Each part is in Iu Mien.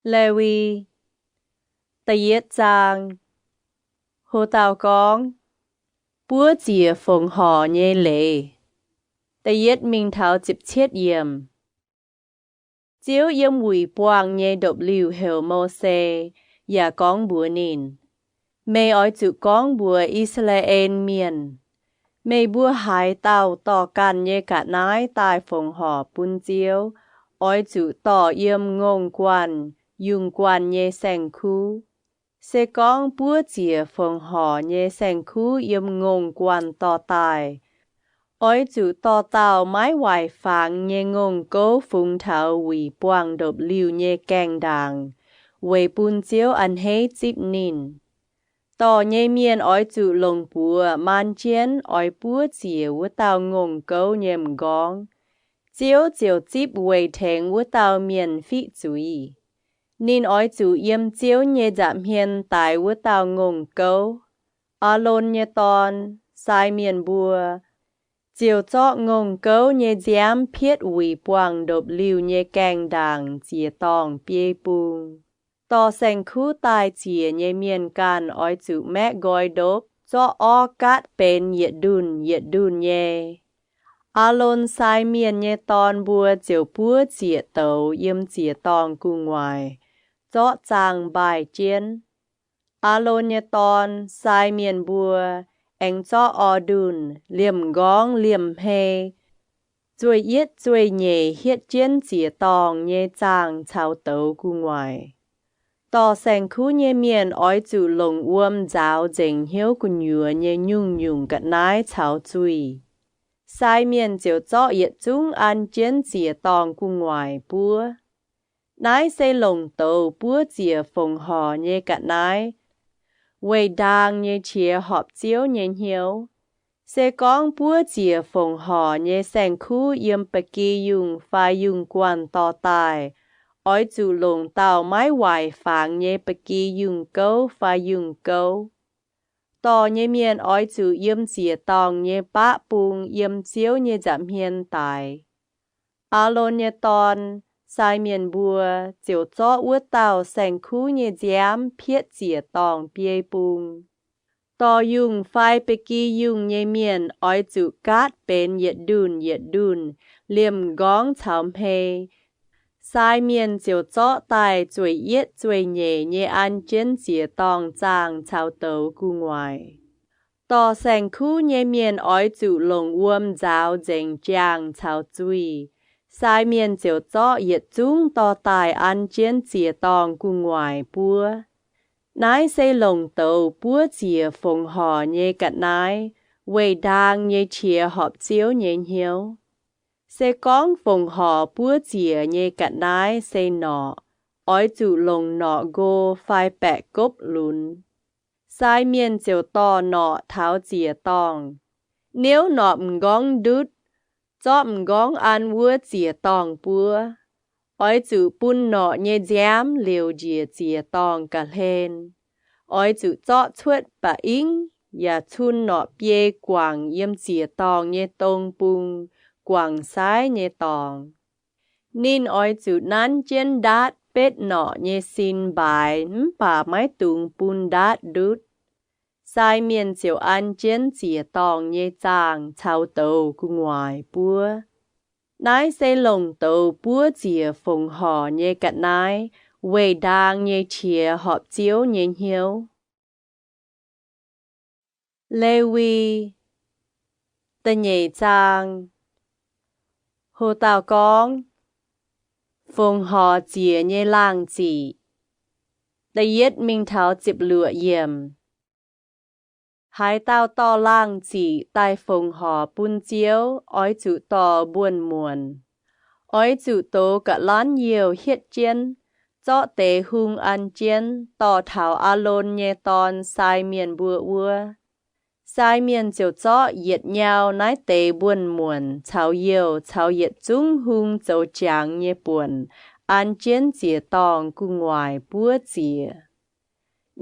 Lewi, da'yietv zaang. Ho dauh gorngv, Buov ziec fongc horc nyei leiz. Da'yietv mingh taux ziepc cietv yiemc. Ziouv yiem wuic buangh nyei ndopv-liuh heuc Mose, yaac gorngv mbuox ninh, Meih oix zuqc gorngv mbuox I^saa^laa^en Mienh, Meih mbuo haaix dauh dorh ganh nyei ga'naaiv daaih fongc horc bun Ziouv, oix zuqc dorh yiem ngongh guanh yungh guanh nyei saeng-kuv. Se gorngv buov ziec fongc horc nyei saeng-kuv yiem ngongh guanh dorh daaih, oix zuqc dorh dauh maiv waaic fangx nyei ngongh gouv fungx taux wuic buangh ndopv-liuh nyei gaengh ndaangc, weic bun Ziouv a'hneiv zipv ninh. Dorh nyei mienh oix zuqc longc buoz maan jienv oix buov ziec wuov dauh ngongh gouv nyei m'nqorngv. Ziouv ziouc zipv weic tengx wuov dauh mienh fiqv zuiz. Ninh oix zuqc yiem Ziouv nyei nza'hmien daix wuov dauh ngongh gouv. Aalon nyei dorn, sai mienh mbuo, ziouc zorqv ngongh gouv nyei nziaamv pietv wuic buangh ndopv-liuh nyei gaengh ndaangc ziec-dorngh biei bung. Dorh saeng-kuv daaih ziec nyei mienh ganh oix zuqc maeqv nqoi ndopv, zorqv orv gaatv benx yietc ndunh yietc ndunh nyei. Aalon sai mienh nyei dorn mbuo ziouc buov ziec douz yiem ziec-dorngh gu'nguaaic, zorqv zaangh mbaaih jienv. Aalon nyei dorn, sai mienh mbuo, aengx zorqv orv ndunh, liemh m'nqorngv liemh hmei, zueih yietv zueih nyeic hietv jienv ziec-dorngh nyei zaangh caux douz gu'nguaaic. Dorh saeng-kuv nyei mienh oix zuqc longc wuom nzaaux nzengc hnyouv gu'nyuoz nyei nyungc-nyungc ga'naaiv caux zuiz. Sai mienh ziouc zorqv yietc zungv an jienv ziec-dorngh gu'nguaaic buov. Naaiv se longc douz buov ziec fongc horc nyei ga'naaiv, weic ndaang nyei qiex horpc Ziouv nyei hnyouv. Se gorngv buov ziec fongc horc nyei saeng-kuv yiem ba'gi yungh fai yungh guanh dorh daaih, oix zuqc longc dauh maiv waaic fangx nyei ba'gi yungh gouv fai yungh gouv. Dorh nyei mienh oix zuqc yiem ziec-dorngh nyei baqv bung yiem Ziouv nyei nza'hmien daix. Aalon nyei dorn, sai mienh mbuo, ziouc zorqv wuov dauh saeng-kuv nyei nziaamv pietv ziec-dorngh biei bung. Dorh yungh fai ba'gi yungh nyei mienh oix zuqc gaatv benx yietc ndunh yietc ndunh liemh m'nqorngv caux hmei. Sai mienh ziouc zorqv daaih zueih yietv zueih nyeic nyei an jienv ziec-dorngh zaangh caux douz gu'nguaaic. Dorh saeng-kuv nyei mienh oix zuqc longc wuom nzaaux nzengc jaangh caux zuiz. Sai mienh ziouc zorqv yietc zungv dorh daaih an jienv ziec-dorngh gu'nguaaic buov. Naaiv se longc douz buov ziec fongc horc nyei ga'naaiv, weic ndaang nyei qiex horpc Ziouv nyei hnyouv. Se gorngv fongc horc buov ziec nyei ga'naaiv se norqc, oix zuqc longc norqc nqo fai baeqc gopv lunx. Sai mienh ziouc dorh norqc taux ziec-dorngh, niouv norqc m'nqorngv ndutv, zorqv m'nqorngv an wuov ziec-dorngh buov. Oix zuqc bun norqc nyei nziaamv liouc njiec ziec-dorngh ga'hlen. Oix zuqc zorqv cuotv ba'ingv yaac cun norqc biei guangc yiem ziec-dorngh nyei dong bung guangc saaiv nyei dorngx. Ninh oix zuqc nanv jienv ndaatv betv norqc nyei sin mbaaix mv baac maiv dungx bun ndaatv ndutv. Sai mienh ziouc an jienv ziec-dorngh nyei zaangh caux douz gu'nguaaic buov. Naaiv se longc douz buov ziec fongc horc nyei ga'naaiv, weic ndaang nyei qiex horpc Ziouv nyei hnyouv. Lewi, da'nyeic zaang. Ho dauh gorngv, Fongc horc ziec nyei laangh ziqc. Da'yietv mingh taux ziepc luoqc yiemc. Haaix dauh dorh laangh ziqc daaih fongc horc bun Ziouv, oix zuqc dorh mbuonx-muonc. Oix zuqc dox ga'lanv youh hietv jienv, zorqv deix hung an jienv, dorh taux Aalon nyei dorn sai mienh mbuo wuov. Sai mienh ziouc zorqv yietc nyau naaiv deix mbuonx-muonc caux youh caux yietc zungv hung zoux jangx nyei buonc an jienv ziec-dorngh gu'nguaaic buov ziec.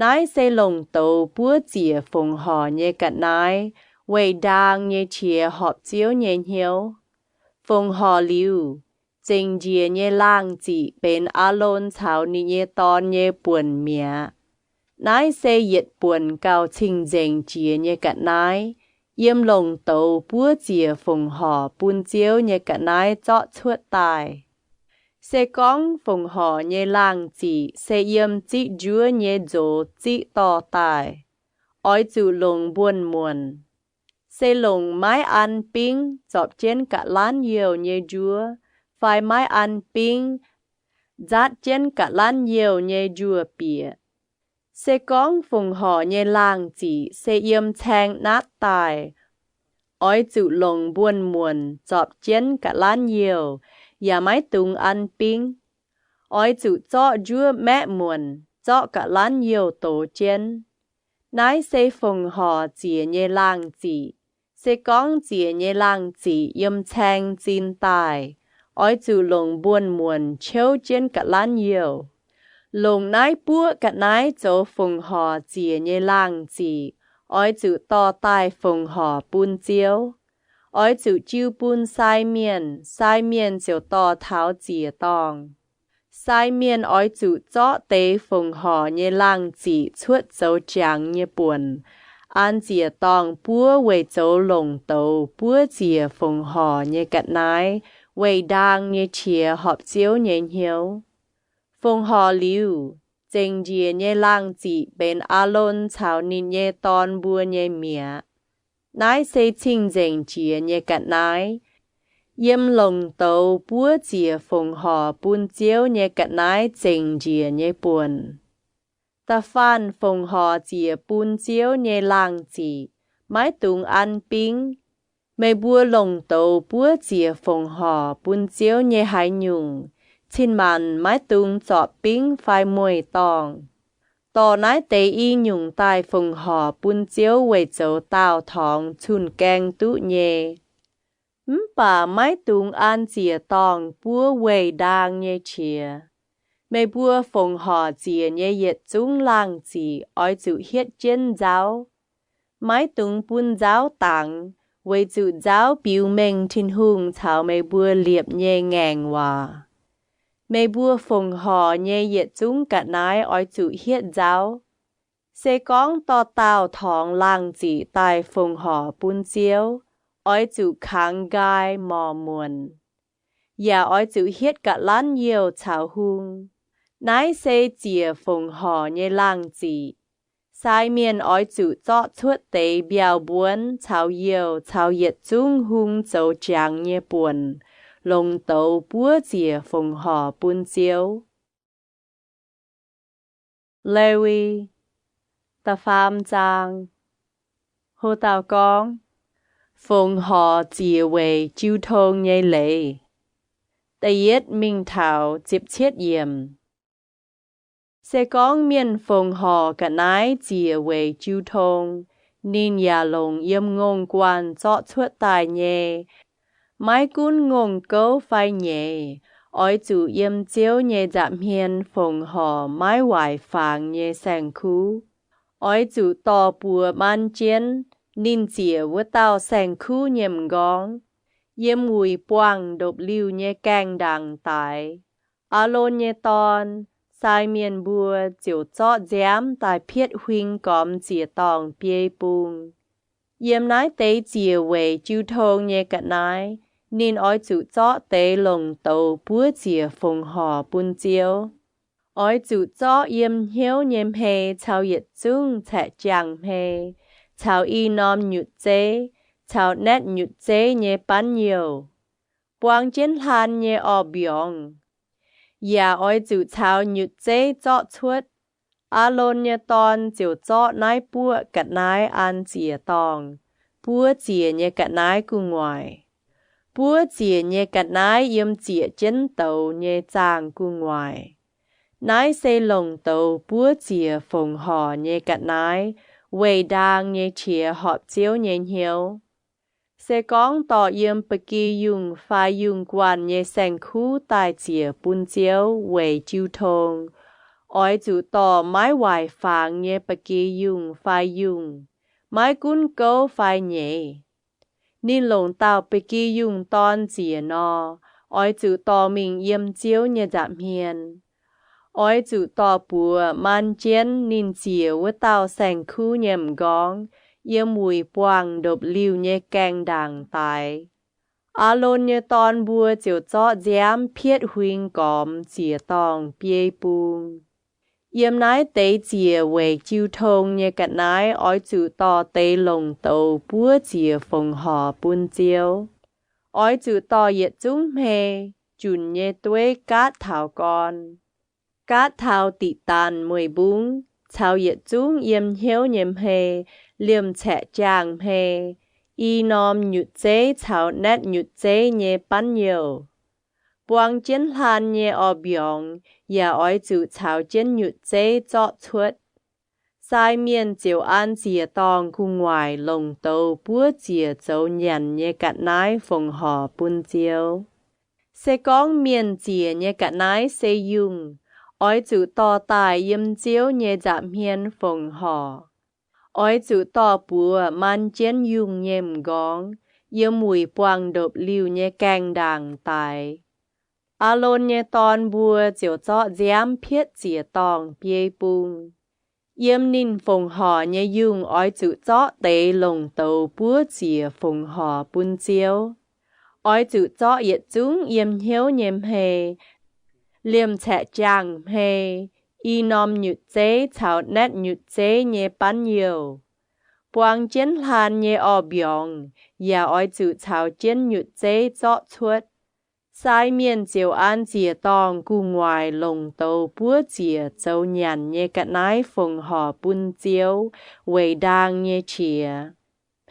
Naaiv se longc douz buov ziec fongc horc nyei ga'naaiv, weic ndaang nyei qiex horpc Ziouv nyei hnyouv. Fongc horc liuz, Zengc njiec nyei laangh ziqc benx Aalon caux ninh nyei dorn nyei buonc mi'aqv. Naaiv se yietc buonc gauh cing-nzengc jiex nyei ga'naaiv, yiem longc douz buov ziec fongc horc bun Ziouv nyei ga'naaiv zorqv cuotv daaih. Se gorngv fongc horc nyei laangh ziqc se yiem ziqv njuov nyei nzox ziqv dorh daaih, oix zuqc longc mbuonx-muonc. Se longc maiv an bingv zorpc jienv ga'lanv youh nyei njuov fai maiv an bingv nzaatv jienv ga'lanv youh nyei njuov bieqc. Se gorngv fongc horc nyei laangh ziqc se yiem caeng natv daaih, oix zuqc longc mbuonx-muonc zorpc jienv ga'lanv youh, yaac maiv dungx an bingv. Oix zuqc zorqv njuov maeqv muonc zorqv ga'lanv youh doz jienv. Naaiv se fongc horc ziec nyei laangh ziqc. Se gorngv ziec nyei laangh ziqc yiem caeng zin daaih, oix zuqc longc mbuonx-muonc ciouv jienv ga'lanv youh. Longc naaiv buoqv ga'naaiv zoux fongc horc ziec nyei laangh ziqc, oix zuqc dorh daaih fongc horc bun Ziouv. Oix zuqc jiu bun sai mienh, sai mienh ziouc dorh taux ziec-dorngh. Sai mienh oix zuqc zorqv deix fongc horc nyei laangh ziqc cuotv zoux jangx nyei buonc, an ziec-dorngh buov weic zoux longc douz buov ziec fongc horc nyei ga'naaiv weic ndaang nyei qiex horpc Ziouv nyei hnyouv. Fongc horc liuz, zengc njiec nyei laangh ziqc benx Aalon caux ninh nyei dorn mbuo nyei mi'aqv. Naaiv se cing-nzengc jiex nyei ga'naaiv, yiem longc douz buov ziec fongc horc bun Ziouv nyei ga'naaiv zengc njiec nyei buonc. Da'faanh fongc horc ziec bun Ziouv nyei laangh ziqc maiv dungx an bingv. Meih mbuo longc douz buov ziec fongc horc bun Ziouv nyei haaix nyungc, cin-maanc maiv dungx zorpc bingv fai mueiz-dorngh. Dorh naaiv deix i nyungc daaih fongc horc bun Ziouv weic zoux daauh torngx cun-gaeng duqv nyei. Mv baac maiv dungx an ziec-dorngh buov weic ndaang nyei qiex. Meih mbuo fongc horc ziec nyei yietc zungv laangh ziqc oix zuqc hietv jienv nzauv. Maiv dungx bun nzauv dangx, weic zuqc nzauv biux mengh Tin-Hungh caux meih mbuo liepc nyei ngaengc waac. Meih mbuo fongc horc nyei yietc zungv ga'naaiv oix zuqc hietv nzauv. Se gorngv dorh daauh torngx laangh ziqc daaih fongc horc bun Ziouv, oix zuqc kangx nqaai morc muonc, yaac oix zuqc hietv ga'lanv youh caux hung. Naaiv se ziec fongc horc nyei laangh ziqc. Sai mienh oix zuqc zorqv cuotv deix mbiauh mbuonv caux youh caux yietc zungv hung zoux jangx nyei buonc, longc douz buov ziec fongc horc bun Ziouv. Lewi, da'faam zaang. Ho dauh gorngv, fongc horc ziec weic jiu tong nyei leiz. Da'yietv mingh taux ziepc cietv yiemc. Se gorngv mienh fongc horc ga'naaiv ziec weic jiu tong, ninh yaac longc yiem ngongh guanh zorqv cuotv daaih nyei. Maiv gunv ngongh gouv fai nyeiz, oix zuqc yiem Ziouv nyei nza'hmien fongc horc maiv waaic fangx nyei saeng-kuv. Oix zuqc dorh buoz maan jienv ninh ziec wuov dauh saeng-kuv nyei m'nqorngv, yiem wuic buangh ndopv-liuh nyei gaengh ndaangc daix. Aalon nyei dorn, sai mienh mbuo ziouc zorqv nziaamv daaih pietv huing gormx ziec-dorngh biei bung. Yiem naaiv deix ziec weic jiu tong nyei ga'naaiv, ninh oix zuqc zorqv deix longc douz buov ziec fongc horc bun Ziouv. Oix zuqc zorqv yiem hnyouv nyei hmei caux yietc zungv caeqv-jangh hmei, caux i norm nyutc zeiv, caux naetv nyutc zeiv nyei banv youh, buang jienv hlan nyei orv-mbiorngz, yaac oix zuqc caux nyutc zeiv zorqv cuotv. Aalon nyei dorn ziouc zorqv naaiv buoqv ga'naaiv an ziec-dorngh, buov ziec nyei ga'naaiv gu'nguaaic. Buov ziec nyei ga'naaiv yiem ziec jienv douz nyei zaangh gu'nguaaic. Naaiv se longc douz buov ziec fongc horc nyei ga'naaiv weic ndaang nyei qiex horpc Ziouv nyei hnyouv. Se gorngv dorh yiem ba'gi yungh fai yungh guanh nyei saeng-kuv daaih ziec bun Ziouv weic jiu tong, oix zuqc dorh maiv waaic fangx nyei ba'gi yungh fai yungh, maiv gunv gouv fai nyeiz. Ninh longc dauh ba'gi yungh dorn ziec nor, oix zuqc dorh mingh yiem Ziouv nyei nza'hmien. Oix zuqc dorh buoz maan jienv ninh ziec wuov dauh saeng-kuv nyei m'nqorngv yiem wuic buangh ndopv-liuh nyei gaengh ndaangc daix. Aalon nyei dorn mbuo ziouc zorqv nziaamv pietv huing gormx ziec-dorngh biei bung. Yiem naaiv deix ziec weic jiu tong nyei ga'naaiv oix zuqc dorh deix longc douz buov ziec fongc horc bun Ziouv. Oix zuqc dorh yietc zungv hmei junc nyei dueiv gaatv taux gorn, gaatv taux diqc daanh mueic mbungv, caux yietc zungv yiem hnyouv nyei hmei, liemh caeqv jaangh hmei, i norm nyutc zeiv caux naetv nyutc zeiv nyei banv youh. Buang jienv hlaan nyei orv mbiorngz yaac oix zuqc caux jienv nyutc zeiv zorqv cuotv. Sai mienh ziouc an ziec-dorngh gu'nguaaic longc douz buov ziec zoux nyanc nyei ga'naaiv fongc horc bun Ziouv. Se gorngv mienh ziec nyei ga'naaiv se yungh, oix zuqc dorh daaih yiem Ziouv nyei nza'hmien fongc horc. Oix zuqc dorh buoz maan jienv yungh nyei m'nqorngv yiem wuic buangh ndopv-liuh nyei gaengh ndaangc daix. Aalon nyei dorn mbuo ziouc zorqv nziaamv pietv ziec-dorngh biei bung. Yiem ninh fongc horc nyei yungh oix zuqc zorqv deix longc douz buov ziec fongc horc bun Ziouv. Oix zuqc zorqv yietc zungv yiem hnyouv nyei hmei, liemh caeqv jaangh hmei, i norm nyutc zeiv caux naetv nyutc zeiv nyei banv youh. Buang jienv hlaan nyei orv mbiorngz yaac oix zuqc caux jienv nyutc zeiv zorqv cuotv. Sai mienh ziouc an ziec-dorngh gu'nguaaic longc douz buov ziec zoux nyanc nyei ga'naaiv fongc horc bun Ziouv weic ndaang nyei qiex.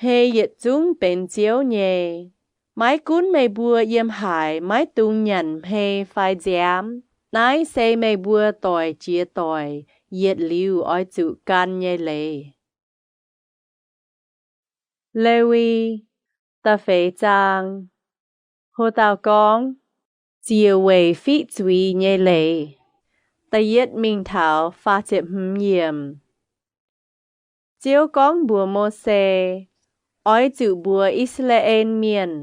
Hmei yietc zungv benx Ziouv nyei. Maiv gunv meih mbuo yiem haaix maiv dungx nyanc hmei fai nziaamv. Naaiv se meih mbuo doic jiex doic yietc liuz oix zuqc gan nyei leiz. Lewi, da'feix zaang. Ho dauh gorngv, ziec weic fiqv zuiz nyei leiz. Da'yietv mingh taux faah ziepc hmz yiemc. Ziouv gorngv mbuox Mose, Oix zuqc mbuox I^saa^laa^en Mienh,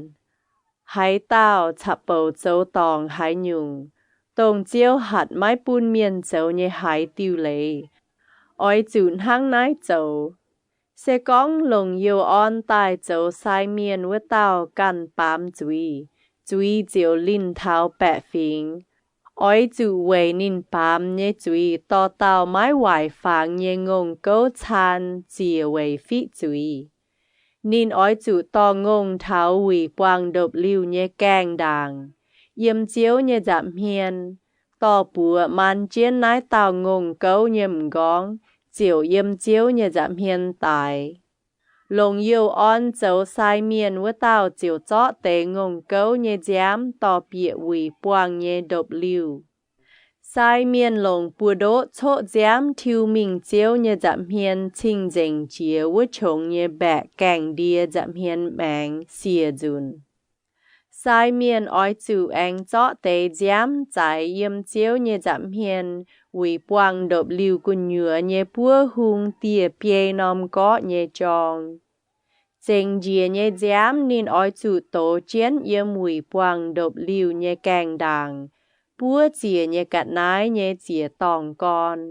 haaix dauh caqv-bouc zoux dorngc haaix nyungc, dongh Ziouv hatc maiv bun mienh zoux nyei haaix diuh leiz, oix zuqc hnangv naaiv zoux. Se gorngv longc youh orn daaih zoux sai mienh wuov dauh ganh baamz zuiz, zuiz ziouc linh taux baeqc fingx. Oix zuqc weic ninh baamz nyei zuiz dorh dauh maiv waaic fangx nyei ngongh gouv caan ziec weic fiqv zuiz. Ninh oix zuqc dorh ngongh taux wuic buangh ndopv-liuh nyei gaengh ndaangc, yiem Ziouv nyei nza'hmien, dorh buoz maan jienv naaiv dauh ngongh gouv nyei m'nqorngv, ziouc yiem Ziouv nyei nza'hmien daix. Longc youh orn zoux sai mienh wuov dauh ziouc zorqv deix ngongh gouv nyei nziaamv dorh bieqc wuic buangh nyei ndopv-liuh. Sai mienh longc buoz-ndoqv coqv nziaamv tiuv mingh Ziouv nyei nza'hmien cing-nzengc jiex wuov qongx nyei mbaeqc gaengh ndie nza'hmien maengx siec nzunc. Sai mienh oix zuqc aengx zorqv deix nziaamv zaix yiem Ziouv nyei nza'hmien wuic buangh ndopv-liuh gu'nyuoz nyei buov hung dieh biei norm gorqv nyei jorng. Zengc njiec nyei nziaamv ninh oix zuqc dox jienv yiem wuic buangh ndopv-liuh nyei gaengh ndaangc buov ziec nyei ga'naaiv nyei ziec-dorngh gorn.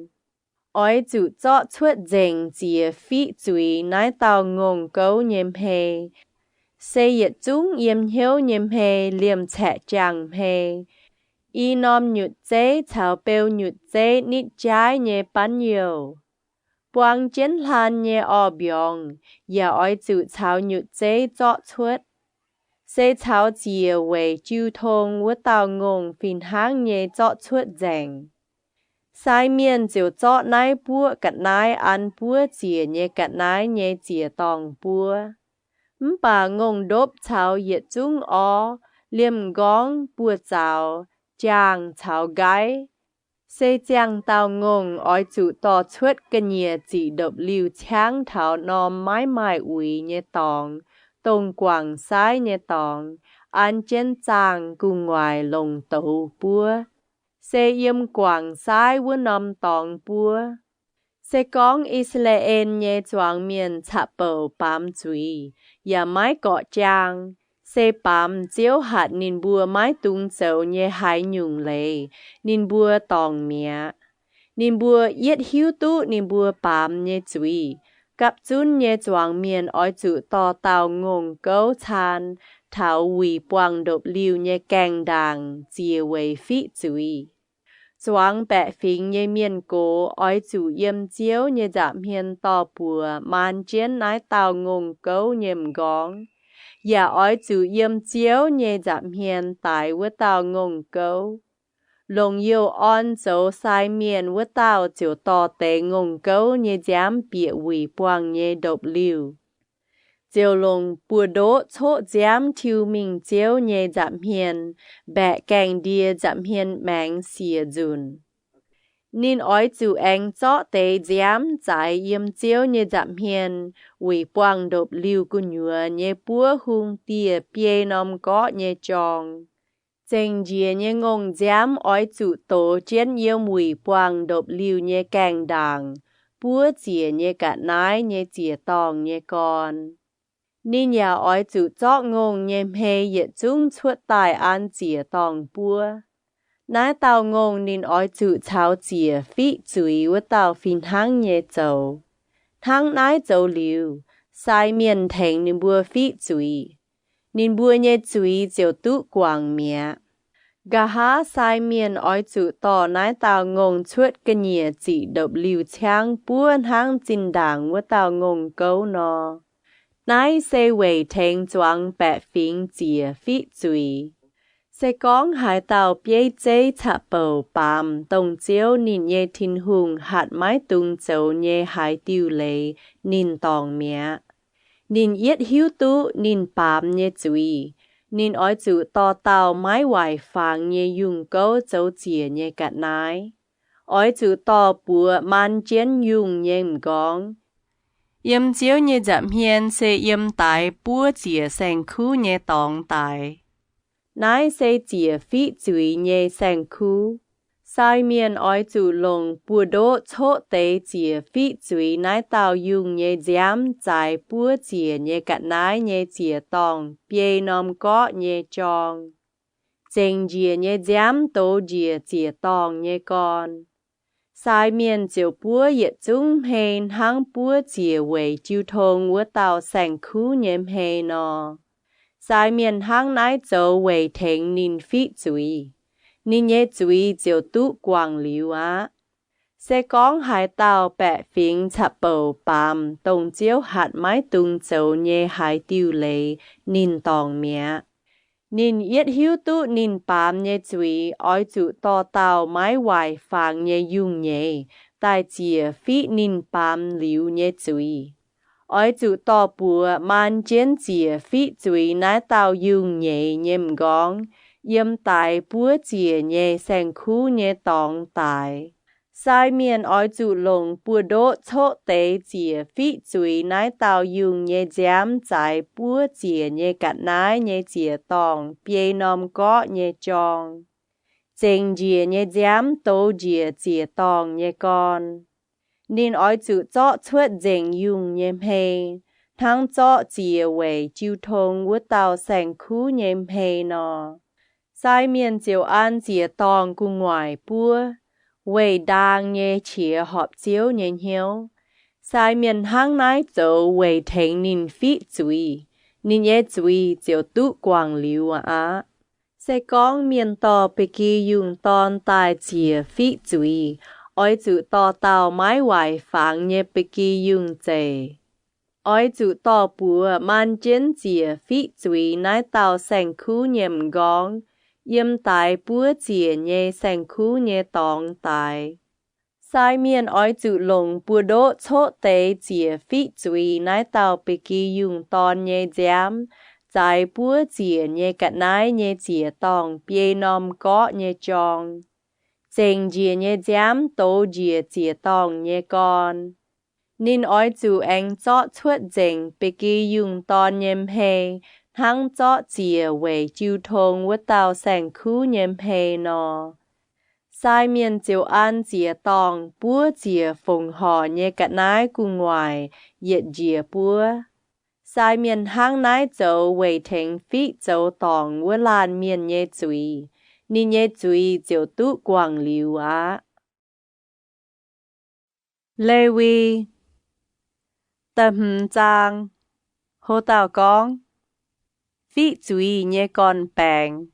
Oix zuqc zorqv cuotv nzengc ziec fiqv zuiz naaiv dauh ngongh gouv nyei hmei, se yietc zungv yiem hnyouv nyei hmei liemh caeqv jaangh hmei, i norm nyutc zeiv caux beu nyutc zeiv nitv jaaiv nyei banv youh. Buang jienv hlan nyei orv mbiorngz yaac oix zuqc caux nyutc zeiv zorqv cuotv, se caux ziec weic jiu tong wuov dauh ngongh fih hnangv nyei zorqv cuotv nzengc. Sai mienh ziouc zorqv naaiv buoqv ga'naaiv an buov ziec nyei ga'naaiv nyei ziec-dorngh buov. Mv baac ngongh ndopv caux yietc zungv orv, liemh m'nqorngv, buoz-zaux, jaangh caux nqaiv, se ziangh dauh ngongh oix zuqc dorh cuotv ga'nyiec ziqc ndopv-liuh ciangv taux norm maiv maaih uix nyei dorngx, dongh guangc saaiv nyei dorngx, an jienv zaangh gu'nguaaic longc douz buov, se yiem guangc saaiv wuov norm dorngx buov. Se gorngv I^saa^laa^en nyei zuangx mienh caqv-bouc baamz zuiz yaac maiv gorqv-jaang, Se baamz Ziouv hatc ninh mbuo maiv dungx zoux nyei haaix nyungc leiz, ninh mbuo dorngc mi'aqv. Ninh mbuo yietv hiuv duqv ninh mbuo baamz nyei zuiz. Gapv zunv nyei zuangx mienh oix zuqc dorh dauh ngongh gouv caan taux wuic buangh ndopv-liuh nyei gaengh ndaangc ziec weic fiqv zuiz. Zuangx baeqc fingx nyei mienh gox oix zuqc yiem Ziouv nyei nza'hmien dorh buoz maan jienv naaiv dauh ngongh gouv nyei m'nqorngv, yaac oix zuqc yiem Ziouv nyei nza'hmien daix wuov dauh ngongh gouv. Longc youh orn zoux sai mienh wuov dauh ziouc dorh deix ngongh gouv nyei nziaamv bieqc wuic buangh nyei ndopv-liuh, ziouc longc buoz-ndoqv coqv nziaamv tiuv mingh Ziouv nyei nza'hmien, mbaeqc gaengh ndie nza'hmien maengx siec nzunc. Ninh oix zuqc aengx zorqv deix nziaamv zaaix yiem Ziouv nyei nza'hmien wuic buangh ndopv-liuh gu'nyuoz nyei buov hung dieh biei norm gorqv nyei jorng. Zengc njiec nyei ngongh nziaamv oix zuqc dox jienv yiem wuic buangh ndopv-liuh nyei gaengh ndaangc buov ziec nyei ga'naaiv nyei ziec-dorngh nyei gorn. Ninh yaac oix zuqc zorqv ngongh nyei hmei yietc zungv cuotv daaih an ziec-dorngh buov. Naaiv dauh ngongh ninh oix zuqc caux ziec fiqv zuiz wuov dauh fih hnangv nyei zoux. Hnangv naaiv zoux liuz, sai mienh tengx ninh mbuo fiqv zuiz, ninh mbuo nyei zuiz ziouc duqv guangc mi'aqv. Nqa'haav sai mienh oix zuqc dorh naaiv dauh ngongh cuotv ga'nyiec ziqc ndopv-liuh ciangv buov hnangv zinh ndaangc wuov dauh ngongh gouv nor. Naaiv se weic tengx zuangx baeqc fingx ziec fiqv zuiz. Se gorngv haaix dauh bieiv zeiv caqv-bouc baamz dongh Ziouv ninh nyei Tin-Hungh hatc maiv dungx zoux nyei haaix diuh leiz, ninh dorngc mi'aqv. Ninh yietv hiuv duqv ninh baamz nyei zuiz, ninh oix zuqc dorh dauh maiv waaic fangx nyei yungh gouv zoux ziec nyei ga'naaiv. Oix zuqc dorh buoz maan jienv yungh nyei m'nqorngv. Yiem Ziouv nyei nza'hmien se yiem daaix buov ziec saeng-kuv nyei dorngx daaix. Naaiv se ziec fiqv zuiz nyei saeng-kuv. Sai mienh oix zuqc longc buoz-ndoqv coqv deix ziec fiqv zuiz naaiv dauh yungh nyei nziaamv zaaix buov ziec nyei ga'naaiv nyei ziec-dorngh biei norm gorqv nyei jorng. Zengc njiec nyei nziaamv douz njiec ziec-dorngh nyei gorn. Sai mienh ziouc buov yietc zungv hmei hnangv buov ziec weic jiu tong wuov dauh saeng-kuv nyei hmei nor. Sai mienh hnangv naaiv zoux weic tengx ninh fiqv zuiz, ninh nyei zuiz ziouc duqv guangc liuz aqv. Se gorngv haaix dauh baeqc fingx caqv-bouc baamz dongh Ziouv hatc maiv dungx zoux nyei haaix diuh leiz, ninh dorngc mi'aqv. Ninh yietv hiuv duqv ninh baamz nyei zuiz oix zuqc dorh dauh maiv waaic fangx nyei yungh nyeiz daaih ziec fiqv ninh baamz liuz nyei zuiz. Oix zuqc dorh buoz maan jienv ziec fiqv zuiz naaiv dauh yungh nyeiz nyei m'nqorngv yiem daaix buov ziec nyei saeng-kuv nyei dorngx daaix. Sai mienh oix zuqc longc buoz-ndoqv coqv deix ziec fiqv zuiz naaiv dauh yungh nyei nziaamv zaaix buov ziec nyei ga'naaiv nyei ziec-dorngh biei norm gorqv nyei jorng. Zengc njiec nyei nziaamv douz njiec ziec-dorngh nyei gorn. Ninh oix zuqc zorqv cuotv nzengc yungh nyei hmei, hnangv zorqv ziec weic jiu tong wuov dauh saeng-kuv nyei hmei nor. Sai mienh ziouc an ziec-dorngh gu'nguaaic buov, weih ndaang nyei qiex horpc Ziouv nyei hnyouv. Sai mienh hnangv naaiv zoux weic tengx ninh fiqv zuiz, ninh nyei zuiz ziouc duqv guangc liuz aqv. Se gorngv mienh dorh ba'gi yungh dorn daaih ziec fiqv zuiz, oix zuqc dorh dauh maiv waaic fangx nyei ba'gi yungh zeic. Oix zuqc dorh buoz maan jienv ziec fiqv zuiz naaiv dauh saeng-kuv nyei m'nqorngv yiem daaix buov ziec nyei saeng-kuv nyei dorngx daaix. Sai mienh oix zuqc longc buoz-ndoqv coqv deix ziec fiqv zuiz naaiv dauh ba'gi yungh dorn nyei nziaamv zaaix buov ziec nyei ga'naaiv nyei ziec-dorngh biei norm gorqv nyei jorng. Zengc njiec nyei nziaamv douz njiec ziec-dorngh nyei gorn. Ninh oix zuqc aengx zorqv cuotv nzengc ba'gi yungh dorn nyei hmei hnangv zorqv ziec weic jiu tong wuov dauh saeng-kuv nyei hmei nor. Sai mienh ziouc an ziec-dorngh buov ziec fongc horc nyei ga'naaiv gu'nguaaic yietc njiec buov. Sai mienh hnangv naaiv zoux weic tengx fiqv zoux dorngc wuov laanh mienh nyei zuiz, ninh nyei zuiz ziouc duqv guangc liuz aqv. Lewi, da'hmz zaang, ho dauh gorngv, fiqv zuiz nyei gorn-baengx.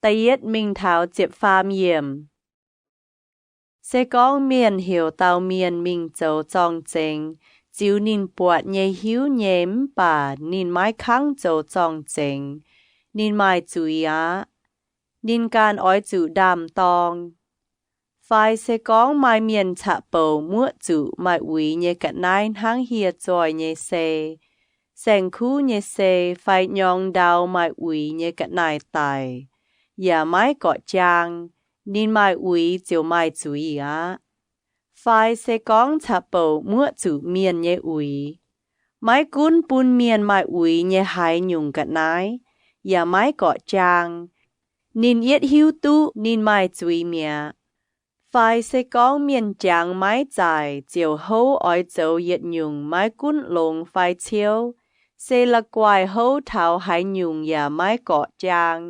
Da'yietv mingh taux ziepc faam yiemc. Se gorngv mienh heuc dauh mienh mingh zoux zorng-zengx ziux ninh buatc nyei hiuv nyei mv baac ninh maiv kangv zoux zorng-zengx, ninh maaih zuiz aqv. Ninh ganh oix zuqc ndaam-dorng. Fai se gorngv maaih mienh caqv-bouc muoqv zuqc maaih uix nyei ga'naaiv hnangv hieh zoih nyei sei, saeng-kuv nyei sei fai nyorng ndau maaih uix nyei ga'naaiv daic, yaac maiv gorqv-jaang, ninh maaih uix ziouc maaih zuiz aqv. Fai se gorngv caqv-bouc muoqv zuqc mienh nyei uix, maiv gunv bun mienh maaih uix nyei haaix nyungc ga'naaiv, yaac maiv gorqv-jaang, ninh yietv hiuv duqv ninh maaih zuiz mi'aqv. Fai se gorngv mienh jangx maiv zaaic ziouc houv oix zoux yietc nyungc maiv gunv longx fai ciouv, se la'guaih houv taux haaix nyungc yaac maiv gorqv-jaang,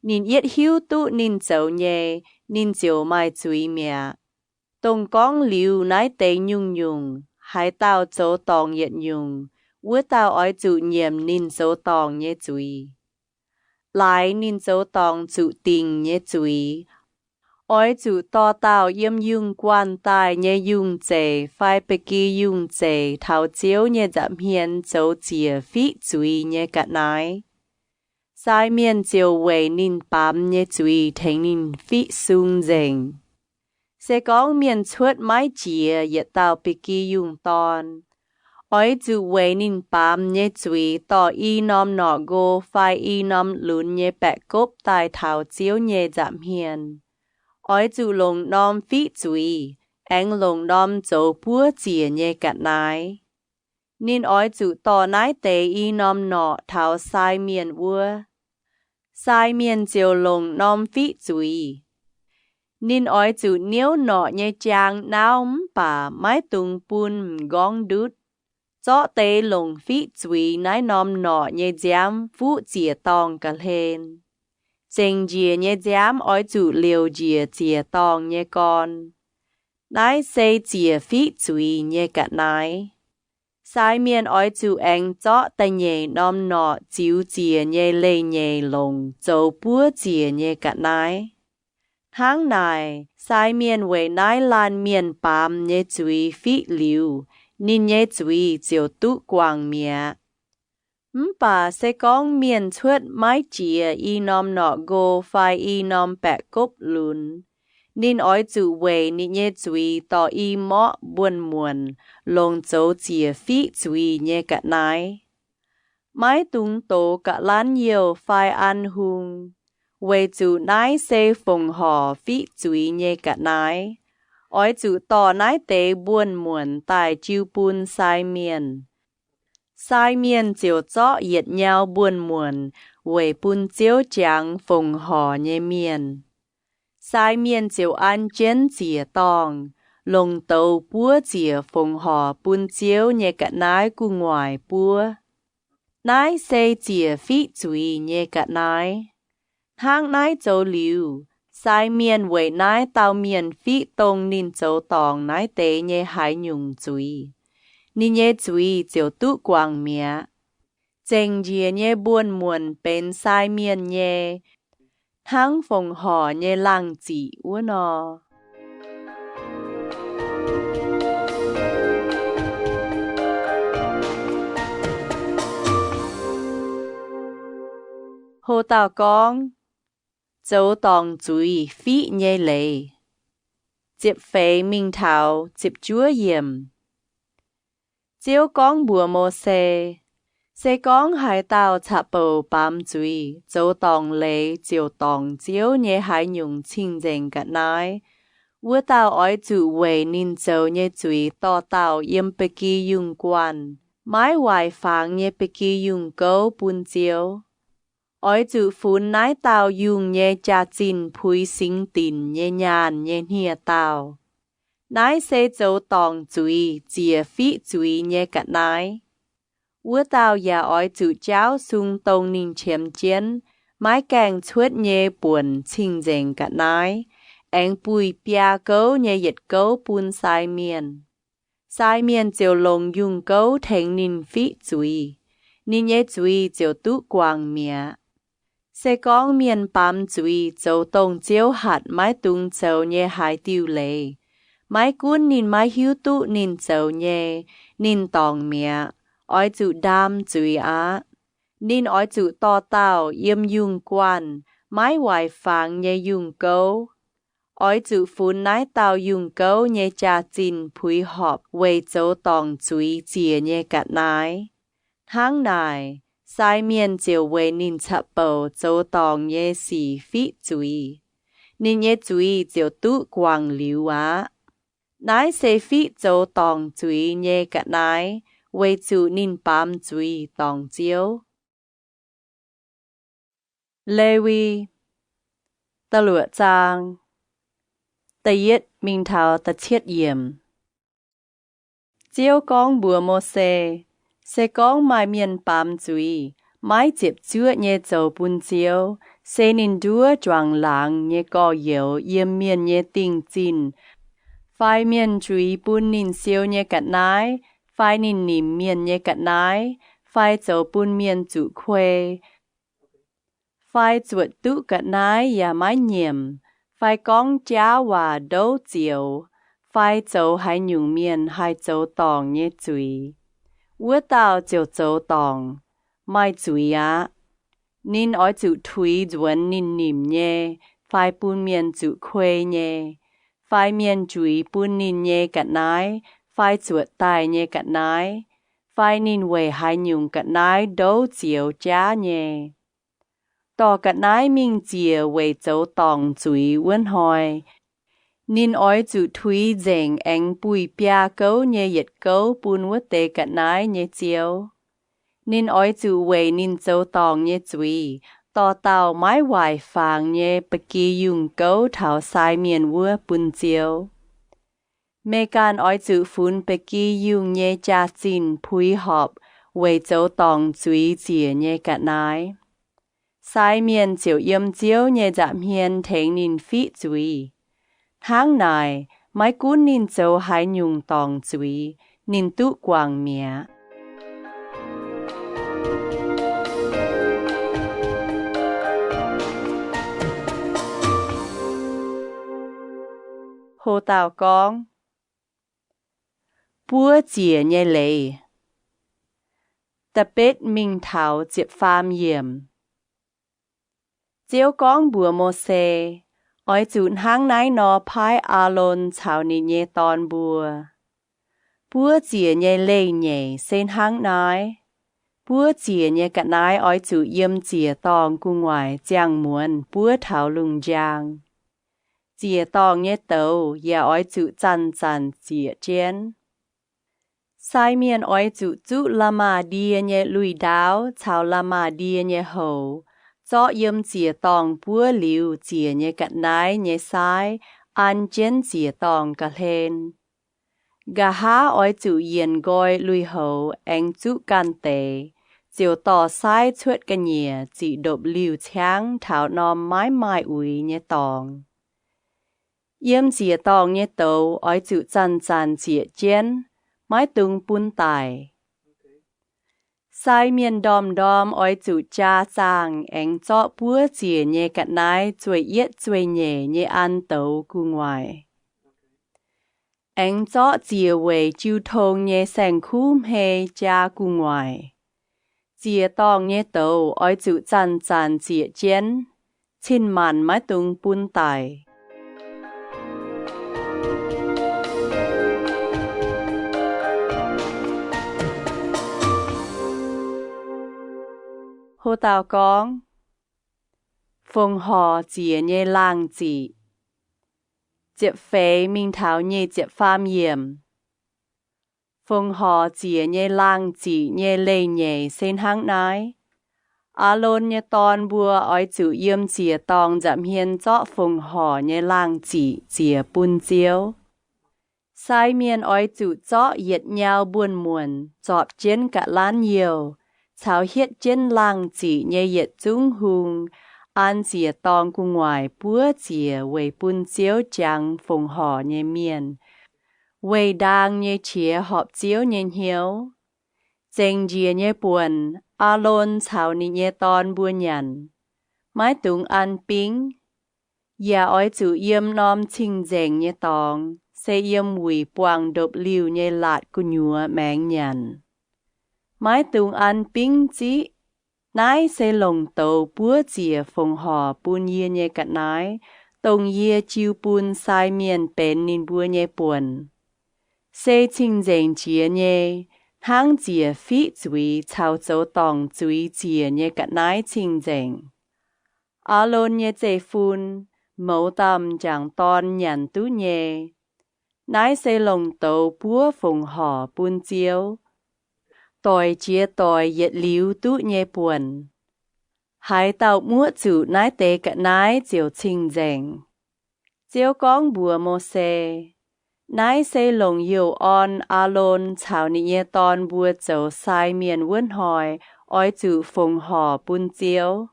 ninh yietv hiuv duqv ninh zoux nyei, ninh ziouc maaih zuiz mi'aqv. Dongh gorngv liuz naaiv deix nyungc-nyungc, haaix dauh zoux dorngc yietc nyungc, wuov dauh oix zuqc nyiemc ninh zoux dorngc nyei zuiz. Laaix ninh zoux dorngc zuqc dingc nyei zuiz, oix zuqc dorh dauh yiem yungh guanh daaih nyei yungh zeic fai ba'gi yungh zeic taux Ziouv nyei nza'hmien zoux ziec fiqv zuiz nyei ga'naaiv. Sai mienh ziouc weic ninh baamz nyei zuiz tengx ninh fiqv sung nzengc. Se gorngv mienh cuotv maiv jiex yietc dauh ba'gi yungh dorn, oix zuqc weic ninh baamz nyei zuiz dorh i norm norqc nqo fai i norm lunx nyei baeqc gopv daaih taux Ziouv nyei nza'hmien. Oix zuqc longc norm fiqv zuiz, aengx longc norm zoux buov ziec nyei ga'naaiv. Ninh oix zuqc dorh naaiv deix i norm norqc taux sai mienh wuov. Sai mienh ziouc longc norm fiqv zuiz. Ninh oix zuqc niouv norqc nyei jaang nauv mv baac maiv dungx bun m'nqorngv ndutv. Zorqv deix longc fiqv zuiz naaiv norm norqc nyei nziaamv fuqv ziec-dorngh ga'hlen. Zengc njiec nyei nziaamv oix zuqc liouc njiec ziec-dorngh nyei gorn. Naaiv se ziec fiqv zuiz nyei ga'naaiv. Sai mienh oix zuqc aengx zorqv da'nyeic norm norqc ziux ziec nyei leiz-nyeic longc zoux buov ziec nyei ga'naaiv. Hnangv naaic, sai mienh weic naaiv laanh mienh baamz nyei zuiz fiqv liuz, ninh nyei zuiz ziouc duqv guangc mi'aqv. Mv baac se gorngv mienh cuotv maiv jiex i norm norqc nqo fai i norm baeqc gopv lunx, ninh oix zuqc weic ninh nyei zuiz dorh i morqv mbuonx-muonc longc zoux ziec fiqv zuiz nyei ga'naaiv. Maiv dungx dox ga'lanv youh fai an hung, weic zuqc naaiv se fongc horc fiqv zuiz nyei ga'naaiv. Oix zuqc dorh naaiv deix mbuonx-muonc daaih jiu bun sai mienh. Sai mienh ziouc zorqv yietc nyau mbuonx-muonc weic bun Ziouv jangx fongc horc nyei mienh. Sai mienh ziouc an jienv ziec-dorngh, longc douz buov ziec fongc horc bun Ziouv nyei ga'naaiv gu'nguaaic buov. Naaiv se ziec fiqv zuiz nyei ga'naaiv. Hnangv naaiv zoux liuz, sai mienh weic naaiv dauh mienh fiqv dongh ninh zoux dorngc naaiv deix nyei haaix nyungc zuiz, ninh nyei zuiz ziouc duqv guangc mi'aqv. Zengc njiec nyei mbuonx-muonc benx sai mienh nyei, hnangv fongc horc nyei laangh ziqc wuov nor. Ho dauh gorngv, zoux dorngc zuiz fiqv nyei leiz. Ziepc feix mingh taux ziepc juov yiemc. Ziouv gorngv mbuox Mose, se gorngv haaix dauh caqv-bouc baamz zuiz zoux dorngc leiz ziouc dorngc Ziouv nyei haaix nyungc cing-nzengc ga'naaiv, wuov dauh oix zuqc weic ninh zoux nyei zuiz dorh dauh yiem ba'gi yungh guanh, maiv waaic fangx nyei ba'gi yungh gouv bun Ziouv. Oix zuqc funx naaiv dauh yungh nyei jaax-zinh puix singx dinc nyei nyaanh nyei hniev-daauh. Naaiv se zoux dorngc zuiz ziec fiqv zuiz nyei ga'naaiv. Wuov dauh yaac oix zuqc jaauv sung dongh ninh qiemx jienv, maiv gaengh cuotv nyei buonc cing-nzengc ga'naaiv, aengx buih biaa gouv nyei yietc gouv bun sai mienh. Sai mienh ziouc longc yungh gouv tengx ninh fiqv zuiz. Ninh nyei zuiz ziouc duqv guangc mi'aqv. Se gorngv mienh baamz zuiz zoux dongh Ziouv hatc maiv dungx zoux nyei haaix diuh leiz, maiv gunv ninh maiv hiuv duqv ninh zoux nyei, ninh dorngc mi'aqv, oix zuqc ndaam zuiz aqv. Ninh oix zuqc dorh dauh yiem yungh guanh maiv waaic fangx nyei yungh gouv. Oix zuqc funx naaiv dauh yungh gouv nyei jaax-zinh puix horpc weic zoux dorngc zuiz ziec nyei ga'naaiv. Hnangv naaic, sai mienh ziouc weic ninh caqv-bouc zoux dorngc nyei sic fiqv zuiz. Ninh nyei zuiz ziouc duqv guangc liuz aqv. Naaiv se fiqv zoux dorngc zuiz nyei ga'naaiv weic zuqc ninh baamz zuiz dorngc Ziouv. Lewi, da'luoqc zaang, da'yietv mingh taux da'cietv yiemc. Ziouv gorngv mbuox Mose, Se gorngv maaih mienh baamz zuiz, maiv ziepc zuoqv nyei zoux bun Ziouv, se ninh nduov juangc laangz nyei gorx-youz yiem mienh nyei dingh zinh, fai mienh juix bun ninh siou nyei ga'naaiv, fai ninh nimc mienh nyei ga'naaiv, fai zoux bun mienh zuqc kuei, fai zuotc duqv ga'naaiv yaac maiv nyiemc, fai gorngv jaav waac ndouv zioux, fai zoux haaix nyungc mienh haih zoux dorngc nyei zuiz, wuov dauh ziouc zoux dorngc, maaih zuiz aqv. Ninh oix zuqc tuix nzuonx ninh nimc nyei, fai bun mienh zuqc kuei nyei, fai mienh juix bun ninh nyei ga'naaiv, fai zuotc daaih nyei ga'naaiv, fai ninh weic haaix nyungc ga'naaiv ndouv zioux jaav nyei. Dorh ga'naaiv mingh ziec weic zoux dorngc zuiz wuov hnoi, ninh oix zuqc tuix nzengc aengx buih biaa gouv nyei yietc gouv bun wuov deix ga'naaiv nyei ziouv. Ninh oix zuqc weic ninh zoux dorngc nyei zuiz dorh dauh maiv waaic fangx nyei ba'gi yungh gouv taux sai mienh wuov bun Ziouv. Meih ganh oix zuqc funx ba'gi yungh nyei jaax-zinh puix horpc weic zoux dorngc zuiz ziec nyei ga'naaiv. Sai mienh ziouc yiem Ziouv nyei nza'hmien tengx ninh fiqv zuiz. Hnangv naaic, maiv gunv ninh zoux haaix nyungc dorngc zuiz, ninh duqv guangc mi'aqv. Ho dauh gorngv, Buov ziec nyei leiz. Da'betv mingh taux ziepc faam yiemc. Ziouv gorngv mbuox Mose, Oix zuqc hnangv naaiv nor paaiv Aalon caux ninh nyei dorn mbuo. Buov ziec nyei leih nyeic se hnangv naaiv. Buov ziec nyei ga'naaiv oix zuqc yiem ziec-dorngh gu'nguaaic ziangh muonz buov taux lungh njang. Ziec-dorngh nyei douz yaac oix zuqc zanc-zanc ziec jienv. Sai mienh oix zuqc zuqv la'maah ndie nyei lui-ndaauv caux la'maah ndie nyei houx zorqv yiem ziec-dorngh buov liuz ziec nyei ga'naaiv nyei saaiv an jienv ziec-dorngh ga'hlen. Nqa'haav oix zuqc yienc nqoi lui-houx aengx zuqv ganh deix, ziouc dorh saaiv cuotv ga'nyiec ziqc ndopv-liuh ciangv taux norm maiv maaih uix nyei dorngx. Yiem ziec-dorngh nyei douz oix zuqc zanc-zanc ziec jienv, maiv dungx bun daic. Sai mienh ndorm-ndorm oix zuqc jaa zaangh aengx zorqv buov ziec nyei ga'naaiv zueih yietv zueih nyeic nyei an douz gu'nguaaic. Aengx zorqv ziec weic jiu tong nyei saeng-kuv hmei jaa gu'nguaaic. Ziec-dorngh nyei douz oix zuqc zanc-zanc ziec jienv, cin-maanc maiv dungx bun daic. Ho dauh gorngv, Fongc horc ziec nyei laangh ziqc. Ziepc feix mingh taux nyic ziepc faam yiemc. Fongc horc ziec nyei laangh ziqc nyei leih nyeic se hnangv naaiv. Aalon nyei dorn mbuo oix zuqc yiem ziec-dorngh nza'hmien zorqv fongc horc nyei laangh ziqc ziec bun Ziouv. Sai mienh oix zuqc zorqv yietc nyau mbuonx-muonc, zorpc jienv ga'lanv youh, caux hietv jienv laangh ziqc nyei yietc zungv hung, an ziec-dorngh gu'nguaaic buov ziec weic bun Ziouv jangx fongc horc nyei mienh, weih ndaang nyei qiex horpc Ziouv nyei hnyouv. Zengc njiec nyei buonc, Aalon caux ninh nyei dorn mbuo nyanc. Maiv dungx an bingv. Yaac oix zuqc yiem norm cing-nzengc nyei dorngx, se yiem wuic buangh ndopv-liuh nyei laatc gu'nyuoz maengx nyanc. Maiv dungx an bingv ziqv. Naaiv se longc douz buov ziec fongc horc bun yie nyei ga'naaiv, dongh yie jiu bun sai mienh benx ninh mbuo nyei buonc. Se cing-nzengc jiex nyei, hnangv ziec fiqv zuiz caux zoux dorngc zuiz ziec nyei ga'naaiv cing-nzengc. Aalon nyei zeiv-fun, mouz dauh m'jangc dorn nyanc duqv nyei. Naaiv se longc douz buov fongc horc bun Ziouv, doic jiex doic yietc liuz duqv nyei buonc. Haaix dauh muoqv zuqc naaiv deix ga'naaiv ziouc cing-nzengc. Ziouv gorngv mbuox Mose, Naaiv se longc youh orn Aalon caux ninh nyei dorn mbuo zoux sai mienh wuov hnoi oix zuqc fongc horc bun Ziouv.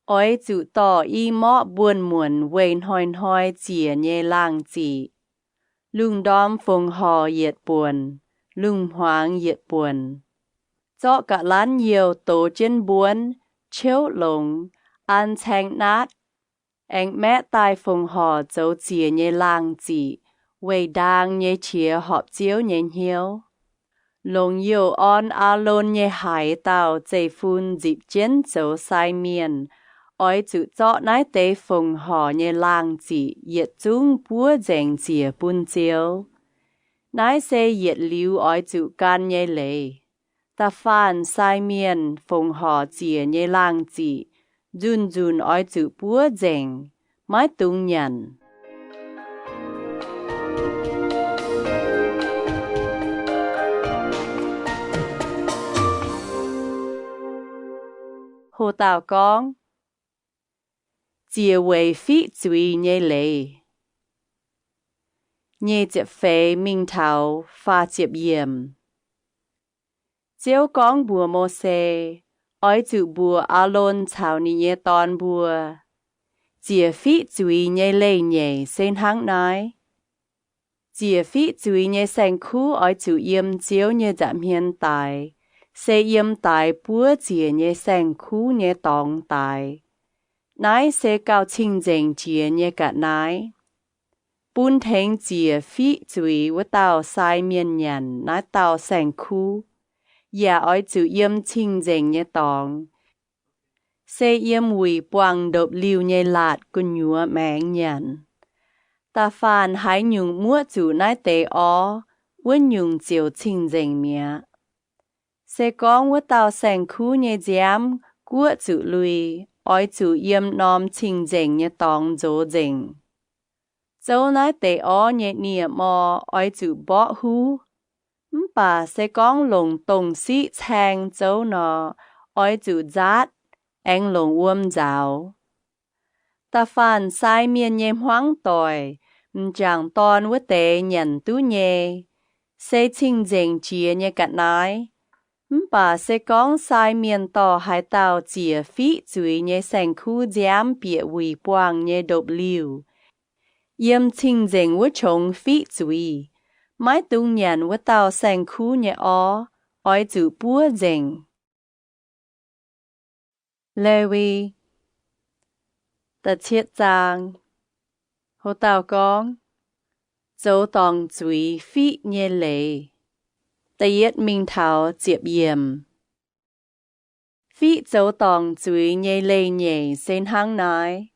Oix zuqc dorh i morqv mbuonx-muonc weih hnoi-hnoi ziec nyei laangh ziqc, lungh ndorm fongc horc yietc buonc, lungh hmuangx yietc buonc. Zorqv ga'lanv youh dox jienv mbuonv, ciouv longx, an caeng naatv, aengx maeqv daaih fongc horc zoux ziec nyei laangh ziqc, weih ndaang nyei qiex horpc Ziouv nyei hnyouv. Longc youh orn Aalon nyei haaix dauh zeiv-fun nzipc jienv zoux sai mienh oix zuqc zorqv naaiv deix fongc horc nyei laangh ziqc yietc zungv buov nzengc ziec bun Ziouv. Naaiv se yietc liuz oix zuqc gan nyei leiz. Da'faanh sai mienh fongc horc ziec nyei laangh ziqc nzunc-nzunc oix zuqc buov nzengc, maiv dungx nyanc. Ho dauh gorngv, Ziec weic fiqv zuiz nyei leiz. Nyic ziepc feix mingh taux faah ziepc yiemc. Ziouv gorngv mbuox Mose, Oix zuqc mbuox Aalon caux ninh nyei dorn mbuo, Ziec fiqv zuiz nyei leiz-nyeic se hnangv naaiv. Ziec fiqv zuiz nyei saeng-kuv oix zuqc yiem Ziouv nyei nza'hmien daix, se yiem daix buov ziec nyei saeng-kuv nyei dorngx daix. Naaiv se gauh cing-nzengc jiex nyei ga'naaiv, bun tengx ziec fiqv zuiz wuov dauh sai mienh nyanc naaiv dauh saeng-kuv. Yaac oix zuqc yiem cing-nzengc nyei dorngx, se yiem wuic buangh ndopv-liuh nyei laatc gu'nyuoz maengx nyanc. Da'faanh haaix nyungc muoqv zuqc naaiv deix orv, wuov nyungc ziouc cing-nzengc mi'aqv. Se gorngv wuov dauh saeng-kuv nyei nziaamv guoqv zuqc lui, oix zuqc yiem norm cing-nzengc nyei dorngx nzox nzengc. Zouv naaiv deix orv nyei nie-mor oix zuqc mborqv huv. Mv baac se gorngv longc dongh siqv caeng zouv nor, oix zuqc nzaatv, aengx longc wuom nzaaux. Da'faanh sai mienh nyei hmuangv doic, m'jangc dorn wuov deix nyanc duqv nyei, se cing-nzengc jiex nyei ga'naaiv. Mv baac se gorngv sai mienh dorh haaix dauh ziec fiqv zuiz nyei saeng-kuv nziaamv bieqc wuic buangh nyei ndopv-liuh, yiem cing-nzengc wuov qongx fiqv zuiz, maiv dungx nyanc wuov dauh saeng-kuv nyei orv, oix zuqc buov nzengc. Lewi, da'cietv zaang. Houc dauh gorngv, Zoux dorngc zuiz fiqv nyei leiz. Da'yietv mingh taux ziepc yiemc. Fiqv zoux dorngc zuiz nyei leiz-nyeic se hnangv naaiv,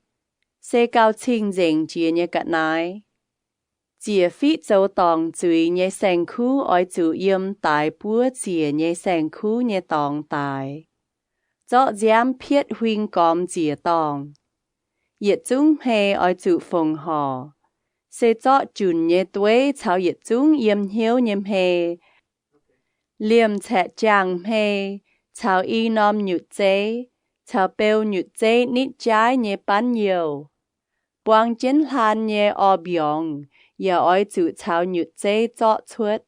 se gauh cing-nzengc jiex nyei ga'naaiv. Ziec fiqv zoux dorngc zuiz nyei saeng-kuv oix zuqc yiem daix buov ziec nyei saeng-kuv nyei dorngx daix. Zorqv nziaamv pietv huing gormx ziec-dorngh. Yietc zungv hmei oix zuqc fongc horc, se zorqv junc nyei dueiv caux yietc zungv yiem hnyouv nyei hmei, liemh caeqv jaangh hmei, caux i norm nyutc zeiv, caux beu nyutc zeiv nitv jaaiv nyei banv youh, buang jienv hlaan nyei orv mbiorngz, yaac oix zuqc caux nyutc zeiv zorqv cuotv.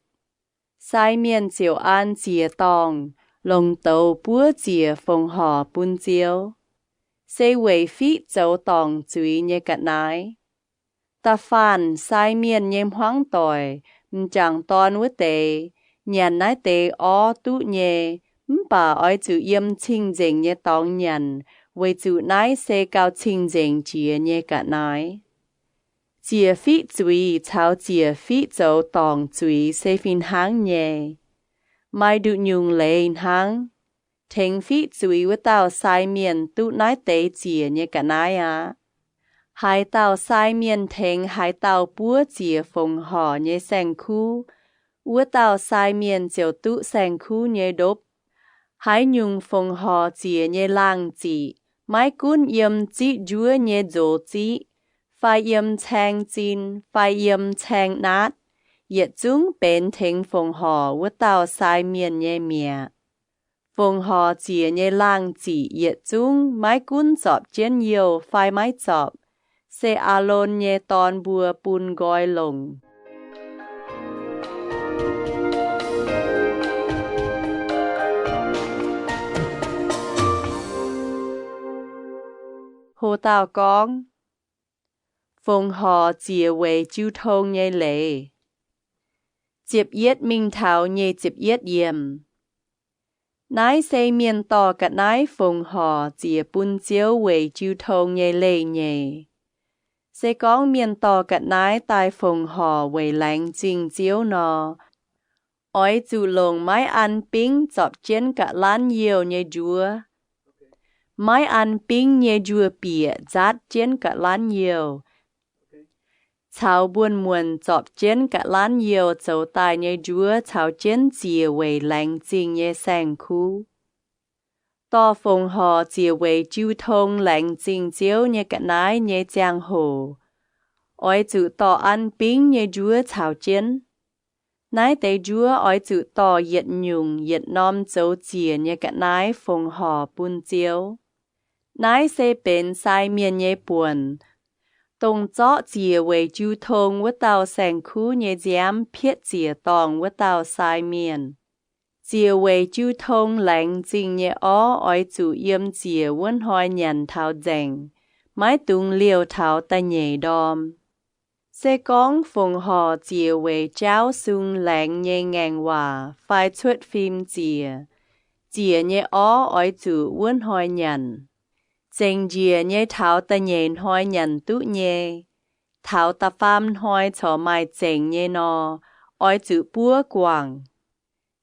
Sai mienh ziouc an ziec-dorngh longc douz buov ziec fongc horc bun Ziouv, se weic fiqv zoux dorngc zuiz nyei ga'naaiv. Da'faanh sai mienh nyei hmuangv doic, m'jangc dorn wuov deix, nyanc naaiv deix orv duqv nyei, mv baac oix zuqc yiem cing-nzengc nyei dorngx nyanc, weic zuqc naaiv se gauh cing-nzengc jiex nyei ga'naaiv. Ziec fiqv zuiz caux ziec fiqv zoux dorngc zuiz se fih hnangv nyei. Maaih nduqc nyungc leiz hnangv, tengx fiqv zuiz wuov dauh sai mienh duqv naaiv deix ziec nyei ga'naaiv aqv. Haaix dauh sai mienh tengx haaix dauh buov ziec fongc horc nyei saeng-kuv, wuov dauh sai mienh ziouc duqv saeng-kuv nyei ndopv. Haaix nyungc fongc horc ziec nyei laangh ziqc, maiv gunv yiem ziqv njuov nyei nzox ziqv, fai yiem caeng zin, fai yiem caeng naatv, yietc zungv benx tengx fongc horc wuov dauh sai mienh nyei mi'aqv. Fongc horc ziec nyei laangh ziqc yietc zungv maiv gunv zorpc jienv youh fai maiv zorpc, se Aalon nyei dorn mbuo bun nqoi longc. Ho dauh gorngv, fongc horc ziec weic jiu tong nyei leiz. Ziepc yietv mingh taux nyic ziepc yietv yiemc. Naaiv se mienh dorh ga'naaiv fongc horc ziec bun Ziouv weic jiu tong nyei leiz-nyeic. Se gorngv mienh dorh ga'naaiv daaih fongc horc weic laengz zingh Ziouv nor, oix zuqc longc maiv an bingv zorpc jienv ga'lanv youh nyei njuov, maiv an bingv nyei njuov bieqc nzaatv jienv ga'lanv youh, caux mbuonx-muonz zorpc jienv ga'lanv youh zoux daaih nyei njuov caux jienv ziec weic laengz zingh nyei saeng-kuv. Dorh fongc horc ziec weic jiu tong laengz zingh Ziouv nyei ga'naaiv nyei ziangh hoc, oix zuqc dorh an bingv nyei njuov caux jienv. Naaiv deix njuov oix zuqc dorh yietc nyungc yietc norm zoux ziec nyei ga'naaiv fongc horc bun Ziouv. Naaiv se benx sai mienh nyei buonc, dongh zorqv ziec weic jiu tong wuov dauh saeng-kuv nyei nziaamv pietv ziec-dorngh wuov dauh sai mienh. Ziec weic jiu tong laengz zingh nyei orv oix zuqc yiem ziec wuov hnoi nyanc taux nzengc, maiv dungx liouh taux da'nyeic ndorm. Se gorngv fongc horc ziec weic jaauv sung laengz nyei ngaengc waac fai cuotv fim ziec, ziec nyei orv oix zuqc wuov hnoi nyanc. Zengc njiec nyei taux da'nyeic hnoi nyanc duqv nyei. Taux da'faam hnoi corc maaih zengc nyei nor, oix zuqc buov guangc.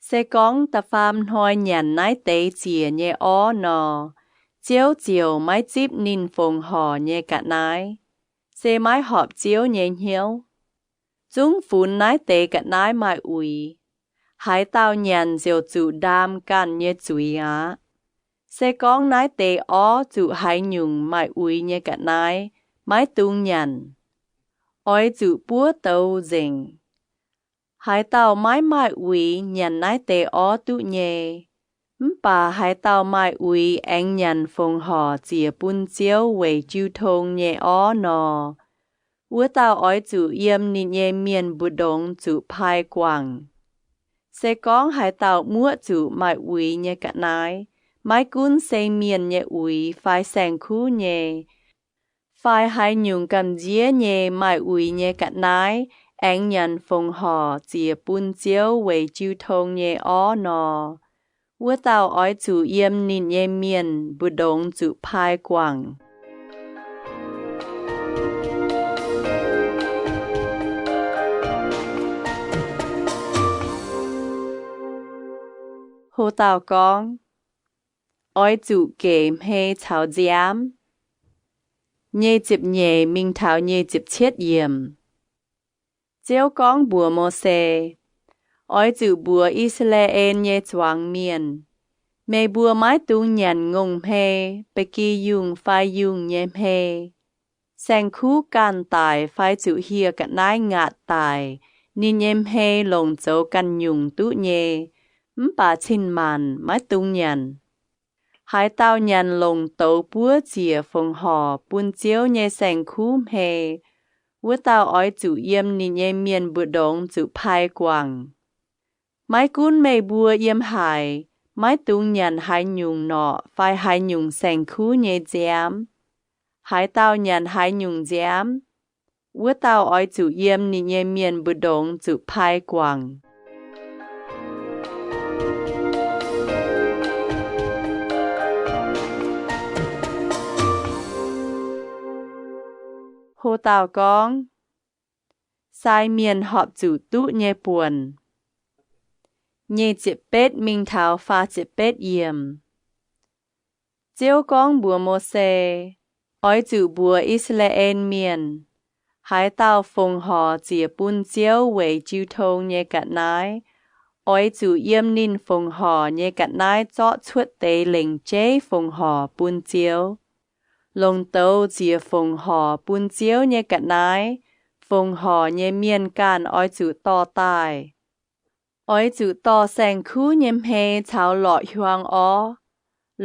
Se gorngv da'faam hnoi nyanc naaiv deix ziec nyei orv nor, Ziouv ziouc maiv zipv ninh fongc horc nyei ga'naaiv, se maiv horpc Ziouv nyei hnyouv. Zungv funx naaiv deix ga'naaiv maaih uix. Haaix dauh nyanc ziouc zuqc ndaam ganh nyei zuiz aqv. Se gorngv naaiv deix orv zuqc haaix nyungc maaih uix nyei ga'naaiv, maiv dungx nyanc. Oix zuqc buov douz nzengc. Haaix dauh maiv maaih uix nyanc naaiv deix orv duqv nyei. Mv baac haaix dauh maaih uix aengx nyanc fongc horc ziec bun Ziouv weic jiu tong nyei orv nor, wuov dauh oix zuqc yiem ninh nyei mienh mbu'ndongx zuqc pai guangc. Se gorngv haaix dauh muoqv zuqc maaih uix nyei ga'naaiv, maiv gunv se mienh nyei uix fai saeng-kuv nyei, fai haaix nyungc gamh nziev nyei maaih uix nyei ga'naaiv, aengx nyanc fongc horc ziec bun Ziouv weic jiu tong nyei orv nor, wuov dauh oix zuqc yiem ninh nyei mienh mbu'ndongx zuqc pai guangc. Ho dauh gorngv, oix zuqc gec hmei caux nziaamv. Nyic ziepc nyeic mingh taux nyic ziepc cietv yiemc. Ziouv gorngv mbuox Mose, oix zuqc mbuox I^saa^laa^en nyei zuangx mienh, meih mbuo maiv dungx nyanc ngongh hmei, ba'gi yungh fai yungh nyei hmei. Saeng-kuv ganh daic fai zuqc hieh ga'naaiv ngaatc daic, ninh nyei hmei longc zoux ganh nyungc duqv nyei, mv baac cin-maanc maiv dungx nyanc. Haaix dauh nyanc longc douz buov ziec fongc horc bun Ziouv nyei saeng-kuv hmei, wuov dauh oix zuqc yiem ninh nyei mienh mbu'ndongx zuqc pai guangc. Maiv gunv meih mbuo yiem haaix, maiv dungx nyanc haaix nyungc norqc fai haaix nyungc saeng-kuv nyei nziaamv. Haaix dauh nyanc haaix nyungc nziaamv, wuov dauh oix zuqc yiem ninh nyei mienh mbu'ndongx zuqc pai guangc. Ho dauh gorngv, Sai Mienh Horpc Zuqc Duqv Nyei Buonc. Nyic ziepc betv mingh taux faah ziepc betv yiemc. Ziouv gorngv mbuox Mose, Oix zuqc mbuox I^saa^laa^en Mienh, haaix dauh fongc horc ziec bun Ziouv weic jiu tong nyei ga'naaiv, oix zuqc yiem ninh fongc horc nyei ga'naaiv zorqv cuotv deix lengc jeiv fongc horc bun Ziouv. Longc douz ziec fongc horc bun Ziouv nyei ga'naaiv. Fongc horc nyei mienh ganh oix zuqc dorh daaih. Oix zuqc dorh saeng-kuv nyei hmei caux lorqc hiuang orv.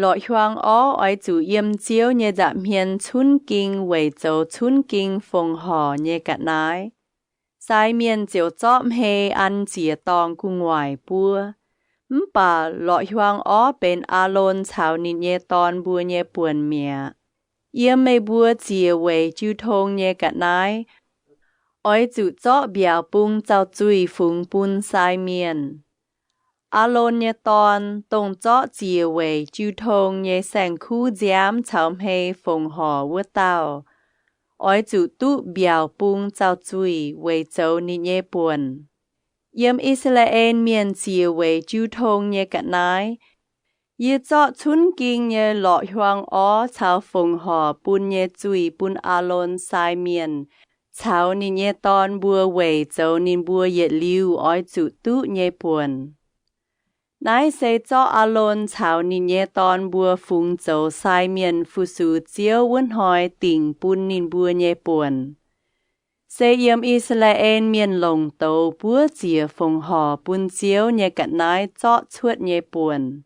Lorqc hiuang orv oix zuqc yiem Ziouv nyei nza'hmien cunv ging weic zoux cunv ging fongc horc nyei ga'naaiv. Sai mienh ziouc zorqv hmei an ziec dorngh gu'nguaaic buov. Mv baac lorqc hiuang orv benx Aalon caux ninh nyei dorn mbuo nyei buonc mi'aqv. Yiem meih mbuo ziec weic jiu tong nyei ga'naaiv, oix zuqc zorqv mbiaauc bung zaux-zuiz fungx bun sai mienh. Aalon nyei dorn, dongh zorqv ziec weic jiu tong nyei saeng-kuv nziaamv caux hmei fongc horc wuov dauh, oix zuqc duqv mbiaauc bung zaux-zuiz weic zoux ninh nyei buonc. Yiem I^saa^laa^en Mienh ziec weic jiu tong nyei ga'naaiv, yie zorqv cunv ging nyei lorqc hiuang orv caux fongc horc bun nyei zuiz bun Aalon sai mienh caux ninh nyei dorn mbuo weic zoux ninh mbuo yietc liuz oix zuqc duqv nyei buonc. Naaiv se zorqv Aalon caux ninh nyei dorn mbuo fungx zoux sai mienh fu-sux Ziouv wuov hnoi dingc bun ninh mbuo nyei buonc. Se yiem I^saa^laa^en Mienh longc douz buov ziec fongc horc bun Ziouv nyei ga'naaiv zorqv cuotv nyei buonc,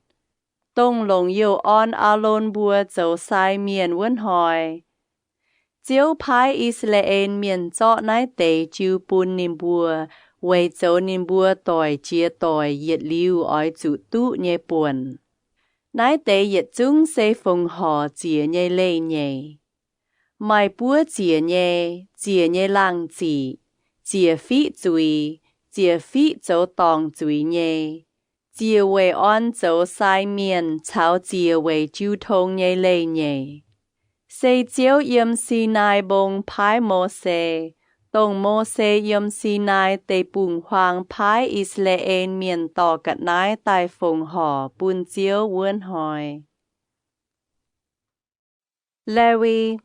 dongh longc youh orn Aalon mbuo zoux sai mienh wuov hnoi. Ziouv paaiv I^saa^laa^en Mienh zorqv naaiv deix jiu bun ninh mbuo weic zoux ninh mbuo doic jiex doic yietc liuz oix zuqc duqv nyei buonc. Naaiv deix yietc zungv se fongc horc ziec nyei leiz-nyeic. Maaih buov ziec nyei, ziec nyei laangh ziqc, ziec fiqv zuiz, ziec fiqv zoux dorngc zuiz nyei, ziec weic orn zoux sai mienh caux ziec weic jiu tong nyei leiz-nyeic. Se Ziouv yiem Sinaai Mbong paaiv Mose, dongh Mose yiem Sinaai Deic-Bung-Huaang paaiv I^saa^laa^en Mienh dorh ga'naaiv daaih fongc horc bun Ziouv wuov hnoi. Laewi,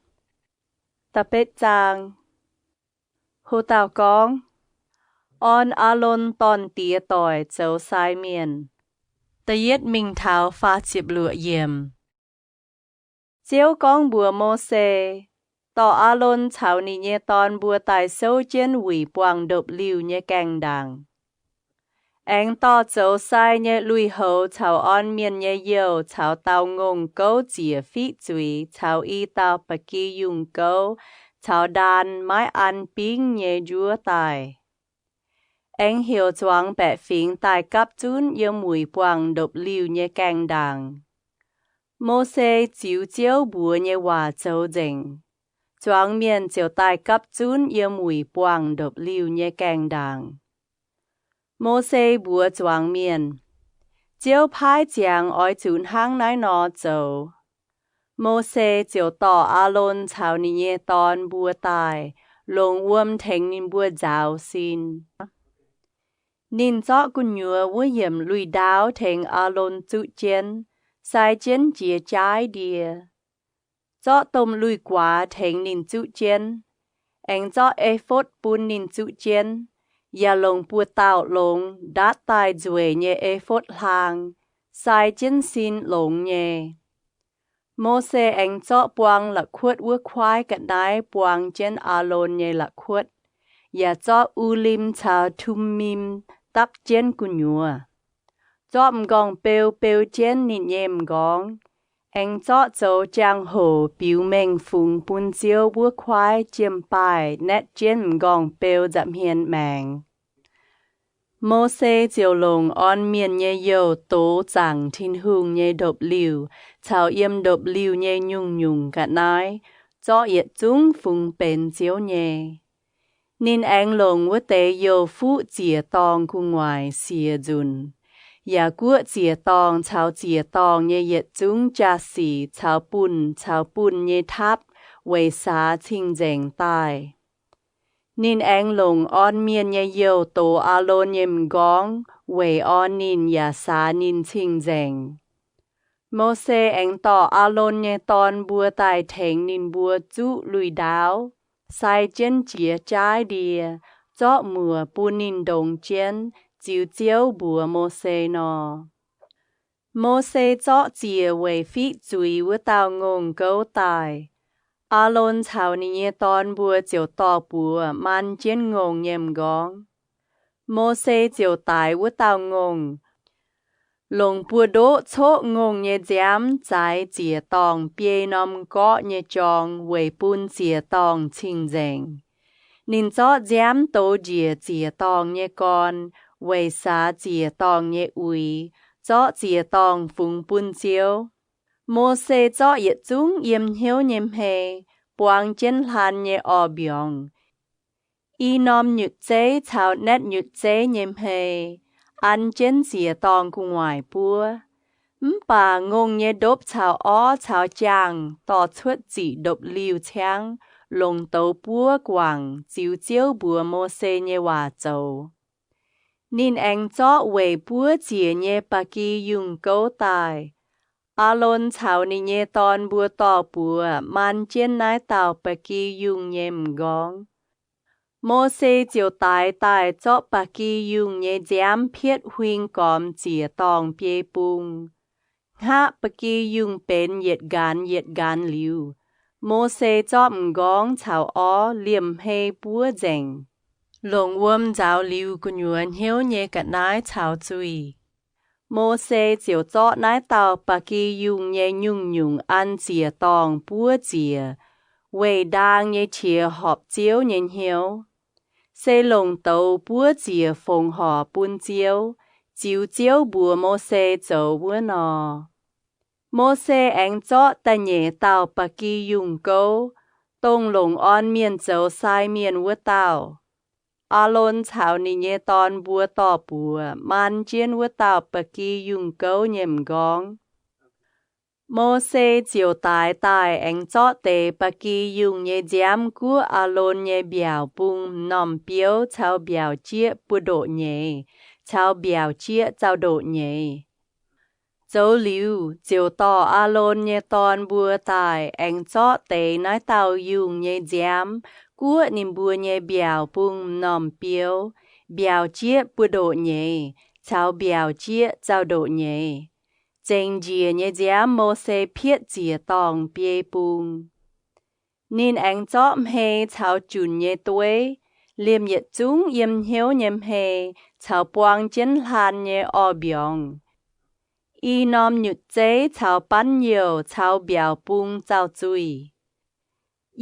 da'betv zaang. Ho dauh gorngv, Orn Aalon dorn-diex doic zoux sai mienh. Da'yietv mingh taux faah ziepc luoqc yiemc. Ziouv gorngv mbuox Mose, Dorh Aalon caux ninh nyei dorn mbuo daaih souv jienv wuic buangh ndopv-liuh nyei gaengh ndaangc. Aengx dorh zoux sai nyei lui-houx caux orn mienh nyei youh caux dauh ngongh gouv ziec fiqv zuiz caux i dauh ba'gi yungh gouv caux ndaan maiv an bingv nyei njuov daaih. Aengx heuc zuangx baeqc fingx daaih gapv zunv yiem wuic buangh ndopv-liuh nyei gaengh ndaangc. Mose ziux Ziouv mbuox nyei waac zoux nzengc. Zuangx mienh ziouc daaih gapv zunv yiem wuic buangh ndopv-liuh nyei gaengh ndaangc. Mose mbuox zuangx mienh, Ziouv paaiv ziangx oix zuqc hnangv naaiv nor zoux. Mose ziouc dorh Aalon caux ninh nyei dorn mbuo daaih, longc wuom tengx ninh mbuo nzaaux sin. Ninh zorqv gu'nyuoz wuov yiemc lui-ndaauv tengx Aalon zuqv jienv, sai jienv jiex jaaiv ndie. Zorqv domh lui-guaax tengx ninh zuqv jienv, aengx zorqv efotv bun ninh zuqv jienv, yaac longc buoz-dauh longx ndatv daaih nzueic nyei efotv hlaang, sai jienv sin longx nyei. Mose aengx zorqv buang la'kuotv wuov kuaaiv ga'naaiv buang jienv Aalon nyei la'kuotv, yaac zorqv U^lim caux Tu^mim dapv jienv gu'nyuoz. Zorqv m'nqorngv-beu beu jienv ninh nyei m'nqorngv, aengx zorqv zoux jangx-hoc biux mengh fungx bun Ziouv wuov kuaaiv jiem-baaih naetv jienv m'nqorngv-beu nza'hmien maengx. Mose ziouc longc orn mienh nyei youh dox zaangc Tin-Hungh nyei ndopv-liuh caux yiem ndopv-liuh nyei nyungc-nyungc ga'naaiv, zorqv yietc zungv fungx benx Ziouv nyei. Ninh aengx longc wuov deix youh fuqv ziec-dorngh gu'nguaaic siec nzunc, yaac guoqv ziec-dorngh caux ziec-dorngh nyei yietc zungv jaa-sic caux bunh caux bunh nyei tapv weic saax cing-nzengc daaih. Ninh aengx longc orn mienh nyei youh dox Aalon nyei m'nqorngv weic orn ninh yaac saax ninh cing-nzengc. Mose aengx dorh Aalon nyei dorn mbuo daaih tengx ninh mbuo zuqv lui-ndaauv, sai jienv jiex jaaiv ndie, zorqv muoc bun ninh ndongx jienv, ziux Ziouv mbuox Mose nor. Mose zorqv ziec weic fiqv zuiz wuov dauh ngongh gouv daaih. Aalon caux ninh nyei dorn mbuo ziouc dorh buoz maan jienv ngongh nyei m'nqorngv. Mose ziouc daix wuov dauh ngongh, longc buoz-ndoqv coqv ngongh nyei nziaamv zaaix ziec-dorngh biei norm gorqv nyei jorng weic bun ziec-dorngh cing-nzengc. Ninh zorqv nziaamv doux njiec ziec-dorngh nyei gorn weic saax ziec-dorngh nyei uix, zorqv ziec-dorngh fungx bun Ziouv. Mose zorqv yietc zungv yiem hnyouv nyei hmei, buang jienv hlan nyei orv mbiorngz, i norm nyutc zeiv caux naetv nyutc zeiv nyei hmei, an jienv ziec-dorngh gu'nguaaic buov. Mv baac ngongh nyei ndopv caux orv caux jaangh dorh cuotv ziqc ndopv-liuh ciangv, longc douz buov guangc, ziux Ziouv mbuox Mose nyei waac zoux. Ninh aengx zorqv weic buov ziec nyei ba'gi yungh gouv daaih. Aalon caux ninh nyei dorn mbuo dorh buoz maan jienv naaiv dauh ba'gi yungh nyei m'nqorngv. Mose ziouc daix daaih zorqv ba'gi yungh nyei nziaamv pietv huing gormx ziec-dorngh biei bung. Hngaqv ba'gi yungh benx yietc nqaanx yietc nqaanx liuz, Mose zorqv m'nqorngv caux orv liemh hmei buov nzengc, longc wuom nzaaux liuz gu'nyuoz hnyouv nyei ga'naaiv caux zuih. Mose ziouc zorqv naaiv dauh ba'gi yungh nyei nyungc-nyungc an ziec-dorngh buov ziec, weih ndaang nyei qiex horpc Ziouv nyei hnyouv, se longc douz buov ziec fongc horc bun Ziouv, ziux Ziouv mbuox Mose zoux wuov nor. Mose aengx zorqv da'nyeic dauh ba'gi yungh gouv, dongh longc orn mienh zoux sai mienh wuov dauh. Aalon caux ninh nyei dorn mbuo dorh buoz maan jienv wuov dauh ba'gi yungh gouv nyei m'nqorngv. Mose ziouc daix daaih aengx zorqv deix ba'gi yungh nyei nziaamv guoqv Aalon nyei mbiaauc bung m'normh biouv caux mbiaauc jieqv buoz-ndoqv nyeiz caux mbiaauc jieqv zaux-ndoqv nyeiz. Zoux liuz, ziouc dorh Aalon nyei dorn mbuo daaih aengx zorqv deix naaiv dauh yungh nyei nziaamv guoqv ninh mbuo nyei mbiaauc bung m'normh biouv, mbiaauc jieqv buoz-ndoqv nyeiz caux mbiaauc jieqv zaux-ndoqv nyeiz. Zengc njiec nyei nziaamv Mose pietv ziec-dorngh biei bung. Ninh aengx zorqv hmei caux junc nyei dueiv, liemh yietc zungv yiem hnyouv nyei hmei caux buang jienv hlan nyei orv mbiorngz, i norm nyutc zeiv caux banv youh caux mbiaauc bung zaux-zuih.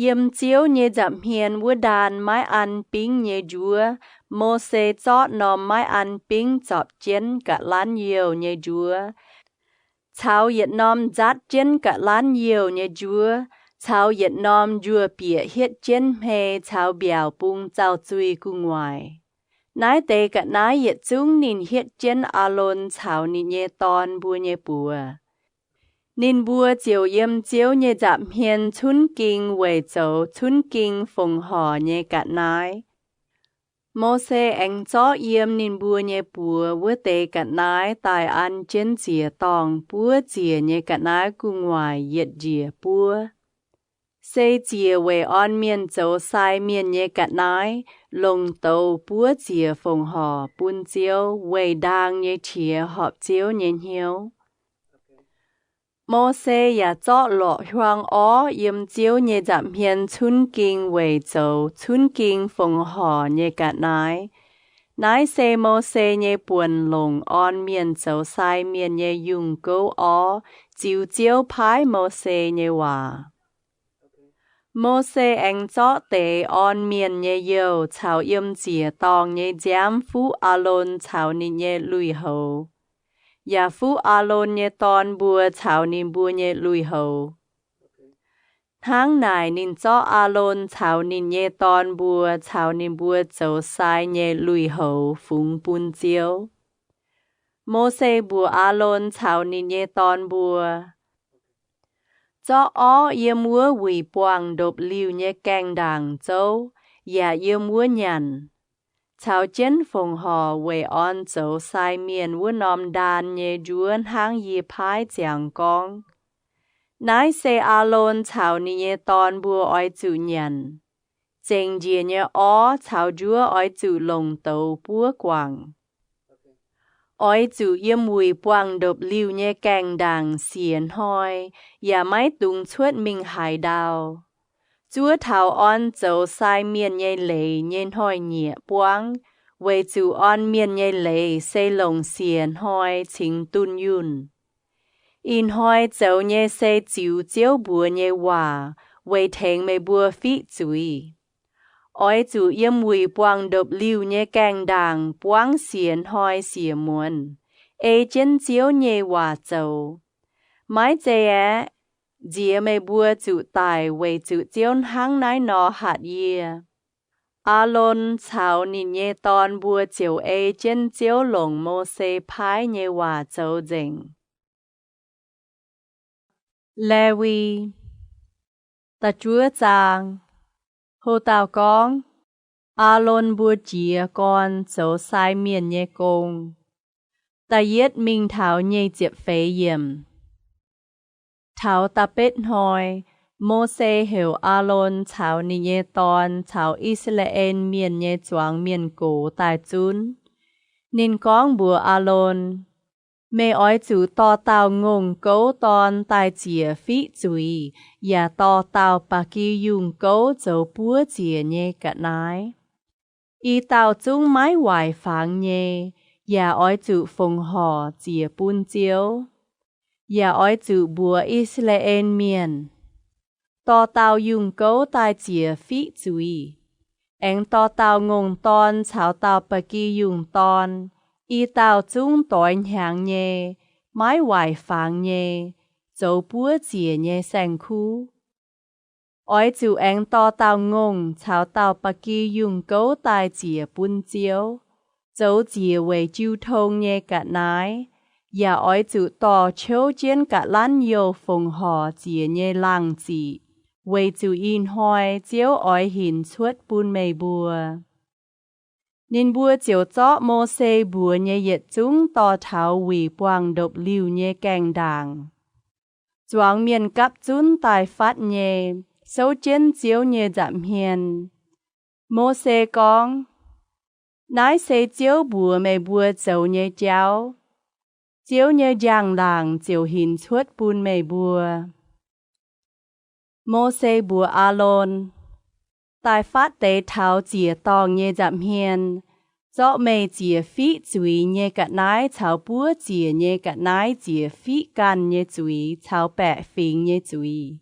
Yiem Ziouv nyei nza'hmien wuov ndaan maiv an bingv nyei njuov, Mose zorqv norm maiv an bingv zorpc jienv ga'lanv youh nyei njuov, caux yietc norm nzatv jienv ga'lanv youh nyei njuov, caux yietc norm njuov bieqc hietv jienv hmei caux mbiaauc bung zaux-zuih gu'nguaaic. Naaiv deix ga'naaiv yietc zungv ninh hietv jienv Aalon caux ninh nyei dorn mbuo nyei buoz. Ninh mbuo ziouc yiem Ziouv nyei nza'hmien cunv ging weic zoux cunv ging fongc horc nyei ga'naaiv. Mose aengx zorqv yiem ninh mbuo nyei buoz wuov deix ga'naaiv daaih an jienv ziec-dorngh buov ziec nyei ga'naaiv gu'nguaaic yietc njiec buov. Se ziec weic orn mienh zoux sai mienh nyei ga'naaiv, longc douz buov ziec fongc horc bun Ziouv weih ndaang nyei qiex horpc Ziouv nyei hnyouv. Mose yaac zorqv lorqc hiuang orv yiem Ziouv nyei nza'hmien cunv ging weic zoux cunv ging fongc horc nyei ga'naaiv. Naaiv se Mose nyei buonc longc orn mienh zoux sai mienh nyei yungh gouv orv, ziux Ziouv paaiv Mose nyei waac. Mose aengx zorqv deix orn mienh nyei youh caux yiem ziec-dorngh nyei nziaamv fuqv Aalon caux ninh nyei lui-houx, yaac fuqv Aalon nyei dorn mbuo caux ninh mbuo nyei lui-houx. Hnangv naaic ninh zorqv Aalon caux ninh nyei dorn mbuo caux ninh mbuo zoux sai nyei lui-houx fungx bun Ziouv. Mose mbuox Aalon caux ninh nyei dorn mbuo, Zorqv orv yiem wuov wuic buangh ndopv-liuh nyei gaengh ndaangc zouv, yaac yiem wuov nyanc, caux jienv fongc horc weic orn zoux sai mienh wuov norm ndaan nyei njuov hnangv yie paaiv ziangx gorngv. Naaiv se Aalon caux ninh nyei dorn mbuo oix zuqc nyanc. Zengc njiec nyei orv caux njuov oix zuqc longc douz buov guangc. Oix zuqc yiem wuic buangh ndopv-liuh nyei gaengh ndaangc siec hnoi, yaac maiv dungx cuotv mingh haaix ndau. Zuov taux orn zoux sai mienh nyei leiz nyei hnoi-nyieqc buangv, weic zuqc orn mienh nyei leiz se longc siec hnoi cingx dunh yunh. Ih hnoi zoux nyei se ziux Ziouv mbuox nyei waac weic tengx meih mbuo fiqv zuiz. Oix zuqc yiem wuic buangh ndopv-liuh nyei gaengh ndaangc buangv siec hnoi siec muonz, ei jienv Ziouv nyei waac zoux. Maiv zei aeqv, nziex meih mbuo zuqc daic weic zuqc Ziouv hnangv naaiv nor hatc yie. Aalon caux ninh nyei dorn mbuo ziouc ei jienv Ziouv longc Mose paaiv nyei waac zoux nzengc. Lawi, da'juov zaang. Ho dauh gorngv, Aalon mbuo jiez gorn zoux sai mienh nyei gong. Da'yietv mingh taux nyic ziepc feix yiemc. Taux da'betv hnoi, Mose heuc Aalon caux ninh nyei dorn caux I^saa^laa^en Mienh nyei zuangx mienh gox daaih zunv. Ninh gorngv mbuox Aalon, Meih oix zuqc dorh dauh ngongh gouv dorn daaih ziec fiqv zuiz, yaac dorh dauh ba'gi yungh gouv zoux buov ziec nyei ga'naaiv. I dauh zungv maiv waaic fangx nyei, yaac oix zuqc fongc horc ziec bun Ziouv. Yaac oix zuqc mbuox I^saa^laa^en Mienh, Dorh dauh yungh gouv daaih ziec fiqv zuiz. Aengx dorh dauh ngongh dorn caux dauh ba'gi yungh dorn, i dauh zungv doix hnyangx nyei, maiv waaic fangx nyei, zoux buov ziec nyei saeng-kuv. Oix zuqc aengx dorh dauh ngongh caux dauh ba'gi yungh gouv daaih ziec bun Ziouv, zoux ziec weic jiu tong nyei ga'naaiv. Yaac oix zuqc dorh qouv jienv ga'lanv youh fongc horc ziec nyei laangh ziqc, weic zuqc ih hnoi Ziouv oix hinc cuotv bun meih mbuo. Ninh mbuo ziouc zorqv Mose mbuox nyei yietc zungv dorh taux wuic buangh ndopv-liuh nyei gaengh ndaangc. Zuangx mienh gapv zunv daaih fatv nyei, souv jienv Ziouv nyei nza'hmien. Mose gorngv, Naaiv se Ziouv mbuox meih mbuo zoux nyei jauv. Ziouv nyei njang-laangc ziouc hinc cuotv bun meih mbuo. Mose mbuox Aalon, Daaih fatv deix taux ziec-dorngh nyei nza'hmien, zorqv meih ziec fiqv zuiz nyei ga'naaiv caux buov ziec nyei ga'naaiv ziec fiqv ganh nyei zuiz caux baeqc fingx nyei zuiz.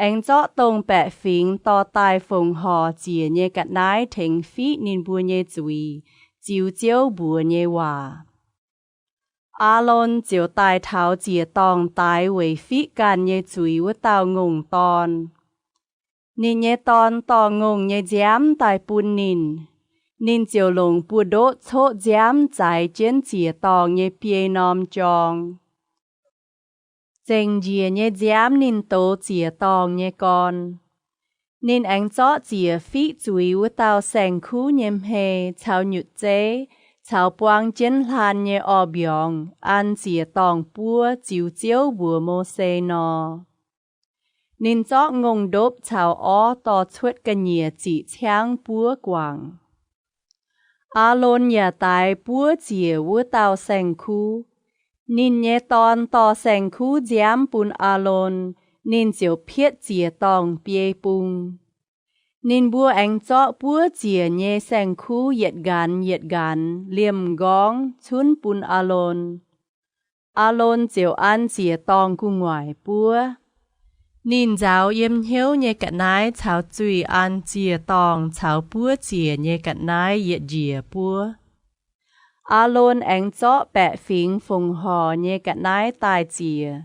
Aengx zorqv dongh baeqc fingx dorh daaih fongc horc ziec nyei ga'naaiv tengx fiqv ninh mbuo nyei zuiz, ziux Ziouv mbuox nyei waac. Aalon ziouc daaih taux ziec-dorngh daix weic fiqv ganh nyei zuiz wuov dauh ngongh dorn. Ninh nyei dorn dorh ngongh nyei nziaamv daaih bun ninh. Ninh ziouc longc buoz-ndoqv coqv nziaamv zaaix jienv ziec-dorngh nyei biei norm jorng. Zengc njiec nyei nziaamv ninh douz ziec-dorngh nyei gorn. Ninh aengx zorqv ziec fiqv zuiz wuov dauh saeng-kuv nyei hmei caux nyutc zeiv caux buang jienv hlan nyei orv-mbiorngz an ziec-dorngh buov, ziux Ziouv mbuox Mose nor. Ninh zorqv ngongh-ndopv caux orv dorh cuotv ga'nyiec ziqc ciangv buov guangc. Aalon yaac daix buov ziec wuov dauh saeng-kuv. Ninh nyei dorn dorh saeng-kuv nziaamv bun Aalon, ninh ziouc pietv ziec-dorngh biei bung. Ninh mbuo aengx zorqv buov ziec nyei saeng-kuv yietc nqanx yietc nqanx liemh m'nqorngv cunv bun Aalon. Aalon ziouc an ziec dorngh gu'nguaaic buov. Ninh nzaaux yiem hnyouv nyei ga'naaiv caux zuiz an ziec dorngh caux buov ziec nyei ga'naaiv yietc njiec buov. Aalon aengx zorqv baeqc fingx fongc horc nyei ga'naaiv daaih ziec.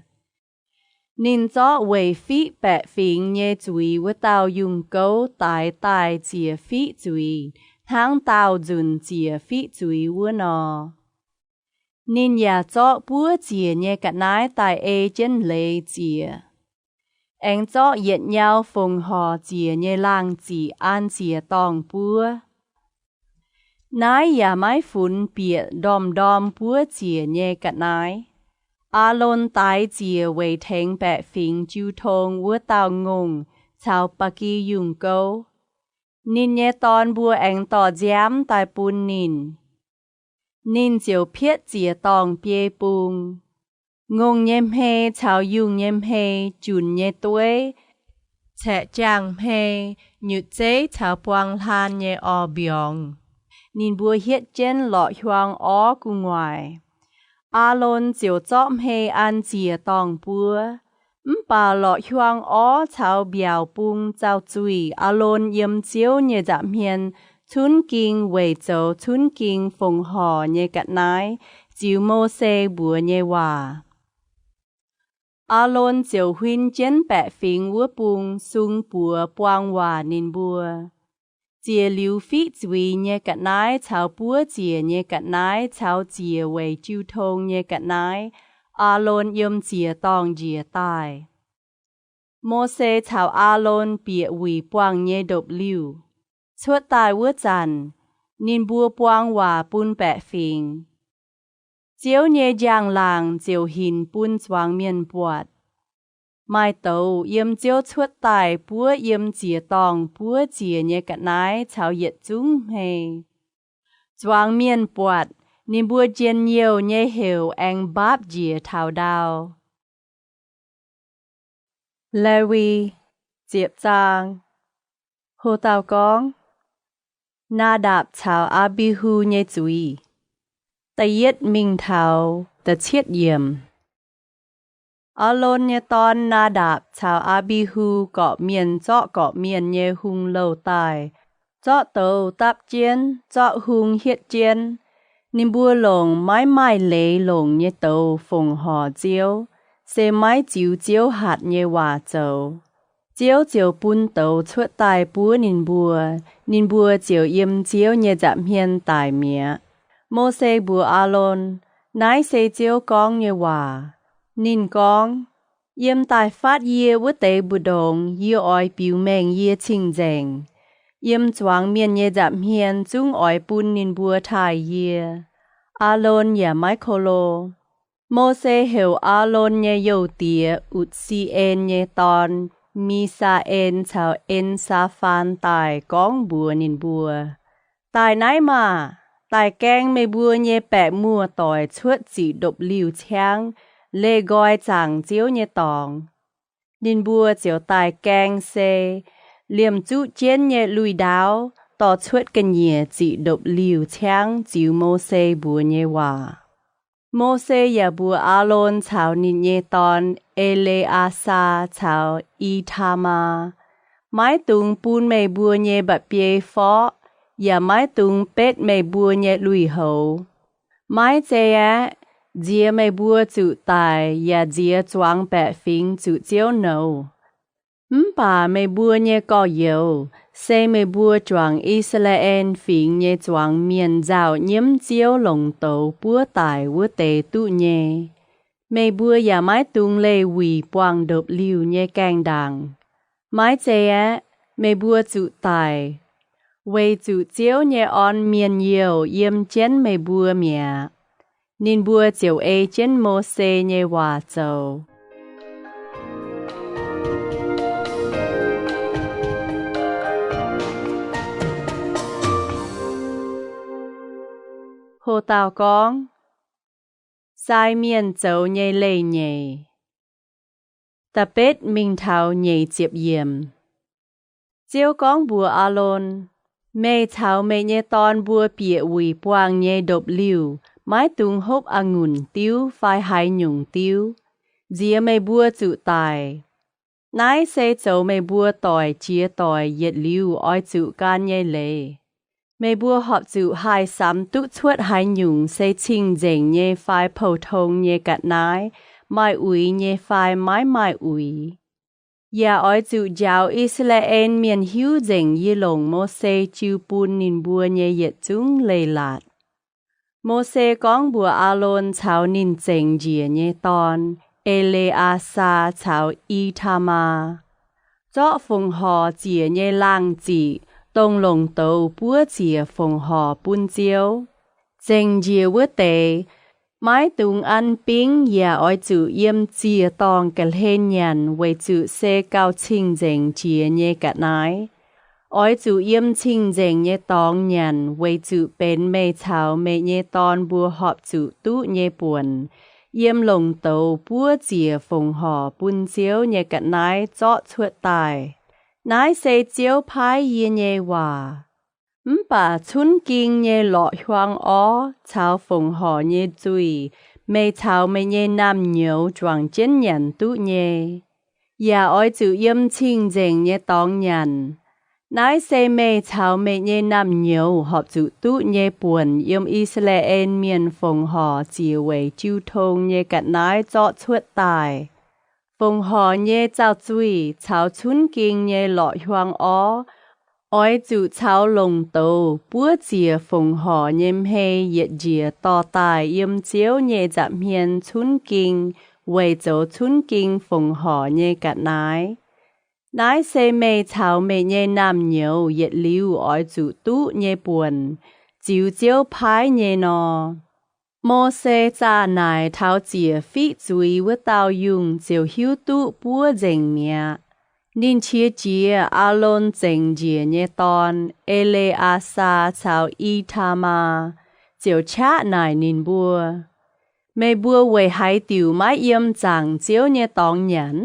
Ninh zorqv weic fiqv baeqc fingx nyei zuiz wuov dauh yungh gouv daix daaih ziec fiqv zuiz hnangv daauh nzunc ziec fiqv zuiz wuov nor. Ninh yaac zorqv buov ziec nyei ga'naaiv daaih ei jienv leiz ziec, aengx zorqv yietc nyau fongc horc ziec nyei laangh ziqc an ziec dorngh buov. Naaiv yaac maiv funx bieqc ndorm-ndorm buov ziec nyei ga'naaiv. Aalon daix ziec weic tengx baeqc fingx jiu tong wuov dauh ngongh caux ba'gi yungh gouv. Ninh nyei dorn mbuo aengx dorh nziaamv daaih bun ninh. Ninh ziouc pietv ziec dorngh biei bung. Ngongh nyei hmei caux yungh nyei hmei, junc nyei dueiv, caeqv jaangh hmei, nyutc zeiv caux buang hlaan nyei orv-mbiorngz, ninh mbuo hietv jienv lorqc hiuang orv gu'nguaaic. Aalon ziouc zorqv hmei an ziec dorngh buov. Mv baac lorqc hiuang orv caux mbiaauc bung zaux zuiz Aalon yiem Ziouv nyei nza'hmien cunv ging weic zoux cunv ging fongc horc nyei ga'naaiv, ziux Mose mbuox nyei waac. Aalon ziouc huin jienv baeqc fingx wuov bung sung buoz buang waac ninh mbuo. Ziec liuz fiqv zuiz nyei ga'naaiv caux buov ziec nyei ga'naaiv caux ziec weic jiu tong nyei ga'naaiv, Aalon yiem ziec dorngh njiec daaih. Mose caux Aalon bieqc wuic buangh nyei ndopv-liuh. Cuotv daaih wuov zanc, ninh mbuo buang waac bun baeqc fingx. Ziouv nyei njang-laangc ziouc hinc bun zuangx mienh buatc. Maaih douz yiem Ziouv cuotv daaih buov yiem ziec dorngh buov ziec nyei ga'naaiv caux yietc zungv hmei. Zuangx mienh buatc, ninh mbuo njien-youh nyei heuc aengx mbaapv njiec taux ndau. Lewi, ziepc zaang. Ho dauh gorngv, Naa^ndapc caux Aa^mbi^hu nyei zuiz. Da'yietv mingh taux da'cietv yiemc. Aalon nyei dorn, Naa^ndapc caux Aa^mbi^hu, gorqv-mienh zorqv gorqv-mienh nyei hung louh daaih, zorqv douz dapv jienv, zorqv hung hietv jienv. Ninh mbuo longc maiv maaih leiz longc nyei douz fongc horc Ziouv, se maiv ziux Ziouv hatc nyei waac zoux. Ziouv ziouc bun douz cuotv daaih buov ninh mbuo. Ninh mbuo ziouc yiem Ziouv nyei nza'hmien daic mi'aqv. Mose mbuox Aalon, Naaiv se Ziouv gorngv nyei waac. Ninh gorngv, Yiem daaih fatv yie wuov deix mbu'ndongx yie oix biux mengh yie cing-nzengc. Yiem zuangx mienh nyei nza'hmien zungv oix bun ninh mbuo taaih yie. Aalon yaac maiv ko lo. Mose heuc Aalon nyei youh diex, Utc^si^en nyei dorn, Mi^saa^en caux En^saa^faan daaih gorngv mbuox ninh mbuo, Daaih naaiv maah! Daaih gaeng meih mbuo nyei baeqc muoz-doic cuotv ziqc ndopv-liuh ciangv leih nqoi zaangc Ziouv nyei dorngx. Ninh mbuo ziouc daaih gaeng se, liemh zuqv jienv nyei lui-ndaauv dorh cuotv ga'nyiec ziqc ndopv-liuh ciangv ziux Mose mbuox nyei waac. Mose yaac mbuox Aalon caux ninh nyei dorn, E^le^aa^saa caux I^taa^maa, Maiv dungx bun meih mbuo nyei mba'biei forqv, yaac maiv dungx betv meih mbuo nyei lui-houx. Maiv zei aeqv, nziex meih mbuo zuqc daic yaac nziex zuangx baeqc fingx zuqc Ziouv nouz. Mv baac meih mbuo nyei gorx-youz, se meih mbuo juangc I^saa^laa^en Fingx nyei zuangx mienh nzauh nyiemv Ziouv longc douz buov daic wuov deix duqv nyei. Meih mbuo yaac maiv dungx leih wuic buangh ndopv-liuh nyei gaengh ndaangc. Maiv zei aeqv, meih mbuo zuqc daic, weic zuqc Ziouv nyei orn mienh youh yiem jienv meih mbuo mi'aqv. Ninh mbuo ziouc ei jienv Mose nyei waac zoux. Ho dauh gorngv, Sai mienh zoux nyei leih nyeic. Da'betv mingh taux nyeic ziepc yiemc. Ziouv gorngv mbuox Aalon, Meih caux meih nyei dorn mbuo bieqc wuic buangh nyei ndopv-liuh maiv dungx hopv a'ngunc diuv fai haaix nyungc diuv. Nziex meih mbuo zuqc daic. Naaiv se zoux meih mbuo doic jiex doic yietc liuz oix zuqc gan nyei leiz. Meih mbuo horpc zuqc haih samx duqv cuotv haaix nyungc se cing-nzengc nyei fai pou-tong nyei ga'naaiv, maaih uix nyei fai maiv maaih uix. Yaac oix zuqc njaaux I^saa^laa^en Mienh hiuv nzengc yie longc Mose jiu bun ninh mbuo nyei yietc zungv leiz-latc. Mose gorngv mbuox Aalon caux ninh zengc njiec nyei dorn, E^le^aa^saa caux I^taa^maa, Zorqv fongc horc ziec nyei laangh ziqc, dongh longc douz buov ziec fongc horc bun Ziouv. Zengc njiec wuov deix maiv dungx an bingv yaac oix zuqc yiem ziec-dorngh ga'hlen nyanc weic zuqc se gauh cing-nzengc jiex nyei ga'naaiv. Oix zuqc yiem cing-nzengc nyei dorngx nyanc weic zuqc benx meih caux meih nyei dorn mbuo horpc zuqc duqv nyei buonc, yiem longc douz buov ziec fongc horc bun Ziouv nyei ga'naaiv zorqv cuotv daaih. Naaiv se Ziouv paaiv yie nyei waac. Mv baac cunv ging nyei lorqc-huaang orv caux fongc horc nyei zuih meih caux meih nyei naamh nyouz juangc jienv nyanc duqv nyei. Yaac oix zuqc yiem cing-nzengc nyei dorngx nyanc. Naaiv se meih caux meih nyei naamh nyouz horpc zuqc duqv nyei buonc yiem I^saa^laa^en Mienh fongc horc ziec weic jiu tong nyei ga'naaiv zorqv cuotv daaih. Fongc horc nyei zaux-zuih caux cunv ging nyei lorqc-huaang orv oix zuqc caux longc douz buov ziec fongc horc nyei hmei yietc njiec dorh daaih yiem Ziouv nyei nza'hmien cunv ging weic zoux cunv ging fongc horc nyei ga'naaiv. Naaiv se meih caux meih nyei naamh nyouz yietc liuz oix zuqc duqv nyei buonc, ziux Ziouv paaiv nyei nor. Mose zaah naaic taux ziec fiqv zuiz wuov dauh yungh ziouc hiuv duqv buov nzengc mi'aqv. Ninh qiex jiez Aalon zengc njiec nyei dorn, E^le^aa^saa caux I^taa^maa, ziouc qaqv naaic ninh mbuo, Meih mbuo weic haaix diuc maiv yiem zaangc Ziouv nyei dorngx nyanc?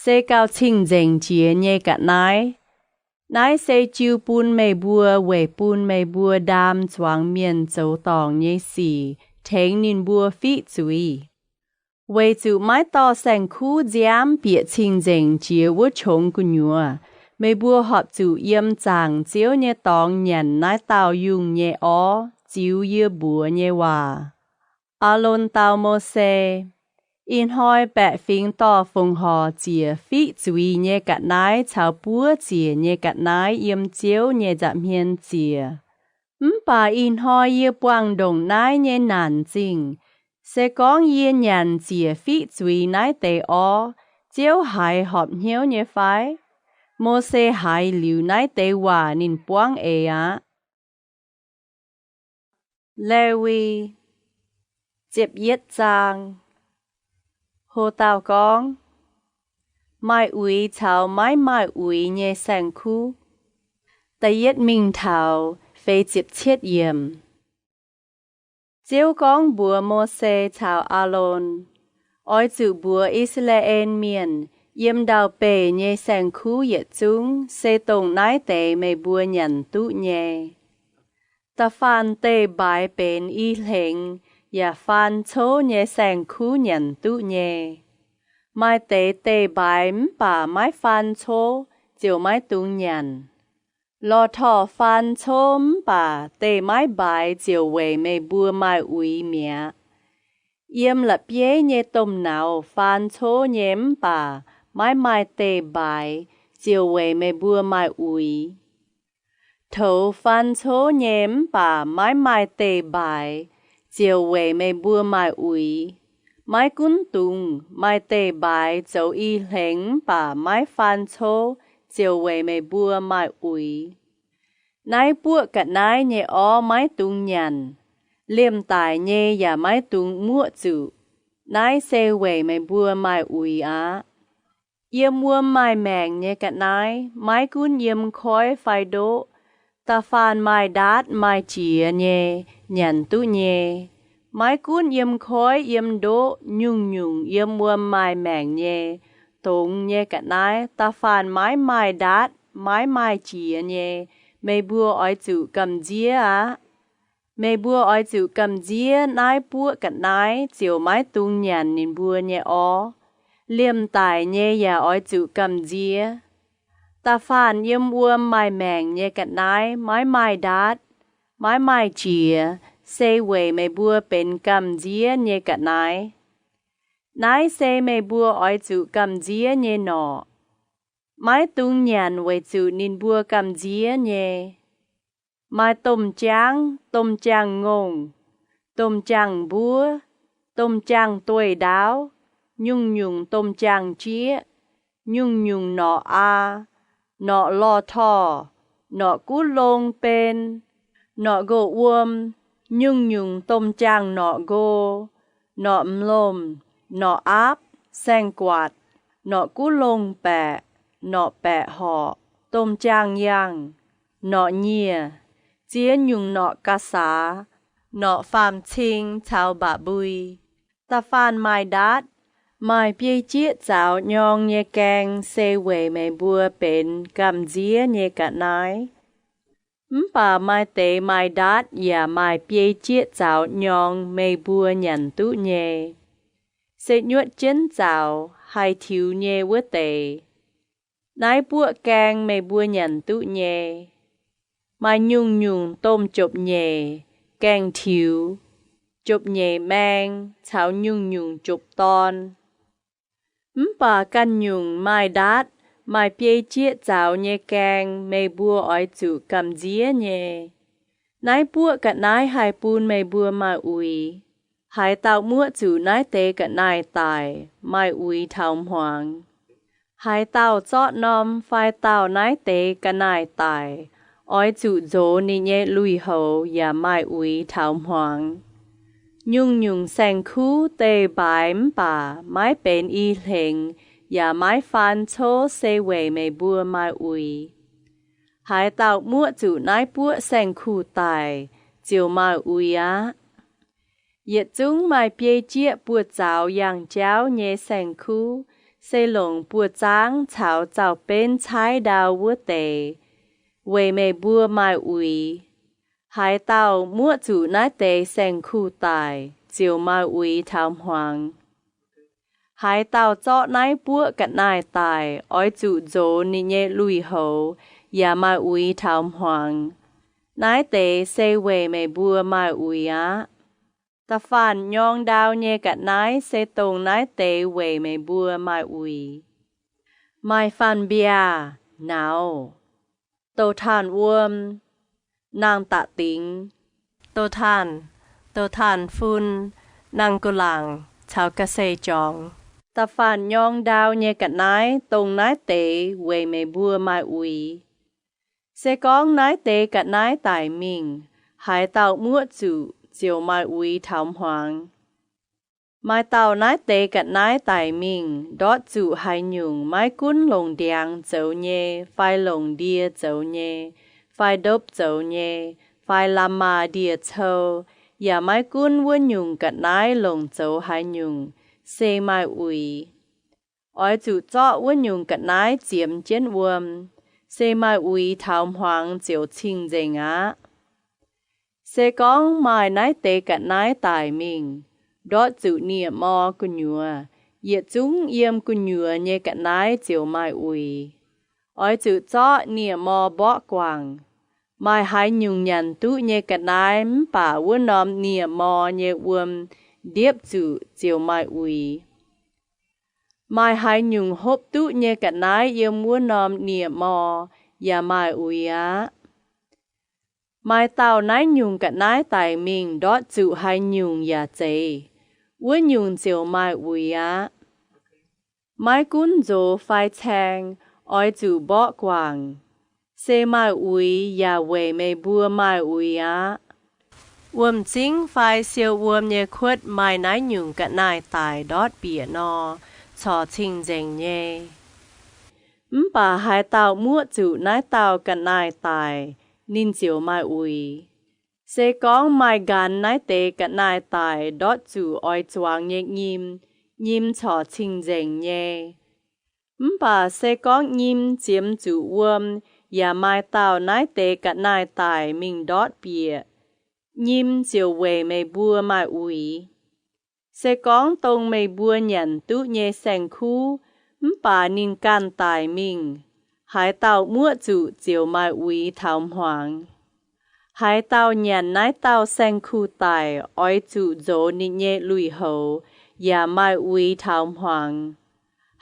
Se gauh cing-nzengc jiex nyei ga'naaiv. Naaiv se jiu bun meih mbuo weic bun meih mbuo ndaam zuangx mienh zoux dorngc nyei sic tengx ninh mbuo fiqv zuiz. Weic zuqc maiv dorh saeng-kuv nziaamv bieqc cing-nzengc jiex wuov qongx gu'nyuoz, meih mbuo horpc zuqc yiem zaangc Ziouv nyei dorngx nyanc naaiv dauh yungh nyei orv ziux yie mbuox nyei waac. Aalon dau Mose, Ih hnoi baeqc fingx dorh fongc horc ziec fiqv zuiz nyei ga'naaiv caux buov ziec nyei ga'naaiv yiem Ziouv nyei nza'hmien ziec. Mv baac ih hnoi yie buangh ndongc naaiv nyei naanc zingh. Se gorngv yie nyanc ziec fiqv zuiz naaiv deix orv, Ziouv haiz horpc hnyouv nyei fai? Mose haiz liuz naaiv deix waac ninh buangv eix aqv. Lewi, ziepc yietv zaang. Ho dauh gorngv, Maaih uix caux maiv maaih uix nyei saeng-kuv. Da'yietv mingh taux feix ziepc cietv yiemc. Ziouv gorngv mbuox Mose caux Aalon, Oix zuqc mbuox I^saa^laa^en Mienh, Yiem ndau-beih nyei saeng-kuv yietc zungv se dongh naaiv deix meih mbuo nyanc duqv nyei. Da'faanh deic-mbaaix benx i hlengx yaac faan cov nyei saeng-kuv nyanc duqv nyei. Maaih deix deic-mbaaix mv baac maiv faan cov ziouc maiv dungx nyanc. Lorh torh faan cov mv baac deic maiv mbaaix ziouc weic meih mbuo maaih uix mi'aqv. Yiem la'bieiv nyei domh nauz faan cov nyei mv baac maiv maaih deic-mbaaix ziouc weic meih mbuo maaih uix. Toux faan cov nyei mv baac maiv maaih deic-mbaaix ziouc weic meih mbuo maaih uix. Maiv gunv dungz maaih deic-mbaaix zoux i hlengx mv baac maiv faan cov ziouc weic meih mbuo maaih uix. Naaiv buoqv ga'naaiv nyei orv maiv dungx nyanc. Liemh daic nyei yaac maiv dungx muoqv zuqc. Naaiv se weic meih mbuo maaih uix aqv. Yiem wuom maaih maengc nyei ga'naaiv, maiv gunv yiem koiv fai ndoqv, da'faanh maaih ndaatv maaih jiex nyei, nyanc duqv nyei. Maiv gunv yiem koiv yiem ndoqv, nyungc-nyungc yiem wuom maaih maengc nyei, dongz nyei ga'naaiv, da'faanh maiv maaih ndaatv maiv maaih jiex nyei, meih mbuo oix zuqc gamh nziev aqv. Meih mbuo oix zuqc gamh nziev naaiv buoqv ga'naaiv ziouc maiv dungx nyanc ninh mbuo nyei orv. Liemh daic nyei yaac oix zuqc gamh nziev. Da'faanh yiem wuom maaih maengc nyei ga'naaiv maiv maaih ndaatv, maiv maaih jiex, se weic meih mbuo benx gamh nziev nyei ga'naaiv. Naaiv se meih mbuo oix zuqc gamh nziev nyei norqc. Maiv dungx nyanc weic zuqc ninh mbuo gamh nziev nyei. Maaih domh jaangv, domh jaangv-ngongh, domh jaangv-mbuov, domh jaangv-doix-ndaauv, nyungc-nyungc domh jaangv-jieqv, nyungc-nyungc norqc aa, norqc lorh torh, norqc guv long ben, norqc nkoh wuom, nyungc-nyungc domh jaangv norqc nqo, norqc m'lomh, norqc aapv, saeng-guatc, norqc guv long baeqc, norqc baeqc horqc, domh jaangv-yangh, norqc nyieh, ziex nyungc norqc ga'saax, norqc faam-cing caux mba'mbui. Da'faanh maaih ndaatv, maaih biei jieqv zaux nyorng nyei gaeng se weic meih mbuo benx gamh nziev nyei ga'naaiv. Mv baac maaih deix maaih ndaatv yaac maaih biei jieqv zaux nyorng meih mbuo nyanc duqv nyei, se nyuotv jienv zaux haih tiux nyei wuov deix. Naaiv buoqv gaeng meih mbuo nyanc duqv nyei. Maaih nyungc-nyungc domh jopv-nyeic gaengh tiux, jopv-nyeic maeng caux nyungc-nyungc jopv dorn. Mv baac ganh nyungc maaih ndaatv, maaih biei jieqv zaux nyei gaeng meih mbuo oix zuqc gamh nziev nyei. Naaiv buoqv ga'naaiv haih bun meih mbuo maaih uix. Haaix dauh muoqv zuqc naaiv deix ga'naaiv daic, maaih uix taux hmuangx. Haaix dauh zorqv norm fai dauh naaiv deix ga'naaiv daic, oix zuqc nzox ninh nyei lui-houx yaac maaih uix taux hmuangx. Nyungc-nyungc saeng-kuv deic-mbaaix mv baac maiv benx i hlengx yaac maiv faan cov se weic meih mbuo maaih uix. Haaix dauh muoqv zuqc naaiv buoqv saeng-kuv daic, ziouc maaih uix aqv. Yietc zungv maaih biei jieqv buoz-zaux yangh jauv nyei saeng-kuv se longc buoz-zaangv caux zaux-benv caaiv ndau wuov deix, weic meih mbuo maaih uix. Haaix dauh muoqv zuqc naaiv deix saeng-kuv daic, ziouc maaih uix taux hmuangx. Haaix dauh zorqv naaiv buoqv ga'naaiv daic, oix zuqc nzox ninh nyei lui-houx yaac maaih uix taux hmuangx. Naaiv deix se weic meih mbuo maaih uix aqv. Da'faanh nyorng ndau nyei ga'naaiv se dongh naaiv deix weic meih mbuo maaih uix. Maaih faanh mbiaac, nauz, douz-taanh wuom, nangh da'dingx, douz-taanh, douz-taanh fun, nangh gu'laangc caux ga'sie jorngx. Da'faanh nyorng ndau nyei ga'naaiv dongh naaiv deix weic meih mbuo maaih uix. Se gorngv naaiv deix ga'naaiv daic mingh, haaix dauh muoqv zuqc ziouc maaih uix taux hmuangx. Maaih dauh naaiv deix ga'naaiv daic mingh ndortv zuqc haaix nyungc maiv gunv longc ndiangx zoux nyei fai longc ndie zoux nyei fai ndopv zoux nyei fai lamh maah ndie-cou, yaac maiv gunv wuov nyungc ga'naaiv longc zoux haaix nyungc, se maaih uix. Oix zuqc zorqv wuov nyungc ga'naaiv ziemx jienv wuom, se maaih uix taux hmuangx ziouc cing-nzengc aqv. Se gorngv maaih naaiv deix ga'naaiv daic mingh ndortv zuqc nie-mor gu'nyuoz, yietc zungv yiem gu'nyuoz nyei ga'naaiv ziouc maaih uix. Oix zuqc zorqv nie-mor mborqv guangc. Maaih haaix nyungc nyanc duqv nyei ga'naaiv mv baac wuov norm nie-mor nyei wuom ndiepv zuqc ziouc maaih uix. Maaih haaix nyungc hopv duqv nyei ga'naaiv yiem wuov norm nie-mor yaac maaih uix aqv. Maaih dauh naaiv nyungc ga'naaiv daic mingh ndortv zuqc haaix nyungc yaac zeiz, wuov nyungc ziouc maaih uix aqv. Maiv gunv nzox fai caeng, oix zuqc mborqv guangc, se maaih uix yaac weic meih mbuo maaih uix aqv. Wuom-zingv fai siou wuom nyei kuotv maaih naaiv nyungc ga'naaiv daic ndortv bieqc nor, corc cing-nzengc nyei. Mv baac haaix dauh muoqv zuqc naaiv dauh ga'naaiv daic, ninh ziouc maaih uix. Se gorngv maaih nqanx naaiv deix ga'naaiv daic ndortv zuqc oix zuangx nyei nyim, nyim corc cing-nzengc nyei. Mv baac se gorngv nyim ziemx zuqc wuom yaac maaih dauh naaiv deix ga'naaiv-daic mingh ndortv bieqc, nyim ziouc weic meih mbuo maaih uix. Se gorngv dongh meih mbuo nyanc duqv nyei saeng-kuv mv baac ninh ganh daic mingh, haaix dauh muoqv zuqc ziouc maaih uix taux hmuangx. Haaix dauh nyanc naaiv dauh saeng-kuv-daic oix zuqc nzox ninh nyei lui-houx yaac maaih uix taux hmuangx.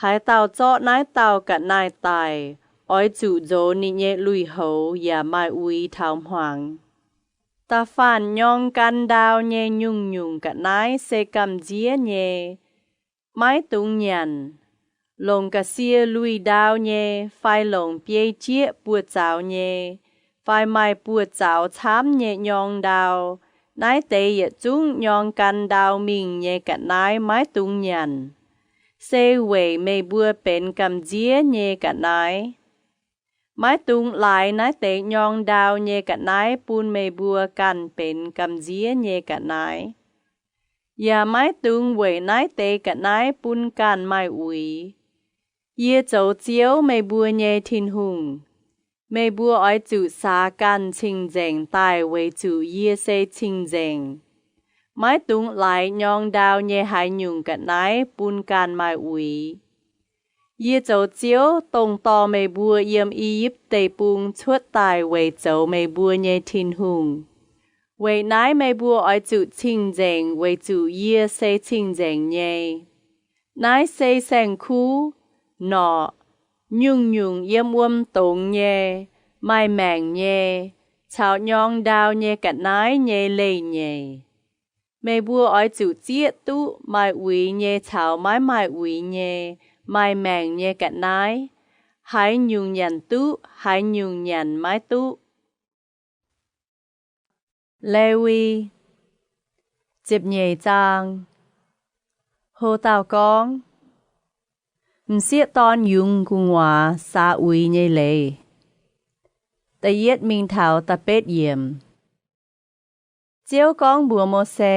Haaix dauh zorqv naaiv dauh ga'naaiv-daic oix zuqc nzox ninh nyei lui-houx yaac maaih uix taux hmuangx. Da'faanh nyorng gan ndau nyei nyungc-nyungc ga'naaiv se gamh nziev nyei, maiv dungx nyanc. Longc ga'sie lui ndau nyei fai longc biei jieqv buoz-zaux nyei fai maaih buoz-zaux camv nyei nyorng ndau, naaiv deix yietc zungv nyorng gan ndau mingh nyei ga'naaiv maiv dungx nyanc. Se weic meih mbuo benx gamh nziev nyei ga'naaiv. Maiv dungx laaix naaiv deix nyorng ndau nyei ga'naaiv bun meih mbuo ganh benx gamh nziev nyei ga'naaiv, yaac maiv dungx weic naaiv deix ga'naaiv bun ganh maaih uix. Yie zoux Ziouv, meih mbuo nyei Tin-Hungh. Meih mbuo oix zuqc saax ganh cing-nzengc daaih weic zuqc yie se cing-nzengc. Maiv dungx laaix nyorng ndau nyei haaix nyungc ga'naaiv bun ganh maaih uix. Yie zoux Ziouv, dongh dorh meih mbuo yiem I^yipv Deic-Bung cuotv daaih weic zoux meih mbuo nyei Tin-Hungh. Weic naaiv meih mbuo oix zuqc cing-nzengc weic zuqc yie se cing-nzengc nyei. Naaiv se saeng-kuv, norqc, nyungc-nyungc yiem wuom dongz nyei, maaih maengc nyei, caux nyorng ndau nyei ga'naaiv nyei leiz-nyeic. Meih mbuo oix zuqc zieqv duqv maaih uix nyei caux maiv maaih uix nyei, maaih maengc nyei ga'naaiv. Haaix nyungc nyanc duqv, haaix nyungc nyanc maiv duqv. Lewi, ziepc nyeic zaang. Hlo dauh gorngv, m'sieqv dorn yungz gu'nguaaz saax uix nyei leiz. Da'yietv mingh taux da'betv yiemc. Ziouv gorngv mbuox Mose,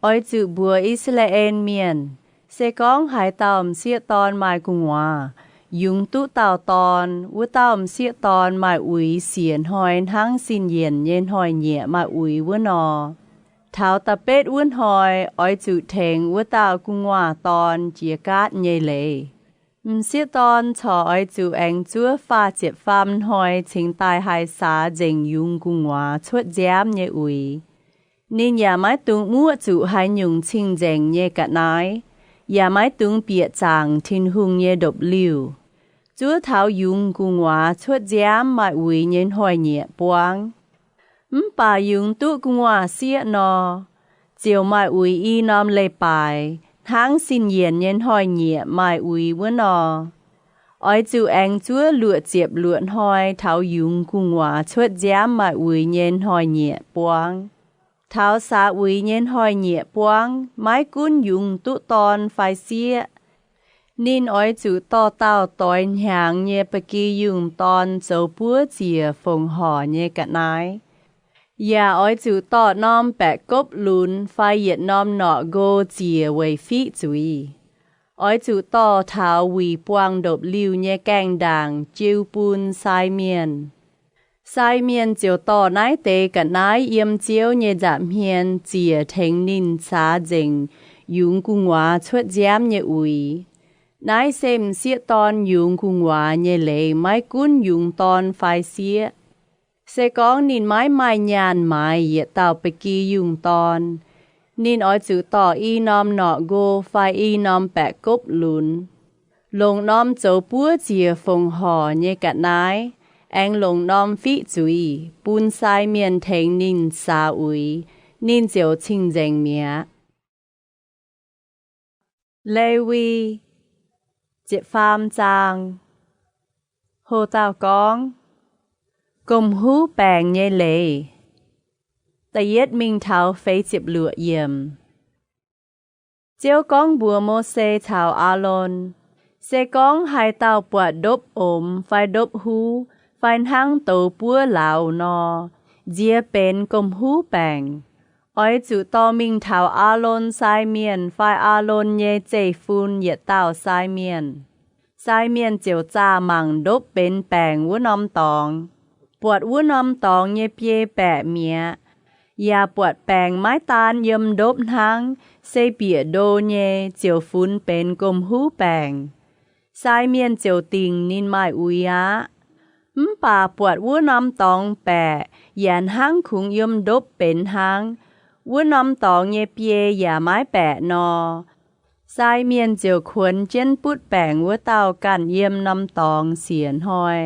Oix zuqc mbuox I^saa^laa^en Mienh, se gorngv haaix dauh m'sieqv dorn maaih gu'nguaaz, yungz duqv dauh dorn, wuov dauh m'sieqv dorn maaih uix siec hnoi hnangv sin yienc nyei hnoi-nyieqc maaih uix wuov nor. Taux da'betv wuov hnoi oix zuqc tengx wuov dauh gu'nguaaz dorn jiex gaatv nyei leiz. M'sieqv dorn corc oix zuqc aengx zuov faah ziepc faam hnoi cingx daaih haih saax nzengc yungz gu'nguaaz cuotv nziaamv nyei uix. Ninh yaac maiv dungx muoqv zuqc haaix nyungc cing-nzengc nyei ga'naaiv, yaac maiv dungx bieqc zaangc Tin-Hungh nyei ndopv-liuh. Zuov taux yungz gu'nguaaz cuotv nziaamv maaih uix nyei hnoi-nyieqc buangv. Mv baac yungz duqv gu'nguaaz-sieqv nor, ziouc maaih uix i norm leiz-baaix hnangv sin yienc nyei hnoi-nyieqc maaih uix wuov nor. Oix zuqc aengx zuov luoqc ziepc luoqc hnoi taux yungz gu'nguaaz cuotv nziaamv maaih uix nyei hnoi-nyieqc buangv. Taux saax uix nyei hnoi-nyieqc buangv, maiv gunv yungz duqv dorn fai sieqv, ninh oix zuqc dorh dauh doix hnyangx nyei ba'gi yungh dorn zoux buov ziec fongc horc nyei ga'naaiv, yaac oix zuqc dorh norm baeqc gopv lunx fai yietc norm norqc nqo ziec weic fiqv zuiz. Oix zuqc dorh taux wuic buangh ndopv-liuh nyei gaengh ndaangc jiu bun sai mienh. Sai mienh ziouc dorh naaiv deix ga'naaiv yiem Ziouv nyei nza'hmien ziec tengx ninh saax nzengc yungz gu'nguaaz cuotv nziaamv nyei uix. Naaiv se m'sieqv dorn yungz gu'nguaaz nyei leiz maiv gunv yungz dorn fai sieqv. Se gorngv ninh maiv maaih nyaanh maaiz yietc dauh ba'gi yungh dorn, ninh oix zuqc dorh i norm norqc nqo fai i norm baeqc gopv lunx, longc norm zoux buov ziec fongc horc nyei ga'naaiv, aengx longc norm fiqv zuiz bun sai mienh tengx ninh saax uix, ninh ziouc cing-nzengc mi'aqv. Lewi, ziepc faam zaang. Hlo dauh gorngv, gomh huv baengc nyei leiz. Da'yietv mingh taux feix ziepc luoqc yiemc. Ziouv gorngv mbuox Mose caux Aalon, Se gorngv haaix dauh buatc ndopv-omx fai ndopv-huv fai hnangv douz buov lauz nor, nziex benx gomh huv baengc. Oix zuqc dorh mingh taux Aalon sai mienh fai Aalon nyei zeiv-fun yietc dauh sai mienh. Sai mienh ziouc zaah mangc ndopv benx baengc wuov norm dorngx. Buatc wuov norm dorngx nyei biei baeqc mi'aqv, yaac buatc baengc maiv daan yiem ndopv hnangv, se bieqc ndo nyei ziouc funx benx gomh huv baengc. Sai mienh ziouc dingc ninh maaih uix aqv. Mv baac buatc wuov norm dorngx baeqc yaac hnangv kungx yiem ndopv benx hnangv, wuov norm dorngx nyei biei yaac maiv baeqc nor. Sai mienh ziouc kuonx jienv butv baengc wuov dauh ganh yiem norm dorngx siec hnoi.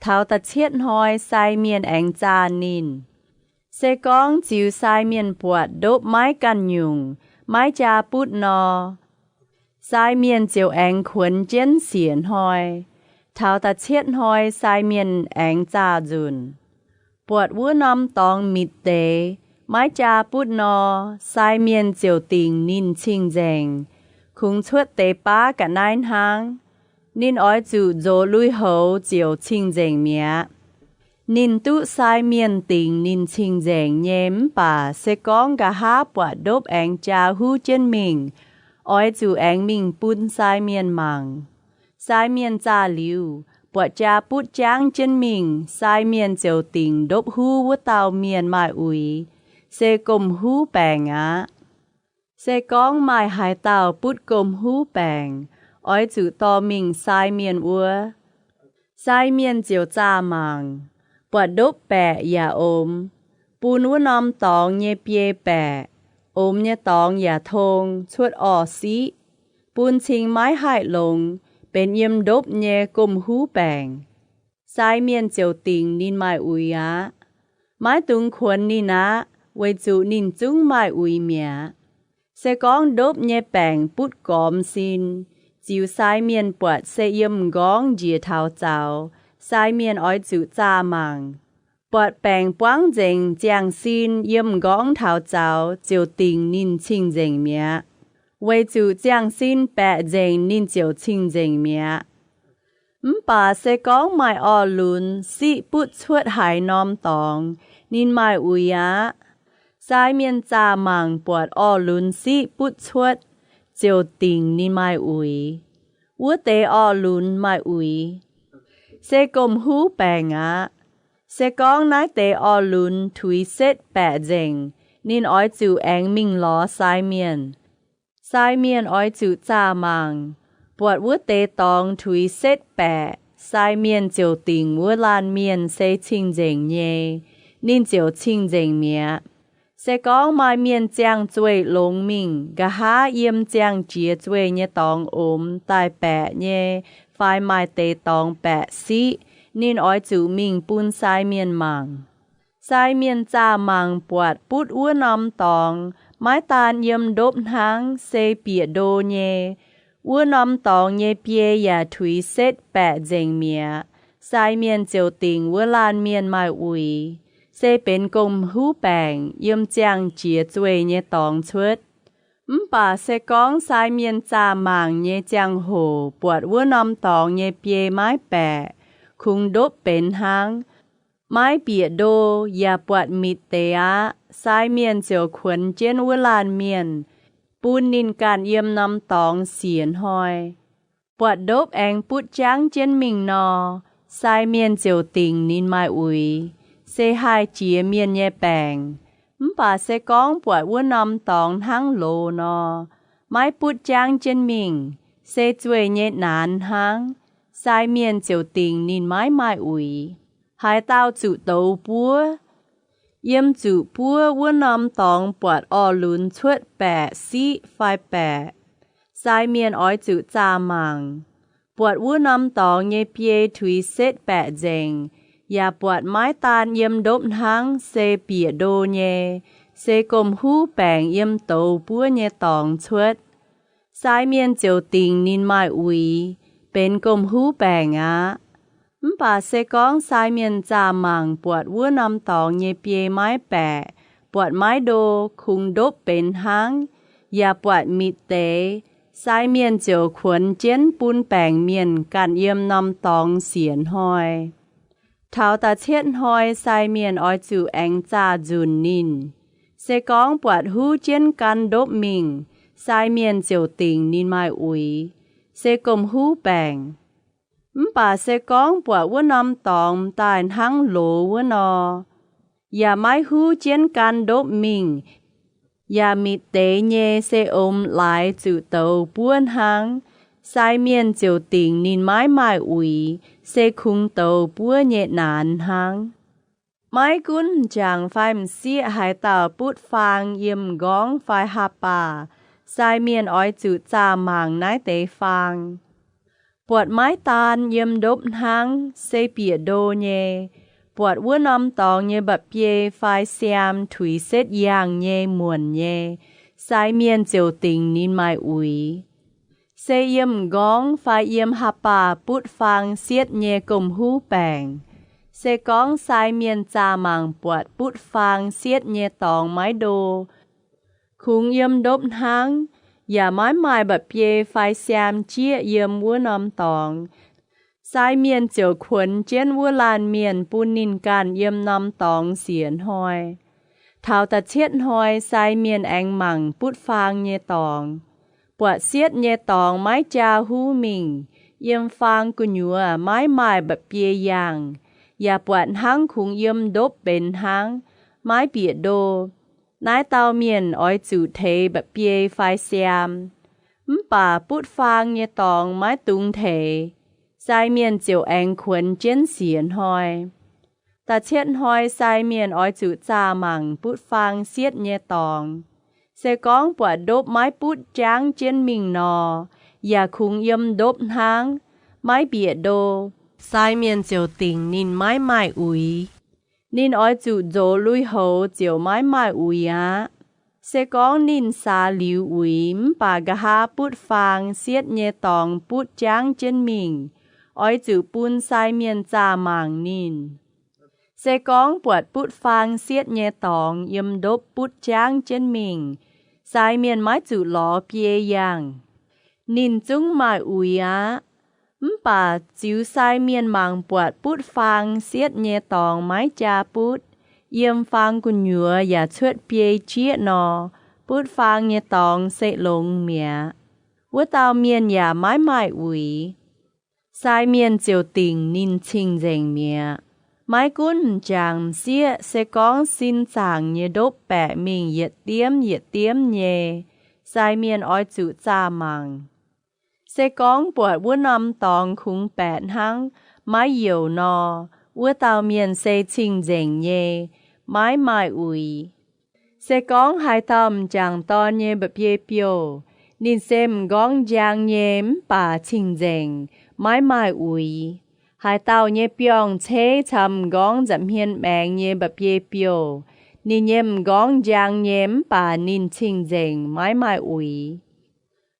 Taux da'cietv hnoi sai mienh aengx zaah ninh. Se gorngv ziux sai mienh buatc ndopv maiv ganh nyungc, maiv jaa butv nor, sai mienh ziouc aengx kuonx jienv siec hnoi. Taux da'cietv hnoi sai mienh aengx zaah nzunc. Buatc wuov norm dorngx mitc deix, maiv jaa butv nor, sai mienh ziouc dingc ninh cing-nzengc, kungx cuotv deix baav ga'naaiv hnangv. Ninh oix zuqc nzox lui-houx ziouc cing-nzengc mi'aqv. Ninh duqv sai mienh dingc ninh cing-nzengc nyei mv baac se gorngv nqa'haav buatc ndopv aengx jaa huv jienv mingh, oix zuqc aengx mingh bun sai mienh mangc. Sai mienh zaah liuz, buatc jaa butv jangv jienv mingh, sai mienh ziouc dingc ndopv huv wuov dauh mienh maaih uix, se gomh huv baengc aqv. Se gorngv maaih haaix dauh butv gomh huv baengc, oix zuqc dorh mingh sai mienh wuov. Sai mienh ziouc zaah mangc, buatc ndopv baeqc yaac omx, bun wuov norm dorngx nyei biei baeqc, omx nyei dorngx yaac tong cuotv orv siqv, bun cing maiv haih longx, benx yiem ndopv nyei gomh huv baengc. Sai mienh ziouc dingc ninh maaih uix aqv. Maiv dungx kuonx ninh aqv, weic zuqc ninh zungv maaih uix mi'aqv. Se gorngv ndopv nyei baengc butv gormx sin, ziux sai mienh buatc se yiem m'nqorngv njiec taux zaux, sai mienh oix zuqc zaah mangc. Buatc baengc buangv nzengc ziangh sin yiem m'nqorngv taux zaux ziouc dingc ninh cing-nzengc mi'aqv, weic zuqc ziangh sin baeqc nzengc ninh ziouc cing-nzengc mi'aqv. Mv baac se gorngv maaih orv lunx siqv butv cuotv haaix norm dorngx, ninh maaih uix aqv. Sai mienh zaah mangc buatc orv lunx siqv butv cuotv, ziouc dingc ninh maaih uix. Wuov deix orv lunx maaih uix, se gomh huv baengc aqv. Se gorngv naaiv deix orv lunx tuix setv baeqc nzengc, ninh oix zuqc aengx mingh lorz sai mienh. Sai mienh oix zuqc zaah mangc, buatc wuov deix dorngx tuix setv baeqc, sai mienh ziouc dingc wuov laanh mienh se cing-nzengc nyei, ninh ziouc cing-nzengc mi'aqv. Se gorngv maaih mienh ziangh zueih longx mingh, nqa'haav yiem ziangh jiex zueih nyei dorngx omx daaih baeqc nyei fai maaih deix dorngx baeqc siqv, ninh oix zuqc mingh bun sai mienh mangc. Sai mienh zaah mangc buatc butv wuov norm dorngx maiv daan yiem ndopv hnangv, se bieqc ndo nyei. Wuov norm dorngx nyei biei yaac tuix setv baeqc nzengc mi'aqv. Sai mienh ziouc dingc wuov laanh mienh maaih uix, se benx gomh huv baengc yiem ziangh jiex zueih nyei dorngx cuotv. Mv baac se gorngv sai mienh zaah mangc nyei ziangh hoc buatc wuov norm dorngx nyei biei maiv baeqc, kungx ndopv benx hnangv, maiv bieqc ndo, yaac buatc mitc deix aqv, sai mienh ziouc kuonx jienv wuov laanh mienh, bun ninh ganh yiem norm dorngx siec hnoi. Buatc ndopv aengx butv jangv jienv mingh nor, sai mienh ziouc dingc ninh maaih uix, se haih jiex mienh nyei baengc. Mv baac se gorngv buatc wuov norm dorngx hnangv loz nor, maiv butv jangv jienv mingh, se zueih nyei naanx hnangv, sai mienh ziouc dingc ninh maiv maaih uix. Haaix dauh zuqc douz buov, yiem zuqc buov wuov norm dorngx buatc orv lunx cuotv baeqc siqv fai baeqc, sai mienh oix zuqc zaah mangc. Buatc wuov norm dorngx nyei biei tuix setv baeqc nzengc, yaac buatc maiv daan yiem ndopv hnangv, se bieqc ndo nyei, se gomh huv baengc yiem douz buov nyei dorngx cuotv. Sai mienh ziouc dingc ninh maaih uix, benx gomh huv baengc aqv. Mv baac se gorngv sai mienh zaah mangc buatc wuov norm dorngx nyei biei maiv baeqc, buatc maiv ndo, kungx ndopv benx hnangv, yaac buatc mitc deix, sai mienh ziouc kuonx jienv bun baengc mienh ganh yiem norm dorngx siec hnoi. Taux da'cietv hnoi sai mienh oix zuqc aengx zaah nzunc ninh. Se gorngv buatc huv jienv gan ndopv mingh, sai mienh ziouc dingc ninh maaih uix, se gomh huv baengc. Mv baac se gorngv buatc wuov norm dorngx daaih hnangv loz wuov nor, yaac maiv huv jienv gan ndopv mingh, yaac mitc deix nyei se omx laaix zuqc douz buov hnangv, sai mienh ziouc dingc ninh maiv maaih uix, se kungx douz buov nyei naanx hnangv. Maiv gunv m'jangc fai m'sieqv haaix dauh butv faang yiem m'nqorngv fai haav baac, sai mienh oix zuqc zaah mangc naaiv deix faang. Buatc maiv daan yiem ndopv hnangv, se bieqc ndo nyei. Buatc wuov norm dorngx nyei mba'biei fai siaam tuix setv yangh nyei muonc nyei, sai mienh ziouc dingc ninh maaih uix. Se yiem m'nqorngv fai yiem haav baac butv faang sietv nyei gomh huv baengc. Se gorngv sai mienh zaah mangc buatc butv faang sietv nyei dorngx maiv ndo, kungx yiem ndopv hnangv, yaac maiv maaih mba'biei fai siaam jieqv yiem wuov norm dorngx, sai mienh ziouc kuonx jienv wuov laanh mienh bun ninh ganh yiem norm dorngx siec hnoi. Taux da'cietv hnoi sai mienh aengx mangc butv faang nyei dorngx. Buatc sietv nyei dorngx maiv jaa huv mingh, yiem faang gu'nyuoz maiv maaih mba'biei yangh, yaac buatc hnangv kungx yiem ndopv benx hnangv, maiv bieqc ndo. Naaiv dauh mienh oix zuqc teix mba'biei fai siaam. Mv baac butv faang nyei dorngx maiv dungx teix, sai mienh ziouc aengx kuonx jienv siec hnoi. Da'cietv hnoi sai mienh oix zuqc zaah mangc butv faang sietv nyei dorngx. Se gorngv buatc ndopv maiv butv jaangv jienv mingh nor, yaac kungx yiem ndopv hnangv, maiv bieqc ndo, sai mienh ziouc dingc ninh maiv maaih uix. Ninh oix zuqc nzox lui-houx ziouc maiv maaih uix aqv. Se gorngv ninh saax liuz uix mv baac nqa'haav butv faang sietv nyei dorngx butv jaangv jienv mingh, oix zuqc bun sai mienh zaah mangc ninh. Se gorngv buatc butv faang sietv nyei dorngx yiem ndopv butv jaangv jienv mingh, sai mienh maiv zuqc lorz biei yangh. Ninh zungv maaih uix aqv. Mv baac ziux sai mienh mangc buatc butv faang sietv nyei dorngx maiv jaa butv, yiem faang gu'nyuoz yaac cuotv biei jieqv nor, butv faang nyei dorngx se longx mi'aqv. Wuov dauh mienh yaac maiv maaih uix. Sai mienh ziouc dingc ninh cing-nzengc mi'aqv. Maiv gunv m'jangc m'sieqv se gorngv sin zaangc nyei ndopv baeqc mingh yietc diemv yietc diemv nyei, sai mienh oix zuqc zaah mangc. Se gorngv buatc wuov norm dorngx kungx baeqc hnangv maiv youc nor, wuov dauh mienh se cing-nzengc nyei, maiv maaih uix. Se gorngv haaix dauh m'jangc dorn nyei mba'biei biouv, ninh se m'nqorngv njang nyei mv baac cing-nzengc, maiv maaih uix. Haaix dauh nyei biorngh ceix caux m'nqorngv nza'hmien maengx nyei mba'biei biouv, ninh nyei m'nqorngv njang nyei mv baac ninh cing-nzengc, maiv maaih uix.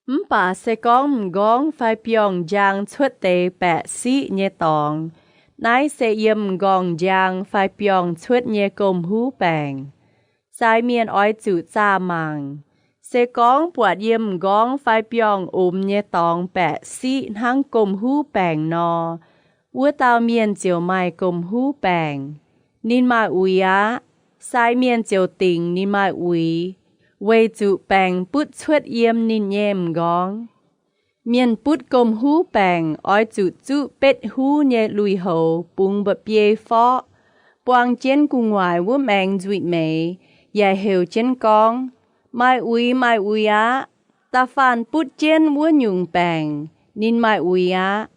Mv baac se gorngv m'nqorngv fai biorngh njang cuotv deix baeqc siqv nyei dorngx, naaiv se yiem m'nqorngv njang fai biorngh cuotv nyei gomh huv baengc. Sai mienh oix zuqc zaah mangc. Se gorngv buatc yiem m'nqorngv fai biorngh omx nyei dorngx baeqc siqv hnangv gomh huv baengc nor, wuov dauh mienh ziouc maaih gomh huv baengc. Ninh maaih uix aqv. Sai mienh ziouc dingc ninh maaih uix, weic zuqc baengc butv cuotv yiem ninh nyei m'nqorngv. Mienh butv gomh huv baengc oix zuqc zuqv betv huv nyei lui-houx bungx mba'biei forqv, buang jienv gu'nguaaic wuov maengx nzuih meix, yaac heuc jienv gorngv, Maaih uix, maaih uix aqv. Da'faanh butv jienv wuov nyungc baengc, ninh maaih uix aqv.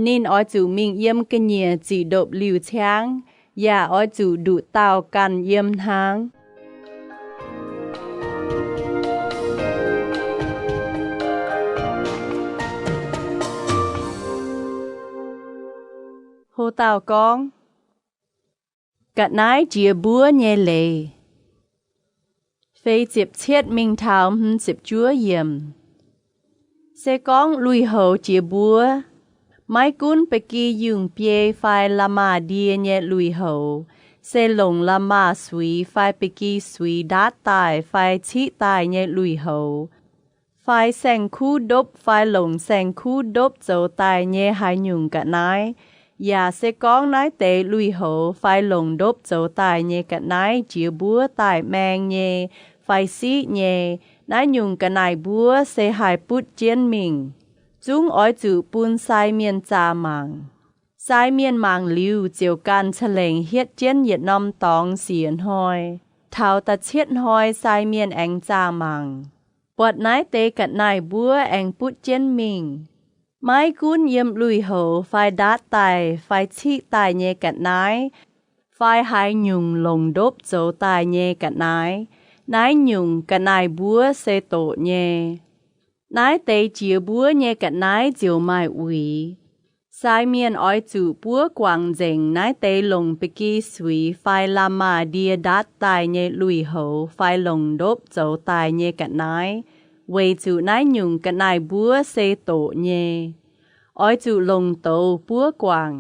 Ninh oix zuqc mingh yiem ga'nyiec ziqc ndopv-liuh ciangv, yaac oix zuqc nduqc dauh ganh yiem hnangv. Ho dauh gorngv, ga'naaiv jiex mbuov nyei leiz. Feix ziepc cietv mingh taux hmz ziepc juov yiemc. Se gorngv lui-houx jiex mbuov, maiv gunv ba'gi yungh biei fai la'maah ndie nyei lui-houx, se longc la'maah suix fai ba'gi suix ndaatv daaih fai ciqv daaih nyei lui-houx, fai saeng-kuv ndopv fai longc saeng-kuv ndopv zoux daaih nyei haaix nyungc ga'naaiv, yaac se gorngv naaiv deix lui-houx fai longc ndopv zoux daaih nyei ga'naaiv jiex mbuov daaih maeng nyei fai siqv nyei, naaiv nyungc ga'naaiv-mbuov se haih butv jienv mingh. zungv oix zuqc bun sai mienh zaah mangc. Sai mienh mangc liuz ziouc ganh ca'lengc hietv jienv yietc norm dorngx siec hnoi. Taux da'cietv hnoi sai mienh aengx zaah mangc, buatc naaiv deix ga'naaiv-mbuov aengx butv jienv mingh. Maiv gunv yiem lui-houx fai ndaatv daaih fai ciqv daaih nyei ga'naaiv, fai haaix nyungc longc ndopv zoux daaih nyei ga'naaiv, naaiv nyungc ga'naaiv-mbuov se doqc nyei. Naaiv deix jiex mbuov nyei ga'naaiv ziouc maaih uix. Sai mienh oix zuqc buov guangc nzengc naaiv deix longc ba'gi suix fai la'maah ndie ndaatv daaih nyei lui-houx fai longc ndopv zoux daaih nyei ga'naaiv, weic zuqc naaiv nyungc ga'naaiv-mbuov se doqc nyei. Oix zuqc longc douz buov guangc.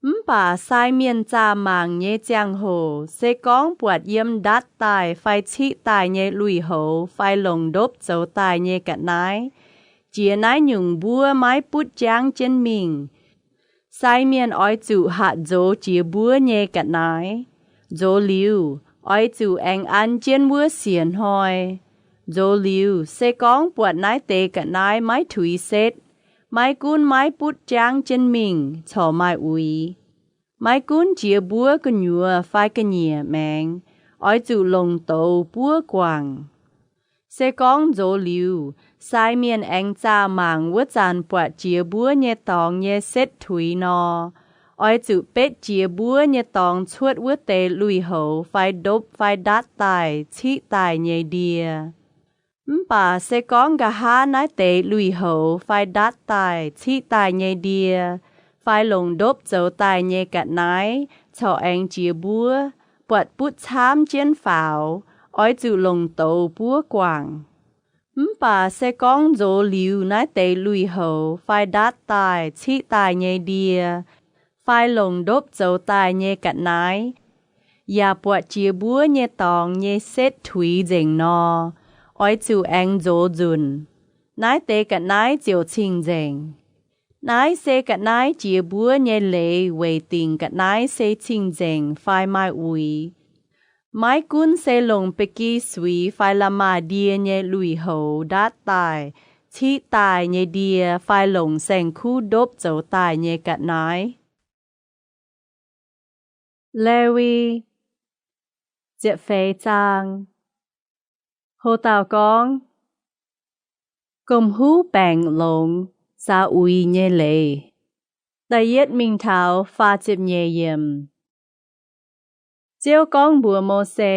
Mv baac sai mienh zaah mangc nyei ziangh hoc se gorngv buatc yiem ndaatv daaih fai ciqv daaih nyei lui-houx fai longc ndopv zoux daaih nyei ga'naaiv jiex naaiv nyungc mbuov maiv butv jangv jienv mingh, sai mienh oix zuqc hatc nzox jiex mbuov nyei ga'naaiv. Nzox liuz, oix zuqc aengx an jienv wuov siec hnoi. Nzox liuz, se gorngv buatc naaiv deix ga'naaiv maiv tuix setv, maiv gunv maiv butv jangv jienv mingh corc maaih uix. Maiv gunv jiex mbuov gu'nyuoz fai ga'nyiec maengx, oix zuqc longc douz buov guangc. Se gorngv nzox liuz, sai mienh aengx zaah mangc wuov zanc buatc jiex mbuov nyei dorngx nyei setv tuix nor, oix zuqc betv jiex mbuov nyei dorngx cuotv wuov deix lui-houx fai ndopv fai ndaatv daaih ciqv daaih nyei ndie. Mv baac se gorngv nqa'haav naaiv deix lui-houx fai ndaatv daaih ciqv daaih nyei ndie fai longc ndopv zoux daaih nyei ga'naaiv corc aengx jiex mbuov, buatc butv camv jienv faaux, oix zuqc longc douz buov guangc. Mv baac se gorngv nzox liuz naaiv deix lui-houx fai ndaatv daaih ciqv daaih nyei ndie fai longc ndopv zoux daaih nyei ga'naaiv yaac buatc jiex mbuov nyei dorngx nyei setv tuix nzengc nor, oix zuqc aengx nzox nzunc. Naaiv deix ga'naaiv ziouc cing-nzengc. Naaiv se ga'naaiv jiex mbuov nyei leiz weic dingc ga'naaiv se cing-nzengc fai maaih uix. Maiv gunv se longc ba'gi suix fai la'maah ndie nyei lui-houx ndaatv daaih ciqv daaih nyei ndie fai longc saeng-kuv ndopv zoux daaih nyei ga'naaiv. Lewi, ziepc feix zaang. Ho dauh gorngv, gomh huv baengc longx, saax uix nyei leiz. Da'yietv mingh taux faah ziepc nyeic yiemc. Ziouv gorngv mbuox Mose,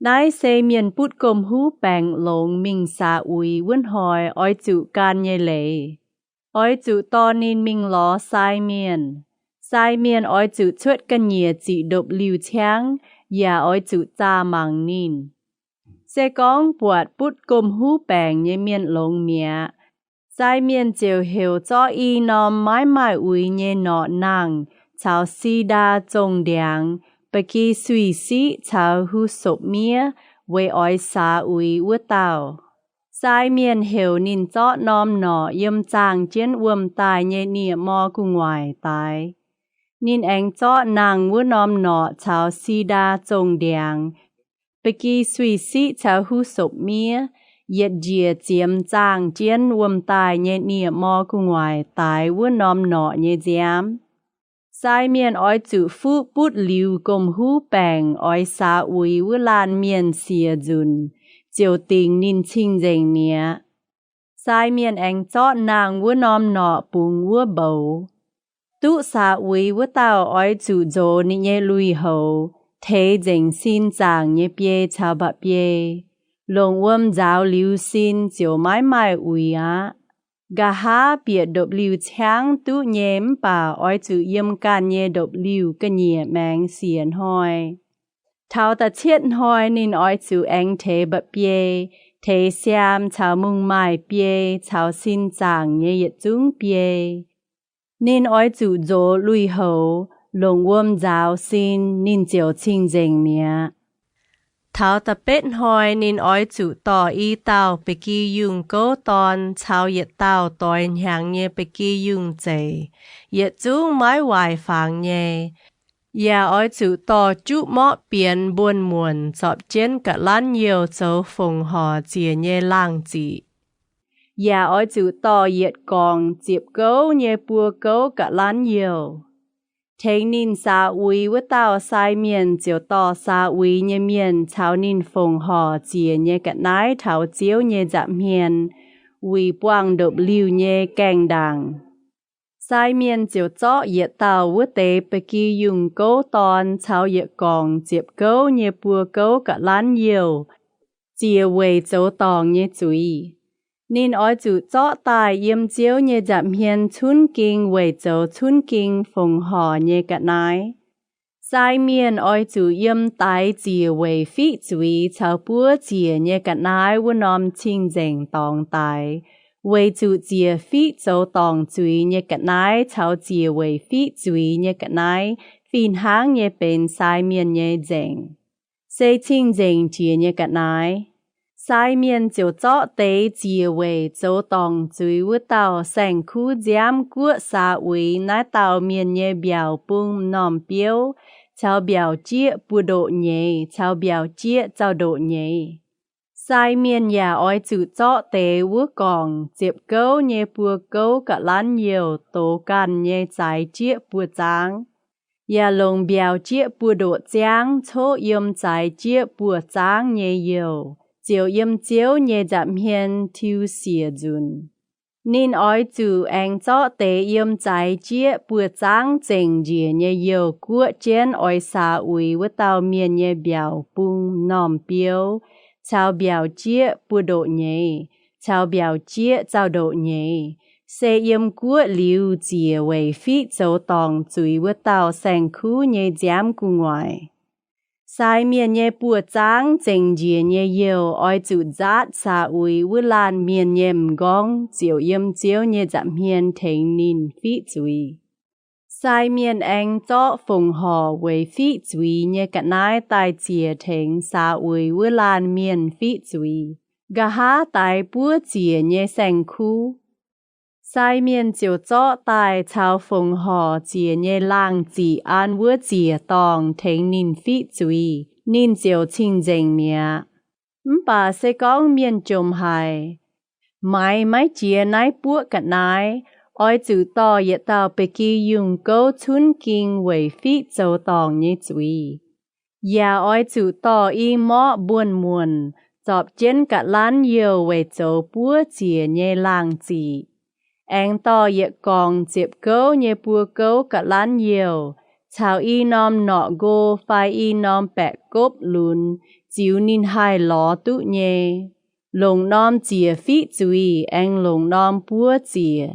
naaiv se mienh butv gomh huv baengc longx mingh saax uix wuov hnoi oix zuqc gan nyei leiz. Oix zuqc dorh ninh mingh lorz sai mienh. Sai mienh oix zuqc cuotv ga'nyiec ziqc ndopv-liuh ciangv, yaac oix zuqc zaah mangc ninh. Se gorngv buatc butv gomh huv baengc nyei mienh longx mi'aqv, sai mienh ziouc heuc zorqv i norm maiv maaih uix nyei norqc nangh caux si^ndaa zongh ndiangx, ba'gi suiv-siqv caux hu^sopc-miev weic oix saax uix wuov dauh. Sai mienh heuc ninh zorqv norm norqc yiem zaangh jienv wuom-daaih nyei nie-mor gu'nguaaic daix. Ninh aengx zorqv nangh wuov norm norqc caux si^ndaa zongh ndiangx, ba'gi suiv-siqv caux hu^sopc-miev yietc njiec ziemx zaangh jienv wuom-daaih nyei nie-mor gu'nguaaic daix wuov norm norqc nyei nziaamv. Sai mienh oix zuqc fuqv butv liuz gomh huv baengc oix saax uix wuov laanh mienh siec nzunc, ziouc dingc ninh cing-nzengc mi'aqv. Sai mienh aengx zorqv nangh wuov norm norqc bungx wuov mboux. Duqv saax uix wuov dauh oix zuqc nzox ninh nyei lui-houx, teix nzengc sin zaangc nyei biei caux mba'biei. Longc wuom nzaaux liuz sin ziouc maiv maaih uix aqv. Nqa'haav bieqc ndopv-liuh ciangv duqv nyei mv baac oix zuqc yiem ganh nyei ndopv-liuh ga'nyiec maengx siec hnoi. Taux da'cietv hnoi ninh oix zuqc aengx teix mba'biei, teix siaam caux mungh maaih biei caux sin zaangc nyei yietc zungv biei. Ninh oix zuqc nzox lui-houx, longc wuom nzaaux sin, ninh ziouc cing-nzengc mi'aqv. Taux da'betv hnoi ninh oix zuqc dorh i dauh ba'gi yungh gouv dorn caux yietc dauh doix hnyangx nyei ba'gi yungh zeic, yietc zungv maiv waaic fangx nyei. Yaac oix zuqc dorh juqv morqv bienx mbuonx-muonc zorpc jienv ga'lanv youh zoux fongc horc ziec nyei laangh ziqc. yaac oix zuqc dorh yietc gorngc ziepc gouv nyei buo gouv ga'lanv youh. Tengx ninh saax uix wuov dauh sai mienh ziouc dorh saax uix nyei mienh caux ninh fongc horc ziec nyei ga'naaiv taux Ziouv nyei nza'hmien, wuic buangh ndopv-liuh nyei gaengh ndaangc. Sai mienh ziouc zorqv yietc dauh wuov deix ba'gi yungh gouv dorn caux yietc gorngc ziepc gouv nyei buo gouv ga'lanv youh ziec weic zoux dorngc nyei zuiz. Ninh oix zuqc zorqv daaih yiem Ziouv nyei nza'hmien cunv ging weic zoux cunv ging fongc horc nyei ga'naaiv. Sai mienh oix zuqc yiem daix ziec weic fiqv zuiz caux buov ziec nyei ga'naaiv wuov norm cing-nzengc dorngx daix, weic zuqc ziec fiqv zoux dorngc zuiz nyei ga'naaiv caux ziec weic fiqv zuiz nyei ga'naaiv fih hnangv nyei benx sai mienh nyei nzengc, se cing-nzengc jiex nyei ga'naaiv. Sai mienh ziouc zorqv deix ziec weic zoux dorngc zuiz wuov dauh saeng-kuv nziaamv guoqv saax uix naaiv dauh mienh nyei mbiaauc bung m'normh biouv caux mbiaauc jieqv buoz-ndoqv nyeiz caux mbiaauc jieqv zaux-ndoqv nyeiz. Sai mienh yaac oix zuqc zorqv deix wuov gorngc ziepc gouv nyei buo gouv ga'lanv youh dox ganh nyei zaaix jieqv buoz-zaangv, yaac longc mbiaauc jieqv buoz-ndoqv ziangv coqv yiem zaaix jieqv buoz-zaangv nyei youh, ziouc yiem Ziouv nyei nza'hmien tiuv siec nzunc. Ninh oix zuqc aengx zorqv deix yiem zaaix jieqv buoz-zaangv zengc njiec nyei youh guoqv jienv oix saax uix wuov dauh mienh nyei mbiaauc bung m'normh biouv caux mbiaauc jieqv buoz-ndoqv nyeiz caux mbiaauc jieqv zaux-ndoqv nyeiz, se yiem guoqv liuz ziec weic fiqv zoux dorngc zuiz wuov dauh saeng-kuv nyei nziaamv gu'nguaaic. Sai mienh nyei buoz-zaangv zengc njiec nyei youh oix zuqc nzaatv saax uix wuov laanh mienh nyei m'nqorngv ziouc yiem Ziouv nyei nza'hmien tengx ninh fiqv zuiz. Sai mienh aengx zorqv fongc horc weic fiqv zuiz nyei ga'naaiv daaih ziec tengx saax uix wuov laanh mienh fiqv zuiz, nqa'haav daix buov ziec nyei saeng-kuv. Sai mienh ziouc zorqv daaih caux fongc horc ziec nyei laangh ziqc an wuov ziec-dorngh tengx ninh fiqv zuiz, ninh ziouc cing-nzengc mi'aqv. Mv baac se gorngv mienh jomc haic, maaiz maiv jiex naaiv buoqv ga'naaiv, oix zuqc dorh yietc dauh ba'gi yungh gouv cunv ging weic fiqv zoux dorngc nyei zuiz. Yaac oix zuqc dorh i morqv mbuonx-muonc zorpc jienv ga'lanv youh weic zoux buov ziec nyei laangh ziqc. Aengx dorh yietc gorngc ziepc gouv nyei buo gouv ga'lanv youh caux i norm norqc nqo fai i norm baeqc gopv lunx ziux ninh haih lorz duqv nyei. Longc norm ziec fiqv zuiz aengx longc norm buov ziec.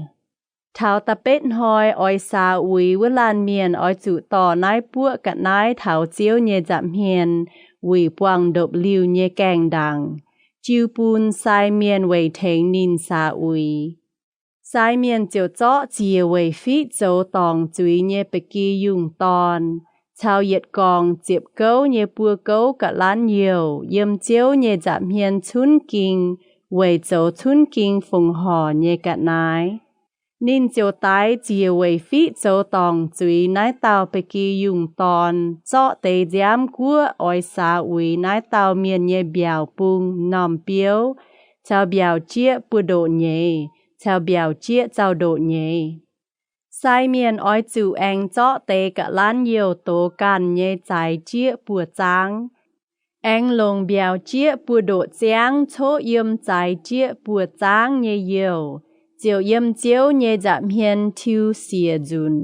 Taux da'betv hnoi oix saax uix wuov laanh mienh oix zuqc dorh naaiv buoqv ga'naaiv taux Ziouv nyei nza'hmien wuic buangh ndopv-liuh nyei gaengh ndaangc, jiu bun sai mienh weic tengx ninh saax uix. Sai mienh ziouc zorqv ziec weic fiqv zoux dorngc zuiz nyei ba'gi yungh dorn caux yietc gorngc ziepc gouv nyei buo gouv ga'lanv youh yiem Ziouv nyei nza'hmien cunv ging weic zoux cunv ging fongc horc nyei ga'naaiv. Ninh ziouc daix ziec weic fiqv zoux dorngc zuiz naaiv dauh ba'gi yungh dorn zorqv deix nziaamv guoqv oix saax uix naaiv dauh mienh nyei mbiaauc bung m'normh biouv caux mbiaauc jieqv buoz-ndoqv nyeiz caux mbiaauc jieqv zaux-ndoqv nyeiz. Sai mienh oix zuqc aengx zorqv deix ga'lanv youh dox ganh nyei zaaix jieqv buoz-zaangv, aengx longc mbiaauc jieqv buoz-ndoqv ziangv coqv yiem zaaix jieqv buoz-zaangv nyei youh, ziouc yiem Ziouv nyei nza'hmien tiuv siec nzunc.